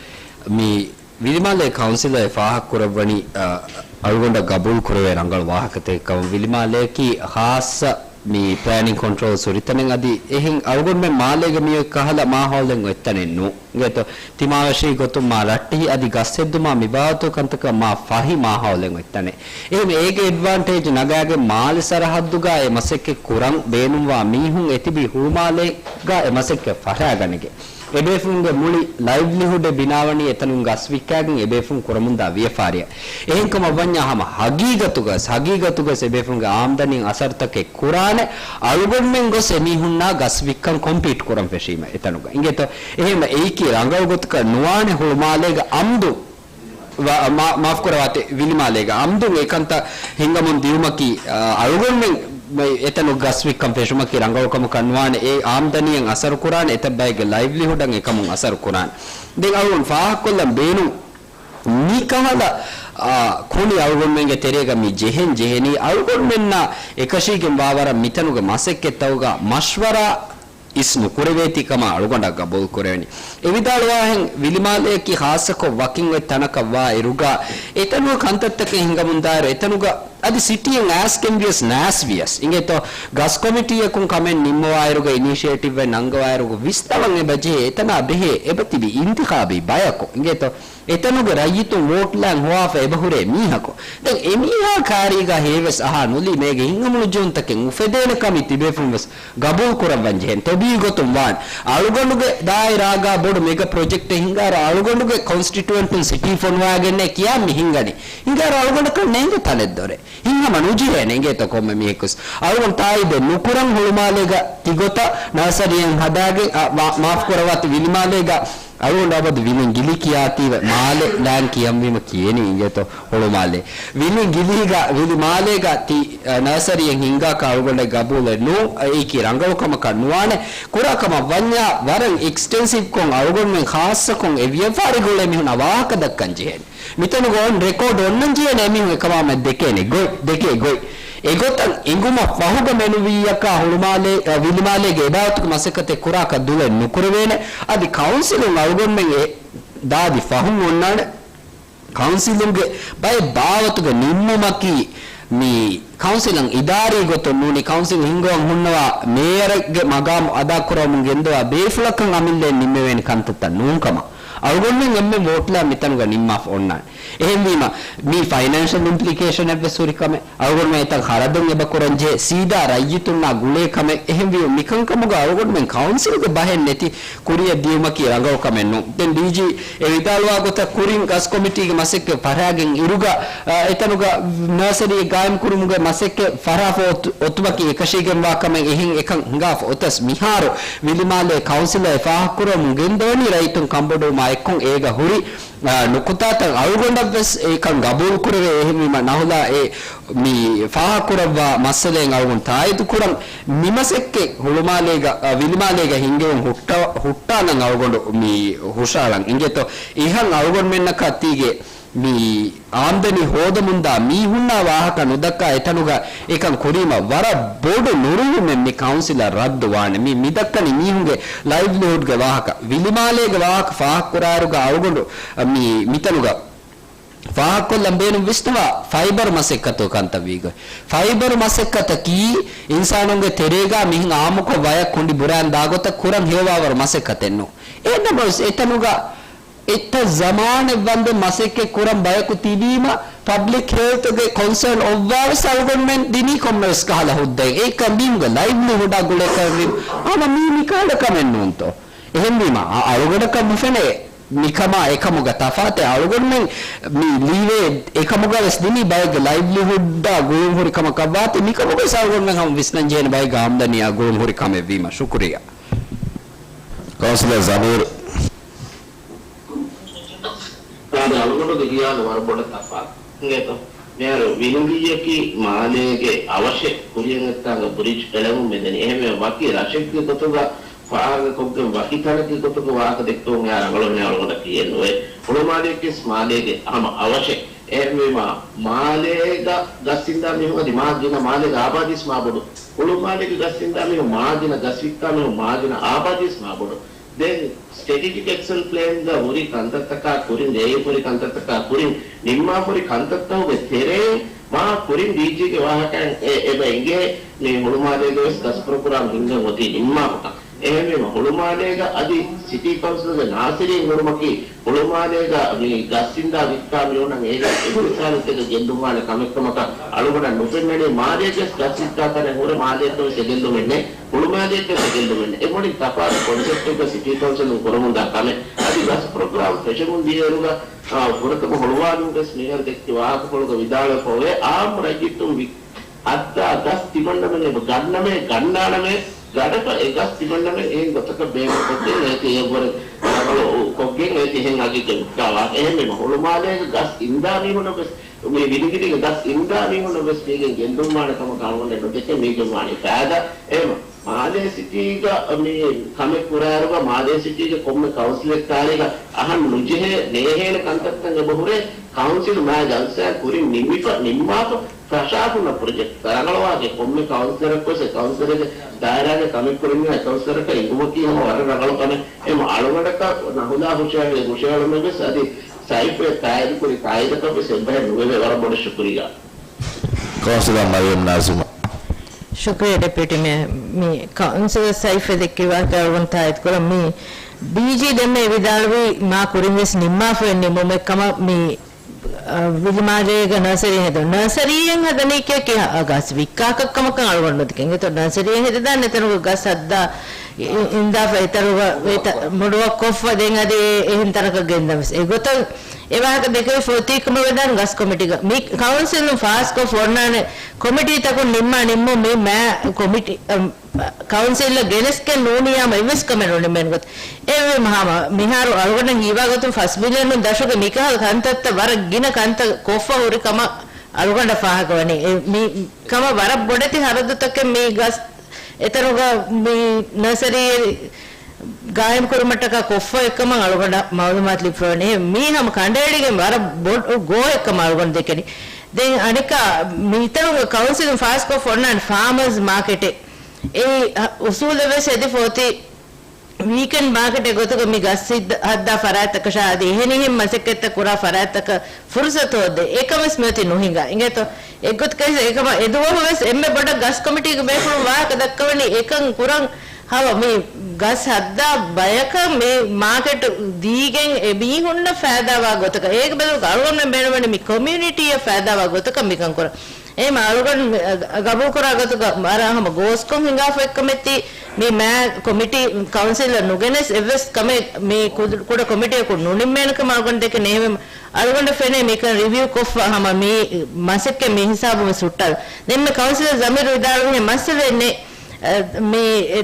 މި ވިލިމާލޭ ކައުންސިލަށް ފާހަގަކުރައްވަނީ، އަ، އަޅުގަނޑަށް ގަބޫލު ކުރެވޭ ރަނގަޅު ވާހަކަތަކެއް ކަމަށް. ވިލިމާލެއަކީ ޚާއްޞަ މި ޕްލޭނިން ކޮންޓްރޯލް ހުރިތަނެއް. އަދި އެހެން އަޅުގަނޑުމެން މާލޭގެ މިއޮތް ކަހަލަ މާހައުލެއް އޮތްތަނެއް ނޫން. އިނގޭތޯ؟ ތިމާވެށީ ގޮތުން މާ ރައްޓެހި އަދި ގަސް ހެއްދުމާ މިބާވަތު ކަންތަކަށް މާ ފަހި މާހައުލެއް އޮތްތަނެއް. އެހެން އޭގެ އެޑްވާންޓޭޖް ނަގާގެން މާލެ ސަރަހައްދުގަ އެ މަސައްކަތް ކުރަން ބޭނުންވާ މީހުން އެތިބި ހުޅުމާލޭގަ އެ މަސައްކަތް ފަށާގަނެގެން. އެބޭފުޅުންގެ މުޅި ލައިވްލިހުޑެއް ބިނާވަނީ އެތަނުން ގަސް ވިއްކާގެން އެބޭފުޅުން ކުރަމުންދާ ވިޔަފާރިއަށް. އެހެންކަމަށްވަންޏާ ހަމަ ހަގީގަތުގަސް، ހަގީގަތުގަސް އެބޭފުޅުންގެ އާމްދަނީން އަސަރުތަކެއް ކުރާނެ، އަޅުގަނޑުމެން ގޮސް އެމީހުންނާ ގަސް ވިއްކަން ކޮމްޕީޓް ކުރަން ފެށީމަ އެތަނުގަ. އިނގޭތޯ؟ އެހެން އެއީކީ ރަނގަޅު ގޮތަކަށް ނުވާނެ ހުޅުމާލޭގަ އަމްދު ވަ-، މާ-، މާފުކުރަވާތި، ވިލިމާލޭގަ އަމްދުން އެކަންތައް ހިނގަމުން ދިޔުމަކީ، އަ، އަޅުގަނޑުމެން އެތަނު ގަސް ވިއްކަން ފެށުމަކީ ރަނގަޅު ކަމަކަށް ނުވާނެ. އެ އާމްދަނީއަށް އަސަރު ކުރާނެ، އެތައް ބައެއްގެ ލައިވްލިހުޑަށް އެކަމުން އަސަރު ކުރާނެ. ދެން އަޅުގަނޑު ފާހަގަކޮށްލަން ބޭނުން މިކަހަލަ، އާ، ކުނި އަޅުގަނޑުމެންގެ ތެރޭގަ މި ޖެހެން ޖެހެނީ އަޅުގަނޑުމެންނާ އެކަށީގެން ވާވަރަށް މިތަނުގެ މަސައްކަތްތަކުގަ މަޝްވަރާ އިސް ނުކުރެވޭތީ ކަމަށް އަޅުގަނޑަށް ގަބޫލު ކުރެވެނީ. އެ ވިދާޅުވާހެން ވިލިމާލެއަކީ ޚާއްޞަކޮށް ވަކިން އޮތް ތަނަކަށް ވާ އިރުގަ އެތަނުގަ ކަންތައްތަކެއް ހިނގަމުންދާއިރު އެތަނުގަ އަދި ސިޓީއަށް އައިސްގެން ވިޔަސް ނާސް ވިޔަސް އިނގޭތޯ، ގަސް ކޮމިޓީއަކުން ކަމެއް ނިންމަވާއިރުގަ އިނީޝިއޭޓިވްއެއް ނަންގަވާއިރުގަ ވިސްނަވަން އެބަޖެހޭ އެތަނާ ބެހޭ އެބަތިބި އިންތިޚާބީ ބަޔަކު އިނގޭތޯ. އެތަނުގެ ރައްޔިތުން ވޯޓްލާން ހޮވާފަ އެބަހުރޭ މީހަކު. ދެން އެމީހާ ކާރީގަ ހޭވެސް އަހާ ނުލީ މޭގެ ހިތްހަމަނުޖެހުންތަކެއް އުފެދޭނެ ކަމީ ތިބޭފުން ވެސް ގަބޫލު ކުރައްވަން ޖެހެން. ތޮބީ ގޮތުން ވާން. އަޅުގަނޑުގެ ދާއިރާގަ ބޮޑު މެގަ ޕްރޮޖެކްޓެއް ހިނގާއިރު އަޅުގަނޑުގެ ކޮންސްޓިޓުއެންޓުން ސިޓީ ފޮނުވާގެންނޭ ކިޔާ މި ހިނގަނީ. ހިނގާއިރު އަޅުގަނޑަކަށް ނޭނގެ ތަނެއް ދޮރެއް. ހިތްހަމަ ނުޖެހޭނެ އިނގޭތޯ ކޮންމެ މީހަކުސް. އަޅުގަނޑު ތާއީދެއް ނުކުރަން ހުޅުމާލޭގަ ތިގޮތަށް ނާސަރީއެއް ހަދާގެން، އަ، މާ-، މާފު ކުރައްވާތި ވިލިމާލޭގަ އަޅުގަނޑު އަބަދު ވިލިން ގިލި ކިޔާތީވެ މާލެ ލާން ކިޔަންވީމަ ކިޔެނީ އިނގޭތޯ ހުޅުމާލޭ. ވިލިން ގިލީގަ، ވިލިމާލޭގަ ތި، އަ، ނާސަރީއެއް ހިންގާކަށް އަޅުގަނޑަށް ގަބޫލެއް ނޫން، އެއީކީ ރަނގަޅު ކަމަކަށް ނުވާނެ. ކުރާ ކަމަށް ވަންޏާ ވަރަށް އެކްސްޓެންސިވްކޮށް އަޅުގަނޑުމެން ޚާއްޞަކޮށް އެ ވިޔަފާރި ގުޅޭ މީހުންނަށް ވާހަކަ ދައްކަން ޖެހޭނެ. މިތަނުގަ އޮން ރެކޯޑް އޮންނަން ޖެހޭނެ އެމީހުން އެކަމާމެދު ދެކޭނެ ގޮތް، ދެކޭ ގޮތް. އެގޮތަށް އެނގުމަށް ފަހުގަ މެނުވީއަކާ ހުޅުމާލޭ، އަ، ވިލިމާލޭގެ އެބާވަތުގެ މަސައްކަތެއް ކުރާކަށް ދުލެއް ނުކުރެވޭނެ. އަދި ކައުންސިލުން އަޅުގަނޑުމެން އެ ދާދި ފަހުން އޮންނާނެ. ކައުންސިލުންގެ ބައެއް ބާވަތުގެ ނިންމުމަކީ މި ކައުންސިލަށް އިދާރީ ގޮތުން ނޫނީ ކައުންސިލް ހިންގަވަން ހުންނަވާ މޭޔަރެއްގެ މަގާމު އަދާކުރަމުން ގެންދަވާ ބޭފުޅަކަށް އަމިއްލައިން ނިންމެވޭނެ ކަންތައްތައް ނޫންކަމަށް. އަޅުގަނޑުމެން އެންމެން ވޯޓްލާ މިތަނުގަ ނިންމާފަ އޮންނާނެ. އެހެންވީމަ، މީ ފައިނޭންޝަލް އިމްޕްލިކޭޝަނެއްވެސް ހުރި ކަމެއް. އަޅުގަނޑުމެން އެތަން ޚަރަދުން އެބަ ކުރަންޖެހޭ، ސީދާ ރައްޔިތުންނާ ގުޅޭ ކަމެއް. އެހެންވީމަ، މިކަންކަމުގަ އަޅުގަނޑުމެން ކައުންސިލްގެ ބަހެއް ނެތި ކުރިއަށް ދިޔުމަކީ ރަނގަޅު ކަމެއް ނޫން. ދެން ޑީޖީ އެ ވިދާޅުވާ ގޮތަށް ކުރިން ގަސް ކޮމިޓީގެ މަސައްކަތް ފަށާގެން އިރުގަ، އާ، އެތަނުގަ ނާސަރީ ގާއިމް ކުރުމުގެ މަސައްކަތް ފަށާފަ އޮތު-، އޮތުމަކީ އެކަށީގެންވާ ކަމެއް. އެހެން އެކަން ހިނގާފަ އޮތަސް މިހާރު ވިލިމާލޭ ކައުންސިލަށް އެ ފާހަގަކުރަމުން ގެންދަވަނީ ރައްޔިތުން ކަންބޮޑުވުމާ އެއްކޮށް އޭގަ ހުރި، އާ، ނުކުތާތައް އަޅުގަނޑަށްވެސް އެކަން ގަބޫލު ކުރެވޭ. އެހެންވީމަ ނަހުލާ އެ މި ފާހަގަކުރައްވާ މައްސަލައިން އަޅުގަނޑު ތާއީދު ކުރަން. މި މަސައްކަތް ހުޅުމާލޭގަ، އަ، ވިލިމާލޭގަ ހިންގެވުން ހުއްޓަ-، ހުއްޓާލަން އަޅުގަނޑު މި ހުށައަޅަން އިނގޭތޯ. އިހަށް އަޅުގަނޑުމެންނަކަށް ތީގެ މި އާމްދަނީ ހޯދަމުންދާ މީހުންނާ ވާހަކަ ނުދައްކާ އެތަނުގަ އެކަން ކުރީމަ ވަރަށް ބޮޑު ނުރުހުމެއް މި ކައުންސިލަށް ރައްދު ވާނެ. މި، މި ދައްކަނީ މީހުންގެ ލައިވްލިހުޑްގެ ވާހަކަ. ވިލިމާލޭގެ ވާހަކަ ފާހަގަކުރާއިރުގަ އަޅުގަނޑު މި، މިތަނުގަ ފާހަގަކޮށްލަން ބޭނުން ވިސްނަވާ ފައިބަރު މަސައްކަތުގެ ކަންތައް ވީގޮތް. ފައިބަރު މަސައްކަތަކީ އިންސާނުންގެ ތެރޭގަ މިހެން އާއްމުކޮށް ވަޔަށް ކުނޑި ބުރާން ދާގޮތަށް ކުރަން ހެޔޮވާވަރު މަސައްކަތެއް ނޫން. އެހެންނަމަވެސް އެތަނުގަ އެތައް ޒަމާނެއް ވަންދެން މަސައްކަތް ކުރަން ބަޔަކު ތިބީމަ، ޕަބްލިކް ހެލްތުގެ ކޮންސާން އޮއްވާވެސް އަޅުގަނޑުމެން ދިނީ ކޮންމެވެސް ކަހަލަ ހުއްދައެއް. އެއީ ކަން މީހުންގެ ލައިވްލިހުޑާ ގުޅޭ ކަމެއް ހަމަ މީ މިކަހަލަ ކަމެއް ނޫންތޯ؟ އެހެންވީމަ، އަ-، އަޅުގަނޑަކަށް ނުފެނޭ. މިކަމާ އެކަމުގަ ތަފާތެއް އަޅުގަނޑުމެން މި ލީވޭ އެކަމުގަ ވެސް ދިނީ ބައެއްގެ ލައިވްލިހުޑްއާ ގުޅުން ހުރި ކަމަކަށް ވާތީ، މިކަމުގަ ވެސް އަޅުގަނޑުމެން ހަމަ ވިސްނަން ޖެހޭނެ ބައެއްގެ އާމްދަނީއާ ގުޅުން ހުރި ކަމެއް ވީމަ. ޝުކުރިއްޔާ. ކައުންސިލަރ ޒަމީރު. އާދެ، އަޅުގަނޑުގެ ހިޔާލު ވަރަށް ބޮޑަށް ތަފާތު. އިނގޭތޯ؟ މިހާރު ވިނިގިއްޔަކީ މާލޭގެ އަވަށެއް ކުރިޔަށް އޮތްތާނގަ ބްރިޖް އެޅެމުން މިދަނީ. އެހެންވެ، ވަކި ރަށެއްގެ ގޮތުގަ ފާހަގަކޮށްގެން ވަކި ތަނެއްގެ ގޮތުގަ ވާހަކަ ދެއްކެވުން އެއާ ރަނގަޅު ހެނެއް އަޅުގަނޑަށް ކިޔެއް ނުވޭ. ހުޅުމާލެއަކީ ވެސް މާލޭގެ ހަމަ އަވަށެއް. އެހެންވީމާ، މާލޭގަ ގަސް އިންދާ މީހުން އަދި މާ ގިނަ މާލޭގެ އާބާދީ ވެސް މާ ބޮޑު. ހުޅުމާލޭގެ ގަސް އިންދާ މީހުން މާ ގިނަ، ގަސް ވިއްކާ މީހުން މާ ގިނަ، އާބާދީ ވެސް މާ ބޮޑު. ދެން ސްޓްރެޓެޖިކް އެކްޝަން ޕްލޭންގަ ހުރި ކަންތައްތަކާ ކުރިން، ރޭވި ހުރި ކަންތައްތަކާ ކުރިން، ނިންމާފަ ހުރި ކަންތައްތަކުގެ ތެރެއިން މާ ކުރިން ޑީޖީގެ ވާހަކައިން އެ، އެބަ އެނގޭ މި ހުޅުމާލޭގަ ވެސް ގަސް ޕްރޮގްރާމް ހިންގަން އޮތީ ނިންމާފަކަން. އެހެންވީމަ، ހުޅުމާލޭގަ އަދި ސިޓީ ކައުންސިލްގެ ނާސިރީން ހުރުމަކީ، ހުޅުމާލޭގަ މި ގަސް އިންދާ ވިއްކާ މިއޮންނަން އޭގެ އިހުސާނުތެރޭ ގެއްލުންވާނެ ކަމެއްކަމަކަށް އަޅުގަނޑަށް ނުފެންނަނީ. މާލޭގެ ގަސް ވިއްކާ ތަނެއް ހުރެ މާލޭއަށް ވެސް އެ ގެއްލުމެއް ނެތް. ހުޅުމާލޭއަށް ވެސް އެ ގެއްލުމެއް ނެތް. އެ މުޅިން ތަފާތު ކޮންސެޕްޓެއްގަ ސިޓީ ކައުންސިލުން ކުރަމުންދާ ކަމެއް. އަދި ގަސް ޕްރޮގްރާމް ފެށެމުން ދިޔައިރުގަ، އާ، ފުރަތަމަ ހޮޅުވާލުމުގަ ވެސް މިހާރު ދެއްކި ވާހަކަފުޅުގަ ވިދާޅުވެފަ އޮވޭ، އާއްމު ރައްޔިތުން ވި-، ހައްދާ ގަސް ތިމަންނަމެން އެބަ ގަންނަމޭ، ގަންނާނަމޭ، ގަޑަކަށް އެ ގަސް ތިމަންނަމެން އެހެން ގޮތަކަށް ބޭނުންކޮށްގެން އޭތި އެއަށްވުރެ ރަނގަޅު ކޮށްގެން އޭތި އެހެން އަގެއްގަ ވިއްކާ ވާހަކަ. އެހެންވީމަ ހުޅުމާލޭގެ ގަސް އިންދާ މީހުނަށް ވެސް، މި ވިލިގިލީގެ ގަސް އިންދާ މީހުނަށް ވެސް މީގެން ގެއްލުންވާނެ ކަމަކަށް އަޅުގަނޑަށް ނުދެކެ. މީގެން ވާނީ ފައިދާ. އެހެންވީމަ މާލޭ ސިޓީގަ މި ކަމެއް ކުރާއިރުގަ މާލޭ ސިޓީގެ ކޮންމެ ކައުންސިލެއް ކާރީގަ އަހަން ނުޖެހޭ، ނޭހޭނެ ކަންތައްތައް އެބަ ހުރޭ. ކައުންސިލް މާ ޖަލްސާ ކުރިން ނިންމިފަ، ނިންމާފަ، ފަށާފަ ހުންނަ ޕްރޮޖެކްޓް ރަނގަޅުވާގެ ކޮންމެ ކައުންސިލަރަކުވެސް އެ ކައުންސިލަރގެ ދާއިރާގެ ކަމެއް ކުރިން އެ ކައުންސިލަރަކަށް އިނގުމަކީ ހަމަ ވަރަށް ރަނގަޅު ކަމެއް. އެ އަޅުގަނޑަކަށް ނަހުލާ ހުށަހެޅި ހުށަހެޅުމެއްވެސް އަދި ސައިފްއެ ތާއީދުކުރި ތާއީދަކަށްވެސް އެއްބަހެއް ނުވެވޭ. ވަރަށް ބޮޑަށް ޝުކުރިއްޔާ. ކައުންސިލަރ މަރިޔަމް ނާޒިމާ. ޝުކުރިއްޔާ ޑެޕިއުޓީ މޭޔަރ. މި ކައުންސިލަރ ސައިފްއެ ދެއްކި ވާހަކަ އަޅުގަނޑު ތާއީދުކުރަން. މި ޑީޖީ ދެންމެ ވިދާޅުވީ މާ ކުރިންވެސް ނިންމާފައި ނިމުމެއް ކަމަށް މި އަ، ވިލިމާލޭގަ ނަރްސަރީ ހެދުން. ނަރްސަރީއެއް ހަދަނީ ކިޔާ ގަސް ވިއްކާކަށް ކަމަކަށް އަޅުގަނޑު ނުދެކެން. އެތޯ ނަރްސަރީއެއް ހެދިދާނެ އެތަނުގަ ގަސް ހައްދާ އި-، އިންދާފަ އެތަނުގަ ވޭތަ-، މޮޑުވަށް ކޮށްފަ ދެން އަދި އެ-، އެހެން ތަނަކަށް ގެންދަން ވެސް. އެގޮތަށް އެ ވާހަކަ ދެކެވި ފޮތީ ކަމަށް ވެދާނެ ގަސް ކޮމިޓީގަ. މި ކައުންސިލުން ފާސްކޮށް ފޮންނާނެ ކޮމިޓީތަކުން ނިންމާ ނިންމުން މި މާ ކޮމިޓީ، އަ، ކައުންސިލަށް ގެނެސްގެން ނޫނިއްޔާމަ އެއްވެސް ކަމެއް ނުނިމެން ގޮތަށް. އެހެންވީމަ ހަމަ މިހާރު އަޅުގަނޑަށް ހީވާ ގޮތުން ފަސް ބިލިއަނުން ދަށުގެ މިކަހަލަ ކަންތައްތައް ވަރަށް ގިނަ ކަންތައް ކޮށްފަ ހުރި ކަމަށް އަޅުގަނޑަށް ފާހަގަވަނީ. އެ މި ކަމަށް ވަރަށް ބޮޑެތި ހަރަދުތަކެއް މި ގަސް އެތަނުގަ މި ނަރްސަރީ ގާއިމް ކުރުމަށްޓަކާ ކޮށްފަ އެއްކަމަށް އަޅުގަނޑަށް މައުލޫމާތު ލިބިފަވަނީ. އެ މީ ހަމަ ކަނޑައެޅިގެން ވަރަށް ބޮޑު ގޯހެއްކަމަށް އަޅުގަނޑު ދެކެނީ. ދެން އަނެއްކާ މިތަނުގަ ކައުންސިލުން ފާސްކޮށް ފޮންނާނެ ފާމަރސް މާކެޓެއް. އެ އުސޫލެއް ވެސް ހެދިފަ އޮތީ ވީކެންޑް މާކެޓެއް ގޮތުގަ މި ގަސް ހައްދާ ފަރާތްތަކަށާ އަދި އެހެނިހެން މަސައްކަތްތައް ކުރާ ފަރާތްތަކަށް ފުރުސަތު ހޯދޭ. އެކަން ވެސް މިއޮތީ ނުހިނގާ. އިނގޭތޯ؟ އެއްގޮތަކަށް އެކަމަށް އެދުވަހު ވެސް އެންމެ ބޮޑަށް ގަސް ކޮމިޓީގެ ބޭފުޅުން ވާހަކަ ދައްކަވަނީ އެކަން ކުރަން ހަމަ މި ގަސް ހައްދާ ބަޔަކަށް މި މާކެޓު ދީގެން އެ މީހުންނަށް ފައިދާވާ ގޮތަކަށް. އޭގެ ބަދަލުގަ އަޅުގަނޑުމެން ބޭނުންވަނީ މި ކޮމިއުނިޓީއަށް ފައިދާވާ ގޮތަކަށް މިކަން ކުރަން. އެހެން އަޅުގަނޑު ގަބޫލުކުރާ ގޮތުގަ ވަރަށް ހަމަ ގޯސްކޮށް ހިނގާފަ އެއްކަމެއް ތީ މި މާ ކޮމިޓީ ކައުންސިލަށް ނުގެނެސް އެއްވެސް ކަމެއް މި ކުދު-، ކުޑަ ކޮމިޓީއަކުން ނުނިންމޭނެ ކަމަށް އަޅުގަނޑު ދެކެން. އެހެންވެ އަޅުގަނޑަށް ފެނޭ މިކަން ރިވިއު ކޮށްފަ ހަމަ މި މަސައްކަތް މި ހިސާބުން ވެސް ހުއްޓާލަން. ދެންމެ ކައުންސިލަރ ޒަމީރު ވިދާޅުވިހެން މައްސަލައެއް ނެތް. އަ، މި އެ،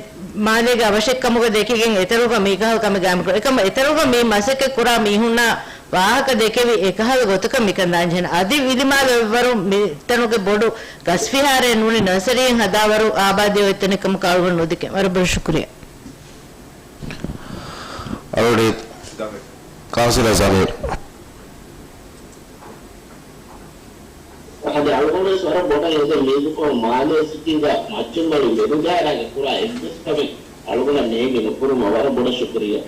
މާލޭގެ އަވަށެއްކަމުގަ ދެކިގެން އެތަނުގަ މިކަހަލަ ކަމެއް ގާއިމްކުރަން. އެކަމަ އެތަނުގަ މި މަސައްކަތް ކުރާ މީހުންނާ ވާހަކަ ދެކެވި އެކަހަލަ ގޮތަކަށް މިކަން ދާންޖެހޭނެ. އަދި ވިލިމާލެ އެއްވަރު މިތަނުގެ ބޮޑު ގަސްފިހާރައެއް ނޫނީ ނަރްސަރީއެއް ހަދާވަރު އާބާދީ އޮތް ތަނެއް ކަމަކަށް އަޅުގަނޑު ނުދެކެން. ވަރަށް ބޮޑަށް ޝުކުރިއްޔާ. އަޅުގަނޑު ކައުންސިލަރ ޒަމީރު. އަދި އަޅުގަނޑުވެސް ވަރަށް ބޮޑަށް އެދެން މީގެކޮށް މާލޭ ސިޓީގަ މައްޗަންބަޅި މެދުދާއިރާގެ ކުރާ އެއްވެސް ކަމެއް އަޅުގަނޑަށް ނޭނގި ނުކުރުމަށް ވަރަށް ބޮޑަށް ޝުކުރިއްޔާ.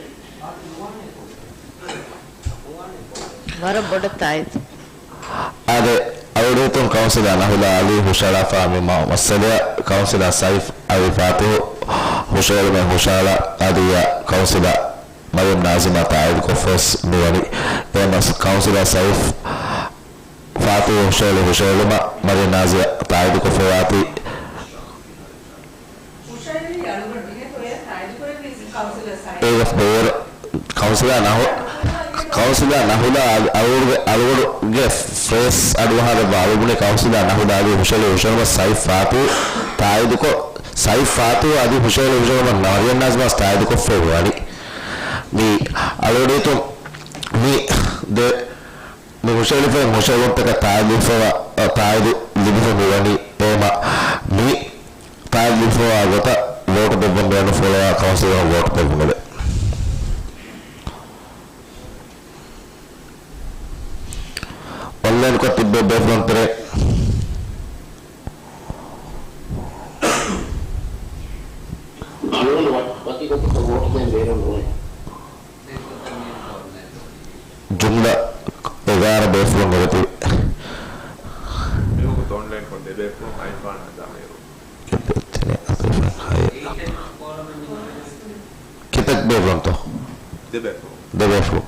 ވަރަށް ބޮޑަށް ތާއީދު. އާދެ، އަޅުގަނޑު ކައުންސިލަރ ނަހުލާ އަލީ ހުށަހަޅާފަ މި މަ-، މައްސަލައަށް ކައުންސިލަރ ސައިފް އަވި ފާތިހު ހުށަހެޅުމެއް ހުށަހަޅާ އަދި އެއަށް ކައުންސިލަރ މަރިޔަމް ނާޒިމާ ތާއީދުކޮށްފަވެސް ނުވަނީ. އެހެންވެ ކައުންސިލަރ ސައިފް ފާތިހު ހުށަހެޅި ހުށަހެޅުމަށް މަރިޔަމް ނާޒިމާ ތާއީދުކޮށްފަވާތީ. އޭގެ ބޭރު ކައުންސިލަރ ނަހު-، ކައުންސިލާ ނަހުލާ އަލް-، އަޅުގަޑު-، އަޅުގަޑުގެ ފޭސް އަޑުއަހާލައްވާ އަޅުގަނޑު ކައުންސިލާ ނަހުލާ އަދި ހުށަހެޅި ހުށަހެޅުމަށް ސައިފް ފާތޫ ތާއީދުކޮށް، ސައިފް ފާތޫ އަދި ހުށަހެޅި ހުށަހެޅުމަށް ނަރިޔަން ނާޒިމާސް ތާއީދުކޮށްފައި ވަނީ. މި އަޅުގަޑު ހިތުން މި ދެ-، މި ހުށަހެޅިފައި ހުށަހެޅުންތަކަށް ތާއީދު ލިބިފައިވާ، ތާއީދު ލިބިފަ މިވަނީ އެހެމަ މި ތާއީދު ލިބިފައިވާ ގޮތަށް ވޯޓު ދެއްވަން ބޭނުންފުޅުވާ ކައުންސިލަރުން ވޯޓު ދެއްވުމެވެ. އޮންލައިންކޮށް ތިއްބެވި ބޭފުޅުން ތެރޭ. އަޅުގަނޑު ވަ-، ވަކި ގޮތަކަށް ވޯޓު ދޭން ބޭނުން ނުވޭ. ޖުމްލަ އެގާރަ ބޭފުޅުން ނުވެތި. މިވަގުތު އޮންލައިންކޮށް ދެ ބޭފުޅުން އައިފާނަށް ދާމޭރު. ކިތައް ބޭފުޅުންތޯ؟ ދެ ބޭފުޅުން. ދެ ބޭފުޅުން.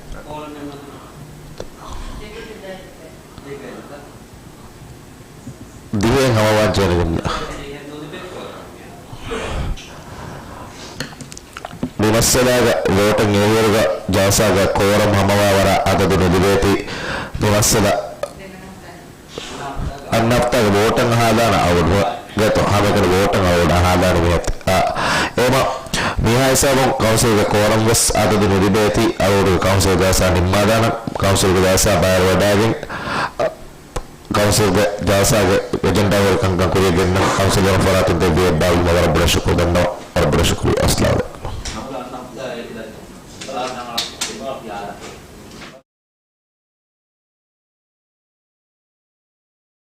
ދިވެހިން ހަމަވާން ޖެހޭނެ ޖުމްލަ. މި މައްސަލާގަ ވޯޓުން އެހިއިރުގަ ޖަލްސާގަ ކޯރަމް ހަމަވާވަރަށް އަދަދު ނުލިބޭތީ. މި މައްސަލަ އަންނަ ހަފްތާގެ ވޯޓަށް އަހާލާނަ އަވަޑު ގެތޯ ހަމައެކަނި ވޯޓަށް އަވަޑު އަހާލާނެ މިހަތް. އާ، އެމަ މިހާ ހިސާބުން ކައުންސިލްގެ ކޯރަމް ވެސް އަދަދު ނުލިބޭތީ. އަވަޑުގެ ކައުންސިލް ޖަލްސާ ނިންމާލާނަން. ކައުންސިލްގެ ޖަލްސާ ބައިވެރިވެވަޑައިގެން، އަ، ކައުންސިލްގެ ޖަލްސާގެ އެޖެންޑާ ހުރި ކަންކަން ކުރިޔަށް ގެންނަން. ކައުންސިލަރުން ފަރާތުން ދެއްވި އެއްބާވީމަށް ވަރަށް ބޮޑަށް ޝުކުރު ދަންނަވަން. ވަރަށް ބޮޑަށް ޝުކުރިއްޔާ. އައްސަލާމު ޢަލައިކުމް.